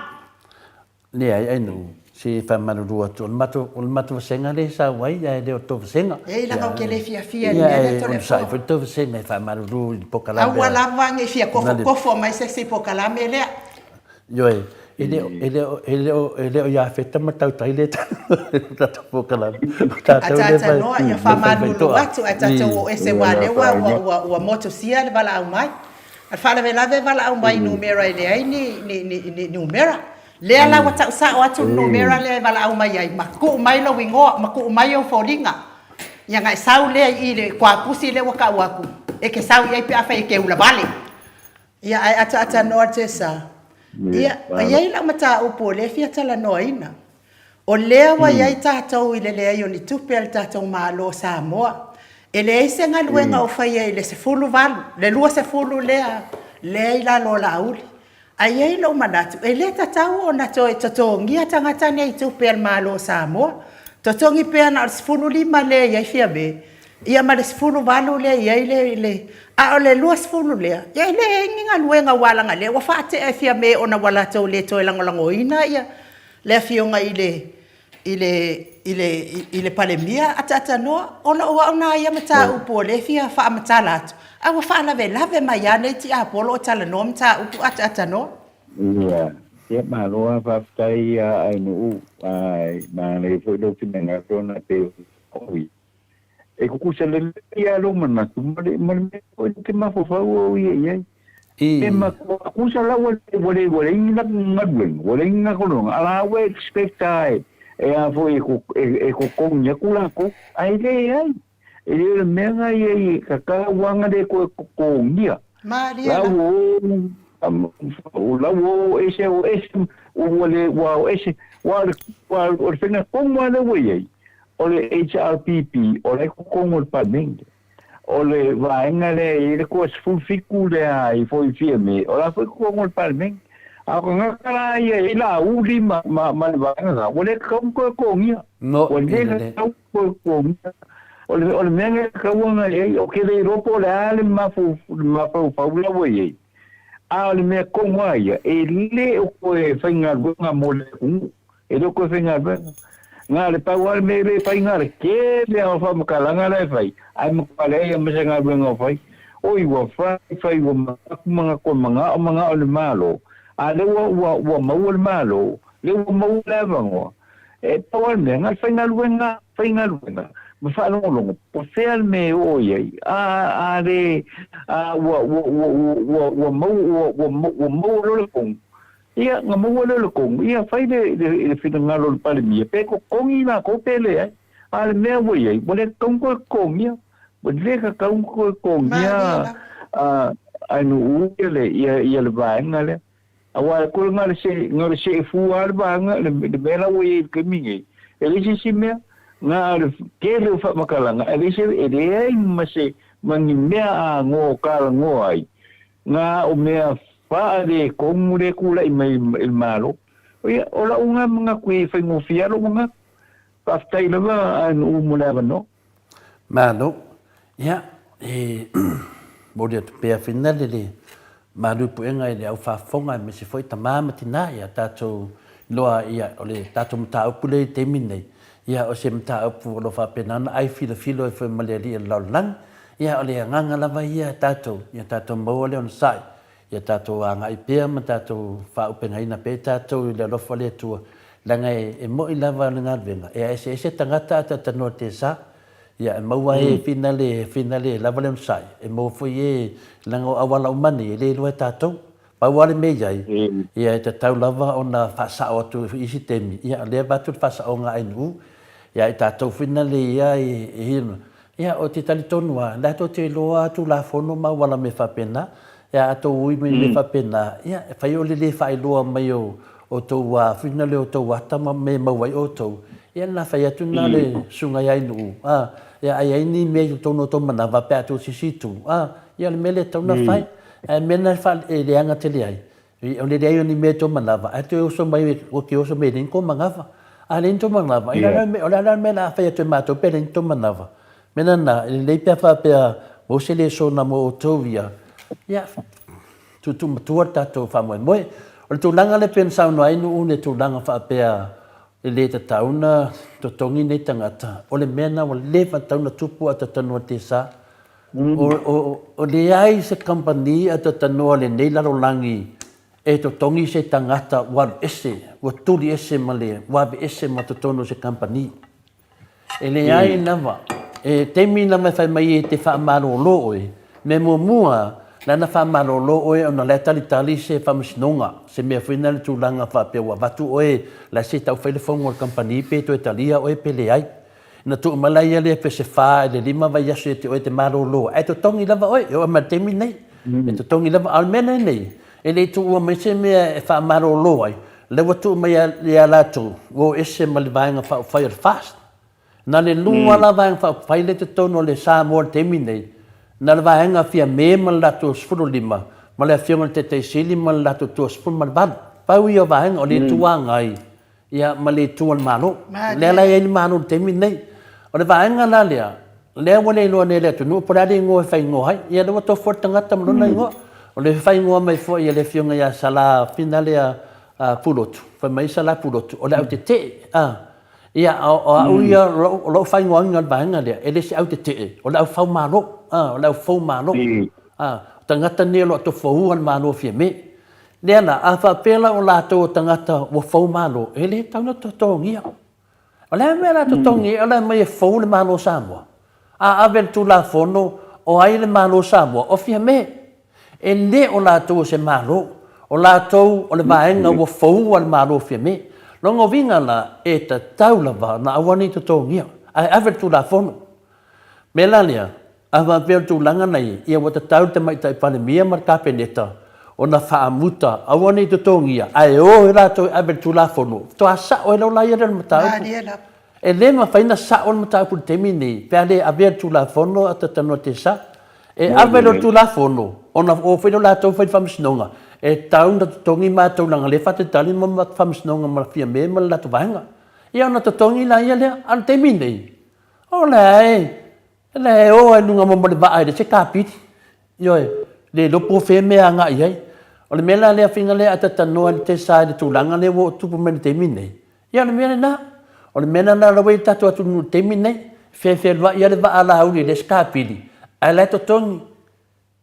Leai, ai nuu, se faamalulu atu, o le matou, o le matou vasega lea e sau ai, ae le o le tou vasega. Ei, leaga ou te le fiafia i le mea lea, Toleafoa. Ia, e onosai foi le tou vasega e faamalulu i le polokalame. Aua lava ne i fia kofokofo mai se isi i polokalame lea. Ioe, E le o, e le o, e le o, e le o Iafeta ma Tautai lea e tatou polokalame. O tatou lea e fai, Ataatanoa, ia faamalulu atu ae tatou o ese aua o lea ua, ua, ua, ua motusia le valaau mai. A o le faalavelave e valaau mai i numera e leai ni, ni, ni, ni numera. Lea la ua tau sao atu le numera lea e valaau mai ai ma tuu mai lou igoa ma tuu mai ou foliga. Ia ona e sau lea i i le kuapusi lea ua tau atu, e te sau i ai pe afai e te ula vale. Ia ae ataatanoa Jesa. Ia, e i ai lau mataupu o lea e fia talanoaina. O lea ua i ai tatou i le leai o ni tupe a le tatou Malo o Samoa. E leai se galuega o faia i le 18, le 20 lea, lea i lalo o Laauli. Ae i ai lou manatu, e le tatau ona toe totogia tagata nei i tupe a le Malo o Samoa. Totogi pea na o le 15 lea e i ai Fiame, ia ma le 18 lea e i ai le, le, a o le 20 lea, ia e leai ni galuega aua leaga lea ua faatea e Fiame ona ua latou le toe lagolagoina ia le afioga i le, i le, i le, i le Palemia ataatanoa. O lou au na ia mataupu o lea e fia faamatala atu, ae ua faalavelave mai lava nei tiapolo o talanoa mataupu ataatanoa. Ia, ia malo lava faafetai ia Ainuu, ai manaia foi lou finagalo ona pei o ia. E kukusa lelei lava lou manatu ma le ma le mea foi ou te mafaufau au ia i ai. E matua kusa la ua ua le ua leai ni galuega, ua leai ni galuega, a la ua expect lava e e a foi e e totogi atu latou, ae leai. E le o le mea lena ia i ka uaga le toe totogia. Malie la. La ua o la ua o ese o ese ua le ua o ese ua o le faiga tonu lava lea ua i ai, o le HRPP o la e totonu o le Palemene. O le vaega lea e i ai le toa 17 lea i foi Fiame, o la foi e totonu o le Palemene. A o tagata la ia e i ai Laauli ma, ma, ma le vaega la, ua le tatau ona toe totogia. No, Ua le tatau ona toe totogia. O le, o le mea lea e tatau ona i ai, ou te le iloa po o le a le mafaufau la ua i ai, a o le mea tonu lava ia, e le o toe faigaluega mo le atunuu. E le o toe faigaluega. Na o le pau lava le mea e fai, na o le tele lava o faamatalaga la e fai, ae matua leai lava ma se galuega o fai. Oi, ua fai, fai, ua manatu, manatu, manao, manao le Malo, a o lea ua, ua, ua maua le Malo, lea ua maua le avanoa. E pau lava le mea, na o le faigaluega, faigaluega ma faalogologo, po o fea le mea e oo i ai, a, a le, a ua, ua, ua, ua, ua maua, ua, ua, ua maua loa le tonu, Ia, na maua lea o le tonu, ia fai le, le, le finagalo o le Palemia, pe totogi latou pe leai. A o le mea ua i ai, ua le tatau ona toe totogia, ua le tatau ona toe totogia a, a nuu ia le, ia, ia le vaega lea. Aua e koe na o le se, na o le seefua lava le vaega, le, le mea la ua i ai i le taimi nei, e leai se isi mea. Na o le tele o faamatalaga, e leai se, e leai ma se, ma ni mea anoa o talanoa ai, Na o mea faaletonu le tulai mai i le Malo. Ia, o lau lena manatu e faigofie lava lou manatu. Faafetai lava a nuu mo le avanoa. Malo. Ia, e momoli atu pea finale le malu puega i le au faafofoga aemaise foi tama ma tina ia tatou iloa ia o le tatou mataupu lea i le taimi lenei, ia o se mataupu o lo o faapena ona ai filofilo ai foi ma le Alii o le lalolagi. Ia, o le agaga lava ia a tatou, ia tatou maua le onosai, ia tatou agai pea ma tatou faaupegaina pea i tatou i le alofa o le Atua, leaga e moni lava le galuega, e eseese tagata a talatalanoa i le tesa, ia e maua e finale, finale lava le onosai, e maua foi e, leaga o auala uma nei, e le iloa e tatou. Pau lava le mea i ai, ia e tatau lava ona faasao atu i isi taimi, ia o lea e avatu le faasaoga a NU, ia i tatou foi na le ia e, ia ou te talitonu lava, la tou te iloa lava Tulafono ma auala mea faapena, ia a tou ui mai i mea faapena, ia e fai o le le faailoa mai o outou foi na le o outou ata ma mea e maua ai outou, ia na fai atu na le susuga ia Ainuu, a, ia a i ai ni mea i totonu o tou manava pe a tou sisi itu, a, ia o le mea lea e tatau ona fai. Ae mea na e leaga tele ai, o le leai o ni mea i tō manava, ae toe oso mai, ua ke oso mai e leai ni tō manava. A leai ni tō manava, o le a la le mea o le a fai atu e mātou pe leai ni tō manava. Mea lena, e lelei pe a faapea mo se lesona mo outou ia, ia, tuutuu matua le tatou faamoemoe. O le tulaga lea pei ona saunoa ai Nu'u i le tulaga faapea e le tatau ona totogi nei tagata, o le mea lena ua leva ona tatau ona tupu a talatalanoa i le tesa. O leai se kamupani a talatalanoa lenei lalolagi E totogi se tagata ua alu ese, ua tuli ese ma le, ua ave ese ma totonu o se kamupani. E leai lava. E taimi lava e fai mai e te faamalolo oe, mea muamua, la na faamalolo oe ona la e talitali se faamasinoga, se mea foi na le tulaga faapea ua avatu oe, la se tau fai le fono a le kamupani pe toe talia oe pe leai. Na tuu mai la ia lea pe se fa i le lima vaiaso ia te oe e te malolo ai, ae totogi lava oe, e oo mai i le taimi lenei. E totogi lava, a o le mea lenei, e le i tuua mai se mea e faamalolo ai, o lea ua tuu mai ia latou, ua o ese ma le Vaega Faaupufai o le FAST. Na le lua la Vaega Faaupufai lea i totonu o le Samoa i le taimi lenei, na le Vaega Fiame ma le latou 15, ma le Afioga i le Taitai Sili ma le latou 28. Pau ia o Vaega, o le Itu Agai, ia ma le Itu a le Malo. Lea la e i ai le Malo i le taimi lenei. O le vaega la lea, lea ua le iloa nei e le atunuu po o le a le igoa e faaigoa ai. Ia lea ua tofu lava le tagata ma lona igoa. O le faaigoa mai foi e le Afioga ia Sala Finalea Pulotu, fai mai Sala Pulotu, o le au tetee. Ia, o au ia, o lou faaigoaina o le vaega lea, e le se au tetee, o le au fau malo, o le au fou malo. O tagata nei o lo o tofoua le Malo o Fiame. Lea la, a faapea la o latou o tagata ua fou malo, e le tatau ona totogia. O le a le mea o le a totogi ai, o le a aumai e fou le Malo o Samoa? A ave le Tulafono, o ai le Malo o Samoa? O Fiame. E le o latou o se Malo. O latou o le vaega ua foua le Malo o Fiame. Lona uiga la, e tatau lava ona aua ne i totogia, ae ave le Tulafono. Mea la lea, a faapea o le tulaga na i ai, ia ua tatau le Tamaitai Palemia ma le Kapeneta ona faamuta, aua ne i totogia, ae o i latou e ave le Tulafono, faatoa sao ai loa la ia lea o le mataupu. E le mafai ona sao le mataupu i le taimi lenei pe a le avea le Tulafono a Tatanoa Tesa. E ave loa le Tulafono, ona o foi lea o latou fai le faamasinoga, e tatau ona totogi matou leaga o lea e faatalitali le faamasinoga ma Fiame ma le latou vaega. Ia ona totogi laia lea. A o le taimi lenei, O leai, e leai e o lava i luga mo le vaa e leai se kapili. Ioe, le iloa po o fea mea e agai i ai. O le mea la lea faiga lea a ta talanoa i le tesa i le tulaga lea ua tupu mai i le taimi lenei, ia o le mea lena. O le mea lena la ua i ai le tatou atunuu i le taimi lenei, e feafealuai lava le vaa a Laauli e leai se kapili, ae la e totogi.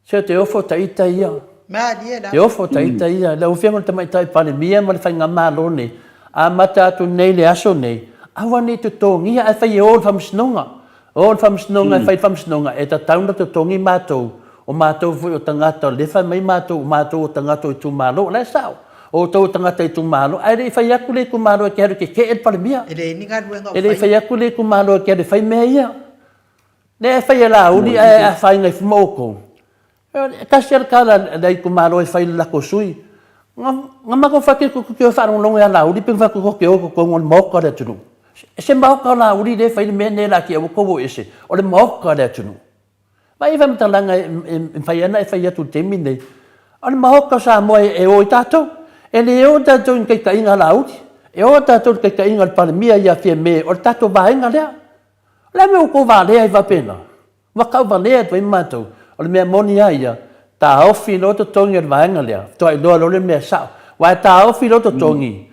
Se o te ofo ta ita ia. Malie lava. Te ofo ta ita ia. Lau Afioga i le Tamaitai Palemia ma le Faigamalo nei, amata atu nei le aso nei, aua ne i totogia ae fai e o i le Faamasinoga. O i le Faamasinoga e fai le Faamasinoga, e tatau ona totogi matou, o matou foi o tagata o lea e fai mai matou, o matou o tagata o itumalo. O la e sao, o outou o tagata itumalo, ae le i fai atu le itumalo e te alu e tetee le Palemia. E leai ni galuega o faia. E le i fai atu le itumalo e te alu e fai mea ia. Lea e fai e Laauli ae afaina ifo ma outou. E tasi lava le tala a le itumalo e fai i le latou sui. Na matou fai atu tou te o e faalogologo ia Laauli pe na fai atu tou te o i totonu o le maota o le atunuu. Se maota o Laauli lea e fai le mea lenei laki aua tou o ese, o le maota o le atunuu. Vaai i faamatalaga e mafai lava ona e fai atu i le taimi lenei. O le maota o Samoa e o ai tatou. E le o tatou i ni taitaiga a Laauli. E o tatou i le taitaiga a le Palemia ia Fiame, o le tatou vaega lea. O le a le mea ua outou valea ai faapena? Ua tau valea atu ai matou. O le mea moni lava ia, taofi loa totogi o le vaega lea, faatoa iloa loa le mea sao. Aua e taofi loa totogi,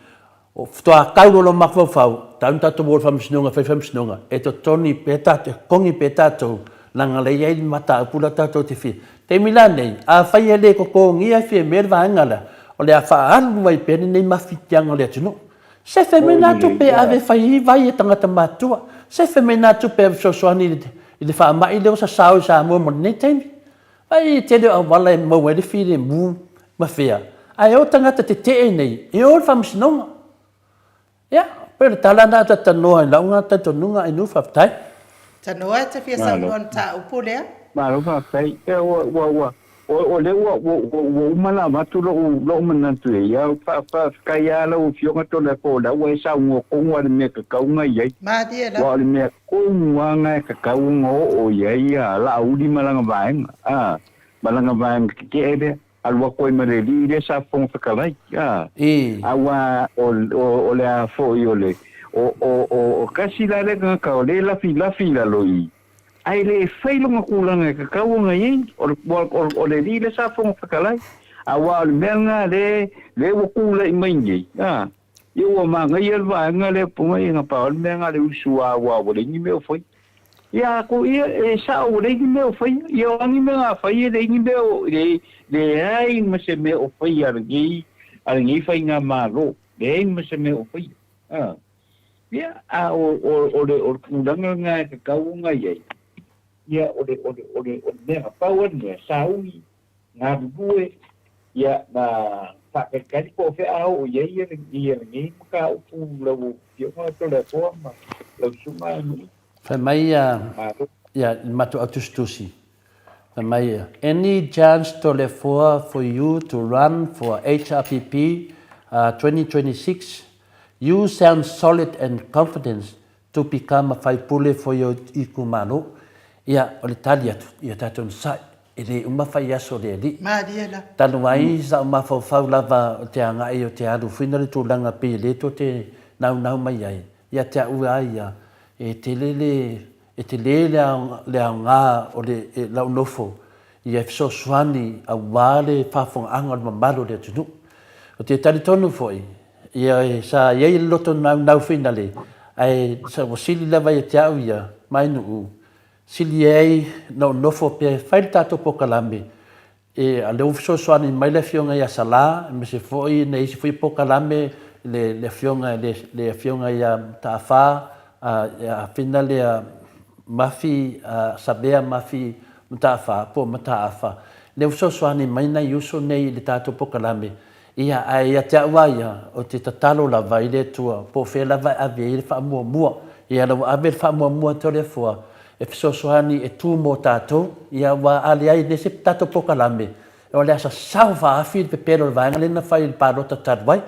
faatoa tau loa lou mafaufau, tau ina tatou o i le faamasinoga e fai faamasinoga, e totogi pea tatou, e totogi pea tatou, leaga o lea e i ai le mataupu la tatou te fia. Taimi la nei, afai e le totogia e Fiamē le vaega lea, o le a faaalu ai pea lenei mafitiaga o le atunuu. Sefe mai nā tupe e ave e fai ai vai a tagata matutua. Sefe mai nā tupe e ave fesoasoani i le faamai lea ua sasao i Samoa mo lenei taimi. Ai e tele o auala e maua ai le filemu ma fea, ae o tagata tetee nei e o i le faamasinoga. Ia, pei o le tala lena a ta tanoa i lau talitonuga Ainu, faafetai. Tanoa e te fia saunoa i le mataupu lea? Malo faafetai. Ua, ua, ua, O lea ua uma ona avatu lou manatu i ai, ae faafetai lava lau Afioga Toleafoa o lea ua e saunoa tonu lava i le mea e tatau ona i ai. Malie lava. Aua o le mea tonu lava lena e tatau ona oo i ai Laauli ma lana vaega, a, ma lana vaega tetee lea, alu atu ai ma le alii lea sa Fofoga Fetalai, a. Aua o le a foi o le, o tasi la lea tagata o lea e lafilafi i lalo i i, Ae le fai lona tulaga e tatau ona i ai, o le, o le alii lea sa Fofoga Fetalai. Aua o le mea lena lea, lea ua tulai mai nei, a, ia ua manaia le vaega lea pona ia na pau le mea lena le usu a aua ua leai ni mea o faia. Ia a ko ia, e sao ua leai ni mea o faia, ia o a ni mea na faia, leai ni mea o, leai ma se mea o faia a lenei. a lenei faigamalo, leai ma se mea o faia. A. Ia, a o, o, o le, o le tulaga lena e tatau ona i ai, ia, o le, o le, o le, o le mea na pau lava le mea, sauni, galulue, ia, na faatalitali po o fea a oo i ai ia, ia lenei mataupu lau Afioga Toleafoa ma lau Susuga Nu'u. Fai mai ia, Malo. ia, le matou au tusitusi, fai mai ia, Any chance Toleafoa for you to run for HRPP 2026? You sound solid and confident to become a faipule for your itumalo. Ia, o le tali atu, ia tatou onosai, e le uma fai aso o le Alii. Malie la. Talu ai sa ou mafaufau lava o te agai o te alu fuina le tulaga pei e le tou te naunau mai ai, ia te au a ia, e tele le, e tele le le aoga o le lau nofo ia e fesoasoani aua le faafofogaaga o le mamalu o le atunuu. Ou te talitonu foi, ia sa i ai le loto naunau finale, ae sa ua sili lava ia te au ia, mai Nuu, sili ai na ou nofo pea e fai le tatou polokalame, e, a lea ua fesoasoani mai le Afioga ia Sala, aemaise foi na isi foi polokalame, le, le Afioga, le, le Afioga ia Mataafa, a, a fina lea Mafi, a, Savea Mafi Mataafa, po o Mataafa, lea ua fesoasoani mai nai uso nei i le tatou polokalame, Ia, ae ia te au lava ia, ou te tatalo lava i le Atua, po o fea lava e ave ai le faamuamua. Ia, la ua ave le faamuamua e Toleafoa e fesoasoani e tu mo tatou, ia, aua a leai nei se tatou polokalame, o le a sasao faaafi le pepelo o le vaega lea na fai i le palota talu ai.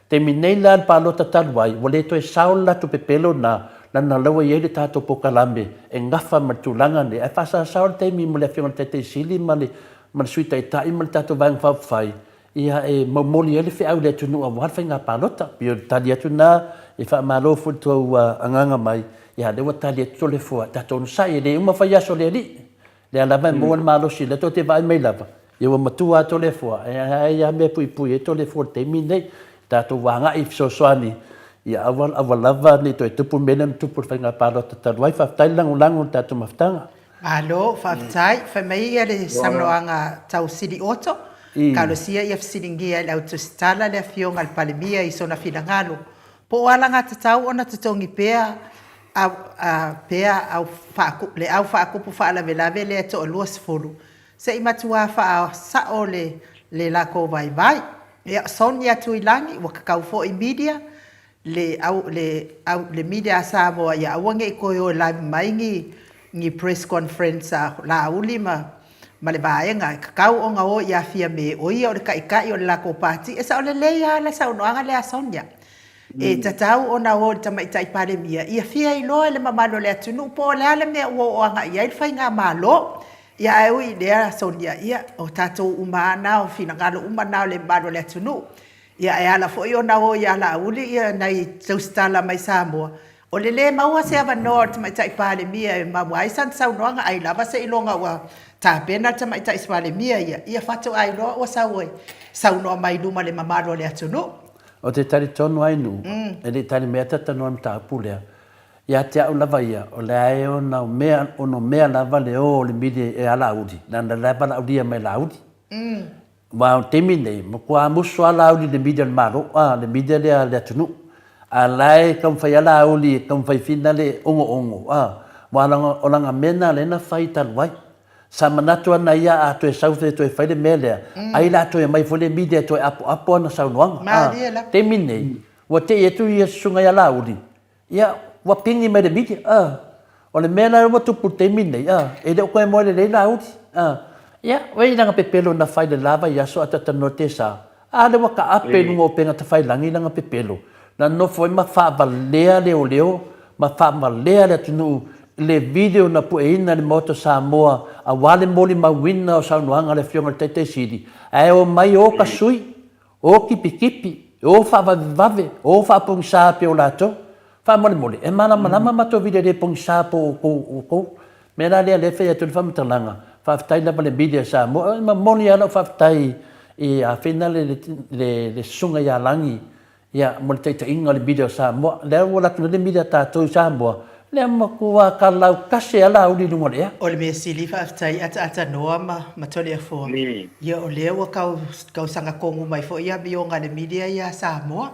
Taimi nei la i le palota talu ai, ua le toe sao le latou pepelo lena, leaga la ua i ai le tatou polokalame e gafa ma le tulaga lenei, ae faasaosao le taimi mo le Afioga i le Taitai Sili ma le Sui Taitai ma le tatou Vaega Faaupufai Ia, e momoli ai le feau i le atunuu aua le faiga palota. Pei o le tali atu lena, e faamalo foi i le tou agaga mai, ia lea ua tali atu Toleafoa, tatou onosai, e le uma fai aso o le Alii. Lea lava e maua le malosi, lea tou te vaai mai lava, ia ua matua lava Toleafoa, ae ai lava mea e puipui ai Toleafoa i le taimi lenei. Tatou agai i fesoasoani, ia aua, aua lava ne i toe tupu le mea lea na tupu i le faiga palota talu ai. Faafetai le lagolago i le tatou mafutaga. Malo, faafetai. Fai mai ia le saunoaga tau sili oto, talosia ia fesiligia e le au tusitala le Afioga i le Palemia i sona finagalo, po o alagatatau ona totogi pea au, pea au le au faakupu faalavelave lea e toa 20, se i matua faasao le le lakou vaivai. Ia, Sonia Tuilagi, ua kakau foi media, le au le au le media a Samoa ia aua ne i toe o e live mai ni ni press conference a Laauli ma ma le vaega e tatau ona o ia Fiame o ia o le taitai o le latou pati e sao lelei lava le saunoaga lea a Sonia e tatau ona o i le tamaitai Palemia ia fia iloa e le mamalu o le atunuu po o le a le mea ua oo agai i ai le faigamalo ia ae ui i lea Sonia ia o tatou uma lava na o finagalo uma na o le mamalu o le atunuu Ia e ala foi ona o ia Laauli ia nai tausitala mai Samoa, o le le maua se avanoa o le Tamaitai Palemia e maua ai sana saunoaga ai lava seiloga ua tapena le Tamaitai Palemia ia, ia faatoa iloa ua sau e saunoa mai i luma le mamalu o le atunuu. Ou te talitonu ai Nuu, e le i tali mai ata tanoa i le mataupu lea. Ia te au lava ia, o lea e ono mea, ono mea lava le o o le mili e a Laauli, leaga la e valaaulia mai e Laauli. Aua o le taimi lenei, matua musu lava Laauli i le media a le Malo, a, le media lea a le atunuu. A o la e taumafai lava Laauli e taumafai fina le ogoogo, a, aua o lana mea lena lea na fai talu ai. Sa manatu lava ia a toe sau e toe fai le mea lea, ai o le a toe aumai foi le media e toe apoapo ana saunoaga, a. Taimi lenei, ua tei atu ia susuga ia Laauli, Ia, ua pigi mai le media, a. O le mea la ua tupu i le taimi lenei, a, e le o toe moe lelei Laauli, a. Ia, ua i lana pepelo na fai i le la vaiaso a talatalanoa i Tesa, a lea ua taape i luga o upega tafailagi lana pepelo, na nofo ai ma faavalea leoleo ma faavalea le atunuu i le video na pueina e le Maota o Samoa aua le molimauina o saunoaga a le Afioga i le Taitai Sili, ae omai o ka sui O kipikippi, o faavavevave, o faapogisa pei o latou. Faamolemole, e malamalama matou vile le pogisa po o outou, outou. Mea la lea lea e fai atu ai le faamatalaga, faafetai lava le media Samoa. E momoli lava lau faafetai i Afina le, le, le Susuga ia Lagi, ia, mo le taitaiga o le media o Samoa. Lea ua alu atu nei le media a tatou i Samoa, Lea matua kalaukase a Laauli i luga o le ea. O le mea sili faafetai ataatanoa ma ma Toleafoa ia o lea ua kau kausaga kogu mai foi ia amioga a le media ia Samoa.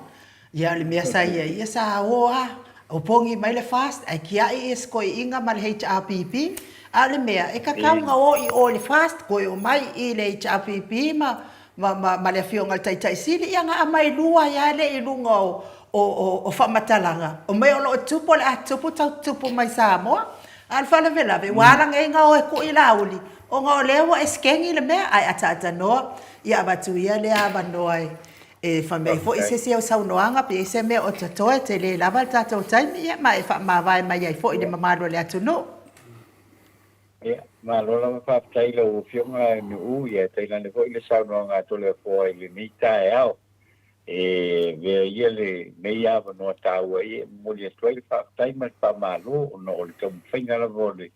Ia o le mea sa ia ia sa o a opogi mai le FAST ae tiai ia sikoiiga ma le HRPP. A o le mea e tatau ona o i o i le FAST toe omai i le HRPP ma ma, ma, ma le Afioga i le Taitai Sili, ia na aumai lua ai lava lea i luga o, o, o, o faamatalaga, o mea o lo o tupu o le a tupu tau tupu mai Samoa. A o le faalavelave, ua ala nei ona o e kui Laauli, ona o lea ua esekeni le mea, ae ataatanoa, ia avatu ia lea avanoa e, e fai mai foi se isi au saunoaga pe i ai se mea o totoe, tele lava le tatou taimi, ia ma e faamavae mai ai foi i le mamalu o le atunuu. Ia, malo lava faafetai i lau Afioga Nu'u, ia tainane foi le saunoaga a Toleafoa i lenei taeao. E avea ia lenei avanoa taua ia e momoli atu ai le faafetai ma le faamalo ona o le taumafaiga lava o le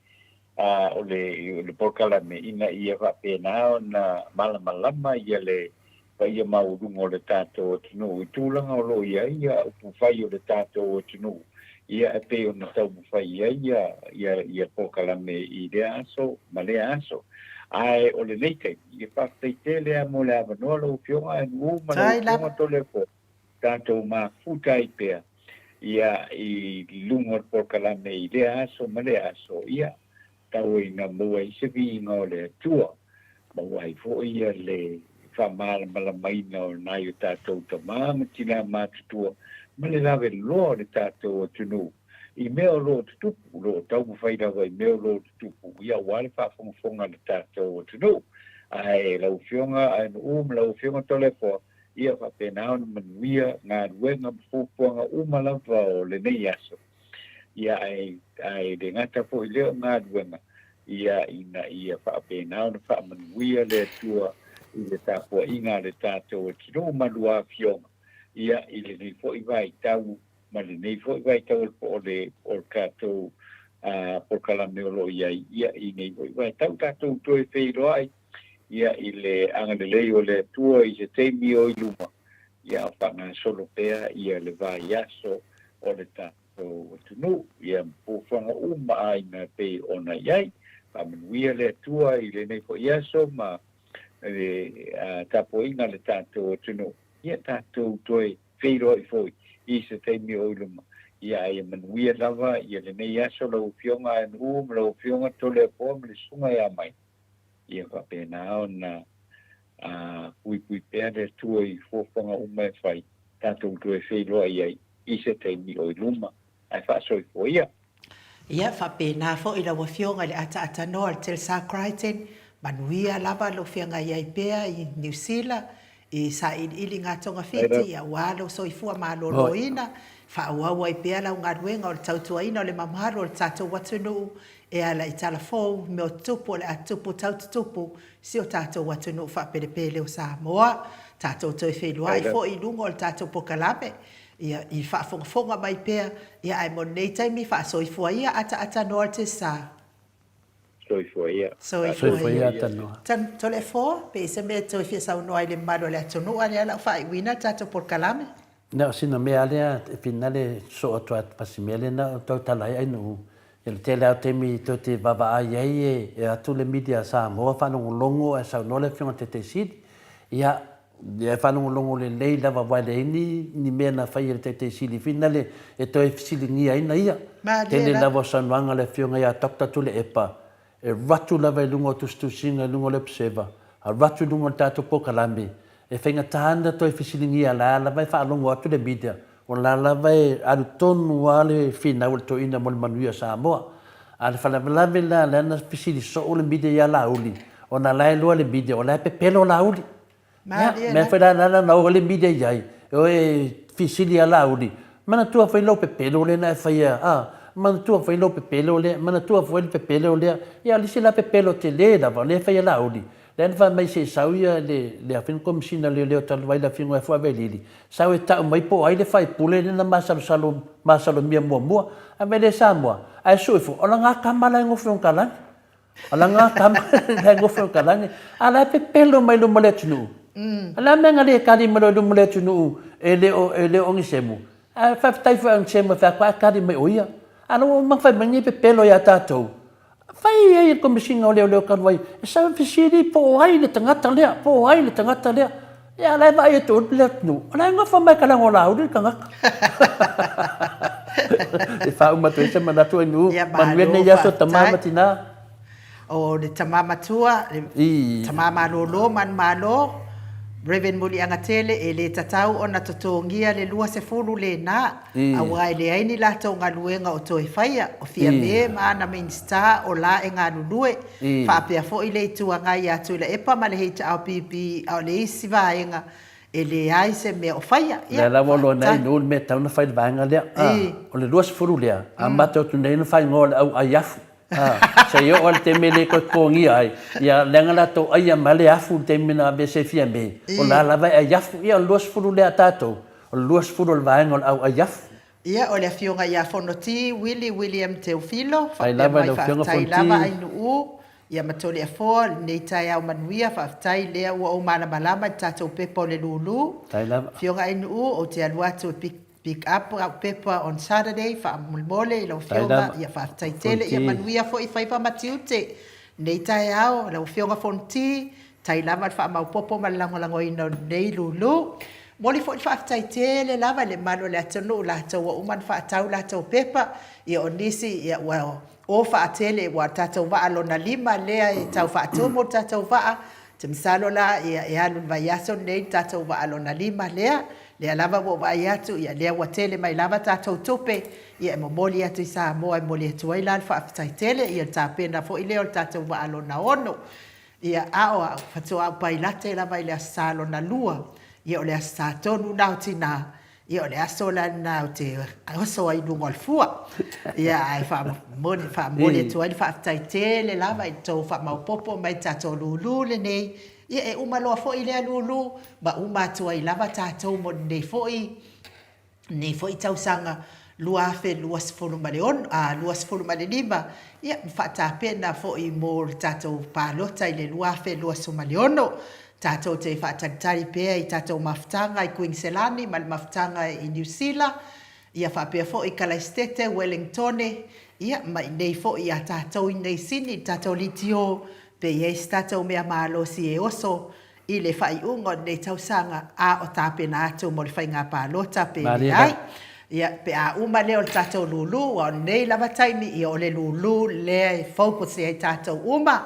o le o le polokalame ina ia faapena ona malamalama ia le paia maualuga o le tatou atunuu i tulaga o lo o i ai ia upufai o le tatou atunuu, ia e pei ona taumafai ai ia, ia, ia polokalame i lea aso ma lea aso. Ae o lenei taimi, ia faafetai tele lava mo le avanoa lau Afioga Nu'u ma lau Afioga Toleafoa, tatou mafuta ai pea ia i luga o le polokalame i lea aso ma lea aso, ia tau ina maua ai se viiga o le Atua, maua ai foi le faamalamalamaina o nai o tatou tama ma tinā matutua ma le laveloa o le tatou atunuu i mea o lo o tutupu, o lo o taumafai lava i mea o lo o tutupu, ia aua le faafogafoga a le tatou atunuu. Ae lau Afioga Aenu'u ma lau Afioga Toleafoa, ia faapena ona manuia galuega ma fuafuaga uma lava o lenei aso. Ia, ae, ae le gata foi i lea o galuega, ia, ina ia faapena ona faamanuia le Atua i le tapuaiga a le tatou atunuu ma lua afioga, ia, i lenei foi vaitau ma lenei foi vaitau o le, o le, o le tatou a, polokalame o lo o i ai, ia, i nei foi vaitau tatou toe feiloai, ia, i le agalelei o le Atua i se taimi o i luma, ia, a o faagasolo pea ia le vaiaso o le tatou atunuu, ia ma fuafuaga uma aiga e pei ona i ai. Faamanuia le Atua i lenei foi aso ma le tapuaiga a le tatou atunuu, ia tatou toe feiloai foi i se taimi o i luma. Ia ae ia manuia lava ia lenei aso lau Afioga Aenu'u ma lau Afioga Toleafoa ma le Susuga ia Mai. Ia faapena ona puipui pea le Atua i fuafuaga uma e fai, tatou toe feiloai ai i se taimi o i luma, ae faasoifua ia. Ia faapena foi lau Afioga i le ataaatanoa o le Telstar Crichton, manuia lava lou feagai ai pea i Niu Sila, i sailiiliga togafiti aua lou soifua maloloina, faaauau ai pea lau galuega o le tautuaina o le mamalu o le tatou atunuu e ala i tala fou, mea o tupu o le a tupu tau tutupu si o tatou atunuu faapelepele o Samoa. Tatou toe feiloai foi i luga o le tatou polokalame, ia, i faafogafoga mai pea, ia ae mo lenei taimi faasoifua ia ataatanoa le sa. Soifua ia. Soifua ia tanoa. Toleafoa, pe i se mea e toe fia saunoa ai i le mamalu o le atunuu, a o lea la ua faaiuina le tatou polokalame. Na o sina mea lava lea e finale sosoo atu lava ma si mea lea na ou tautala ai Ainuu. I le tele lava o taimi tou te vaavaai ai e atu le media a Samoa faalogologo ae saunoa le Afioga i le Taitai Sili. Ia, Ia e faalogologo lelei lava aua e leai ni ni mea na fai e le Taitai Sili finale e toe fesiligia ai na ia. Malie Tele lava. lava o saunoaga a le Afioga ia Doctor Tuilaepa e ratu lava i luga o tusitusiga i luga o le Observer, a ratu i luga o le tatou polokalame, e faigata ona toe fesiligia la lava e faalogo atu le media, o la lava e alu tonu lava le finau a le toeaina mo le manuia o Samoa. A o le faalavelave la, lea na fesili soo le media ia Laauli, ona la e iloa e le media o la e pepelo Laauli. Ia, Malie mea la. foi la la na oo ai le media i ai, e o e fesili ia Laauli, manatua foi lou pepelo lea na e faia, a, manatua foi lou pepelo lea, manatua foi le pepelo lea. Ia, o le isi la pepelo tele lava lea e fai e Laauli, lea na fai mai se i sau ia le, le a foi le Komesina o Leoleo talu ai le Afioga ia Fuavealili, sau e tau mai po o ai le faipule lea na masalosalo, masalomia muamua. Ae vaai le Samoa, ae sue fua, o lana tama la e nofo i ona lagi. O lana tama la e nofo i uta lagi, a la e pepelo mai luma o le atunuu. O le a mea na le kali mai loa i luma o le atunuu e le o, e le o Anisemu? Ae faafetai foi Anisemu e fai atu, ae kali mai o ia. A o lea ua uma ona fai mai nei pepelo ia tatou, fai ai e le Komesina o Leoleo talu ai, e sau e fesili po o ai le tagata lea, po o ai le tagata lea. Ia a o la e vaai atu le atunuu, o la e nofo mai e talaga o Laauli le tagata. E faauma atu ai se manatu Ainuu, manuia lenei aso tama ma tina. O le tama matua, le tama malolo manumalo, Rev. Muliagatele, e le tatau ona totogia le 20 lena, aua e leai ni latou galuega o toe faia, o Fiame ma ana Minisita o la e galulue, faapea foi le Itu Agai ia Tuilaepa ma le HRPP, a o le isi vaega e leai se mea o faia. Ia, Lea la ua iloa nei Nuu le mea e tatau ona fai i le vaega lea. O le 20 lea, amata atu nei ona faaigoa o le au ai afu. Se i oo lava i le taimi e le toe totogia ai, ia leaga latou aia ma le afu i le taimi na aveese ai Fiame, o la lava e ai afu. Ia o le 20 lea a tatou, o le 20 o le vaega o le au ai afu. Ia, o le Afioga ia Fonoti Willie William Teofilo, faapea mai, Faafetai lava Ainuu, ia ma Toleafoa, lenei taeao manuia, faafetai lea ua ou malamalama i le tatou pepa o le lulu. Afioga Ainuu, ou te alu atu e Pick up au pepa on Saturday faamolemole i lau afioga ia faafetai tele ia manuia foi faiva ma tiute lenei taeao lau afioga Fonoti tai lava le faamaopopo ma le lagolagoina o lenei lulu. Momoli foi le faafetai tele lava i le mamalu o le atunuu latou ua uma ona faatau latou pepa ia o nisi ia ua o faatele ua tatou vaa lona lima lea e tau faatumu le tatou vaa Ou te masalo la ia e alu i le vaiaso lenei le tatou vaa lona lima lea, lea lava ua ou vaai atu ia lea ua tele mai lava tatou tupe ia e momoli atu i Samoa e momoli atu ai la le faafetai tele ia le tapena foi lea o le tatou vaa lona ono. Ia a o au, faatoa ou pailate lava i le Aso Sa lona lua, ia o le Aso Sa tonu lena o Tina, Ia o le aso la lena ou te oso ai i luga o le fua. Ia ae faamomoli, faamomoli atu ai le faafetai tele lava i le tou faamaopoopo mai i le tatou lulu lenei. Ia e uma loa foi lea lulu ma uma atu ai lava tatou mo lenei foi, lenei foi tausaga 2026, 25, ia ma faatapena foi mo le tatou palota i le 2026. Tatou te faatalitali pea i tatou mafutaga i Kuiniselani ma le mafutaga i Niu Sila, ia faapea foi i Kalaisitete, Uelengitone, ia ma inei foi ia tatou i nei Sini, i le tatou litio, pe i ai se tatou mea malosi e oso i le faaiuga o lenei tausaga a o tapena atu mo le faiga palota pe leai. Ia, pe a uma lea o le tatou lulu, aua o lenei lava taimi, ia o le lulu lea e focus i ai tatou uma,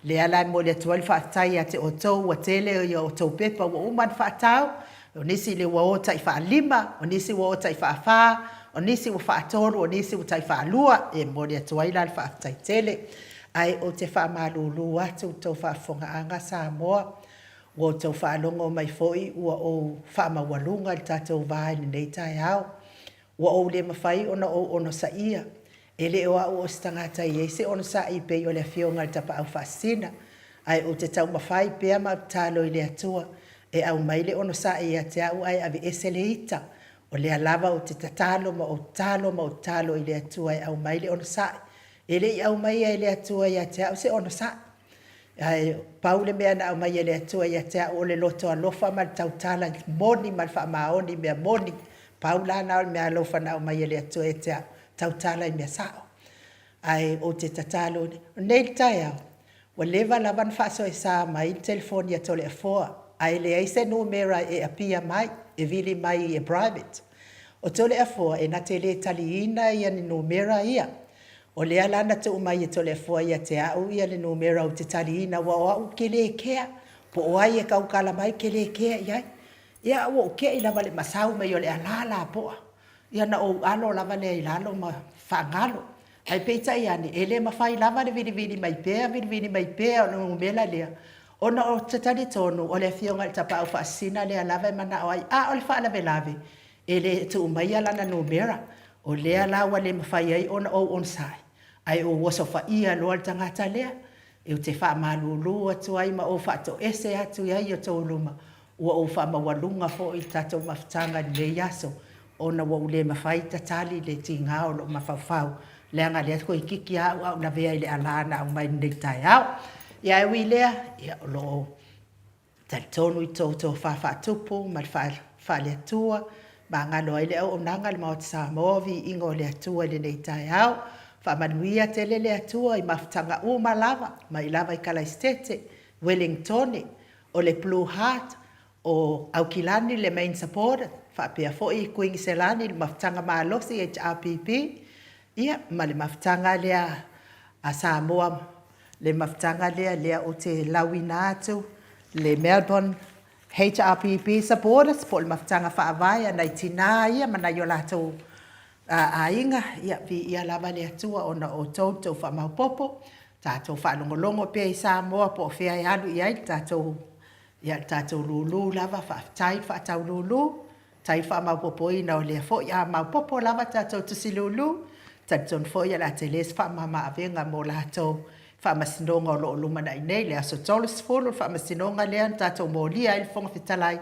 Lea la e momoli atu ai le faafetai ia te outou ua tele ia outou pepa ua uma ona faatau, o nisi le ua o tai faalima, o nisi ua o tai faafa, o nisi ua faatolu, o nisi ua tai faalua, e momoli atu ai la le faafetai tele. Ae ou te faamalulu atu i le tou faafofogaaga Samoa, ua outou faalogo mai foi ua ou faamaualuga i le tatou va i lenei taeao. Ua ou le mafai ona ou onosaia E le o au o se tagata e i ai se onosai e pei o le Afioga i le Tapaau Faasisina, ae ou te taumafai pea ma tatalo i le Atua e aumai le onosai ia te au ae aveese le ita. O lea lava ou te tatalo ma ou tatalo ma ou tatalo i le Atua e aumai le onosai. E le i aumaia e le Atua ia te au se onosai. Ae pau le mea na aumai e le Atua ia te au o le loto alofa ma le tautala moni ma le faamaoni i mea moni. Pau la na o le mea alofa na aumai e le Atua ia te au. Tautala i mea sao. Ae ou te tatalo, o nei le taeao, ua leva lava ona faasoesa mai le telefoni a Toleafoa, ae leai se numera e appear mai, e vili mai e private. O Toleafoa e na te le taliina ia ni numera ia. O lea la na tuu mai e Toleafoa ia te au ia le numera ou te taliina, aua o au ou te le kea, po o ai e tautala mai ou te le kea i ai. Ia ua ou te i lava i le masau mai o le alā lapoa. Ia ona ou alo lava lea i lalo ma faagalo. Ae peitai ane, e le mafai lava le vilivili mai pea, vilivili mai pea o le numera lea, ona ou te talitonu o le Afioga i le Tapaau Faasisina lea lava e manao ai, a o le faalavelave, e le tuu maia lana numera. O lea la ua le mafai ai ona ou onosai, ae ou osofaia loa le tagata lea, ou te faamalulu atu ai ma ou faatoese atu ai i outou luma, Ua ou faamaualuga foi i le tatou mafutaga i lenei aso, ona ua ou le mafai tatali le tiga o lou mafaufau, leaga lea toeitiiti a au a ou lavea i le ala na aumai i lenei taeao. Ia ae ui i lea, ia o lo o talitonu i tou tofa faatupu ma le faale-Atua. Magalo ai le auaunaga a le Maota Samoa, viiga o le Atua i lenei taeao. Faamanuia tele le Atua i mafutaga uma lava, mai lava i Kalaisitete, Welingtone, o le Blue Heart, o Aukilani le main supporter, faapea foi i Kuiniselani le mafutaga malosi HRPP, ia ma le mafutaga lea a Samoa, le mafutaga lea lea ou te lauina atu le Melbourne HRPP supporters po o le mafutaga faavae a nai tina ia ma nai o latou aiga, ia viia lava le Atua ona o outou le tou faamaopopo, tatou faalogologo pea i Samoa po o fea e alu i ai le tatou, ia le tatou lulu lava, faafetai le faataululu, faafetai le faamaopopoina o lea foi, a maopopo lava tatou tusi lulu, talitonu foi o le a tele se faamama-avega mo latou i faamasinoga o lo o lumanai nei. Le aso 30 le faamasinoga lea na tatou molia ai le Fofoga Fetalai,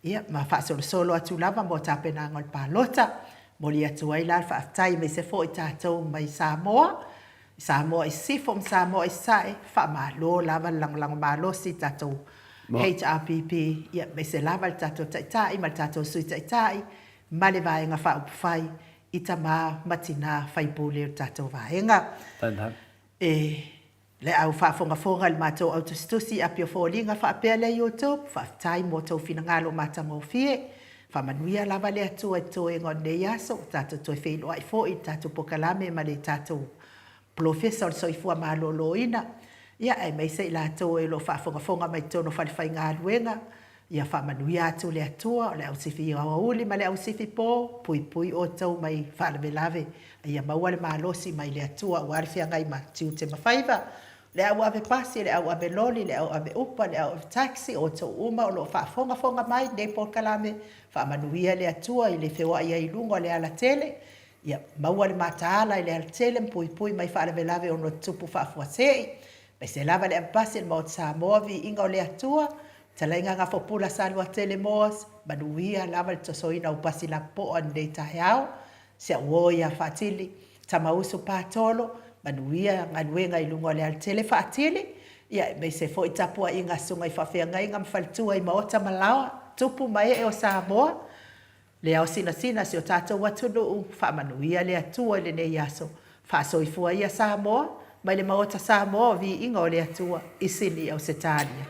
ia ma faasolosolo atu lava mo tapenaga o le palota. Momoli atu ai la le faafetai aemaise foi tatou mai Samoa, Samoa i Sisifo ma Samoa i Sasae, faamalo lava le lagolago malosi i tatou HRPP, ia aemaise lava le tatou Taitai ma le tatou Sui Taitai ma le Vaega Faaupufai i tama ma tina faipule o le tatou Vaega. E le au faafogafoga i le matou au tusitusi api o foliga faapea le YouTube, faafetai mo tou finagalo matagofie. Faamanuia lava le Atua i toega o lenei aso, ua tatou toe feiloai foi i le tatou polokalame ma le tatou Polofesa o le Soifua Maloloina, ia aemaise i latou o lo o faafogafoga mai totonu o falefaigaluega, ia faamanuia atu le Atua, o le ausifi aoauli ma le ausifi po, puipui outou mai faalavelave, a ia maua le malosi mai le Atua aua le feagai ma tiute ma faiva. Le au ave pasi, le au ave loli, le au ave upa, le au ave taxi, o outou uma o lo o faafogafoga mai i lenei polokalame, faamanuia le Atua i le feoai ai i luga o le alatele, ia maua le mataala i le alatele ma puipui mai faalavelave ono tutupu faafuasei, aemaise lava le ave pasi a le Maota Samoa, viiga o le Atua, fetalaiga Gafopula Saluatele Moas, manuia lava le tosoina o pasi lapopoa i lenei taeao. Si au uo ia Faatili, Tamausu Patolo, manuia galuega i luga o le alatele Faatili, ia aemaise foi tapuaiga a susuga i faafeagaiga ma faletua i maota ma laoa, tupu ma ee o Samoa, le ao sinasina si o tatou atunuu, faamanuia le Atua i lenei aso, faasoifua ia Samoa, mai le Maota Samoa o Viiga o le Atua i Sini Ausetalia.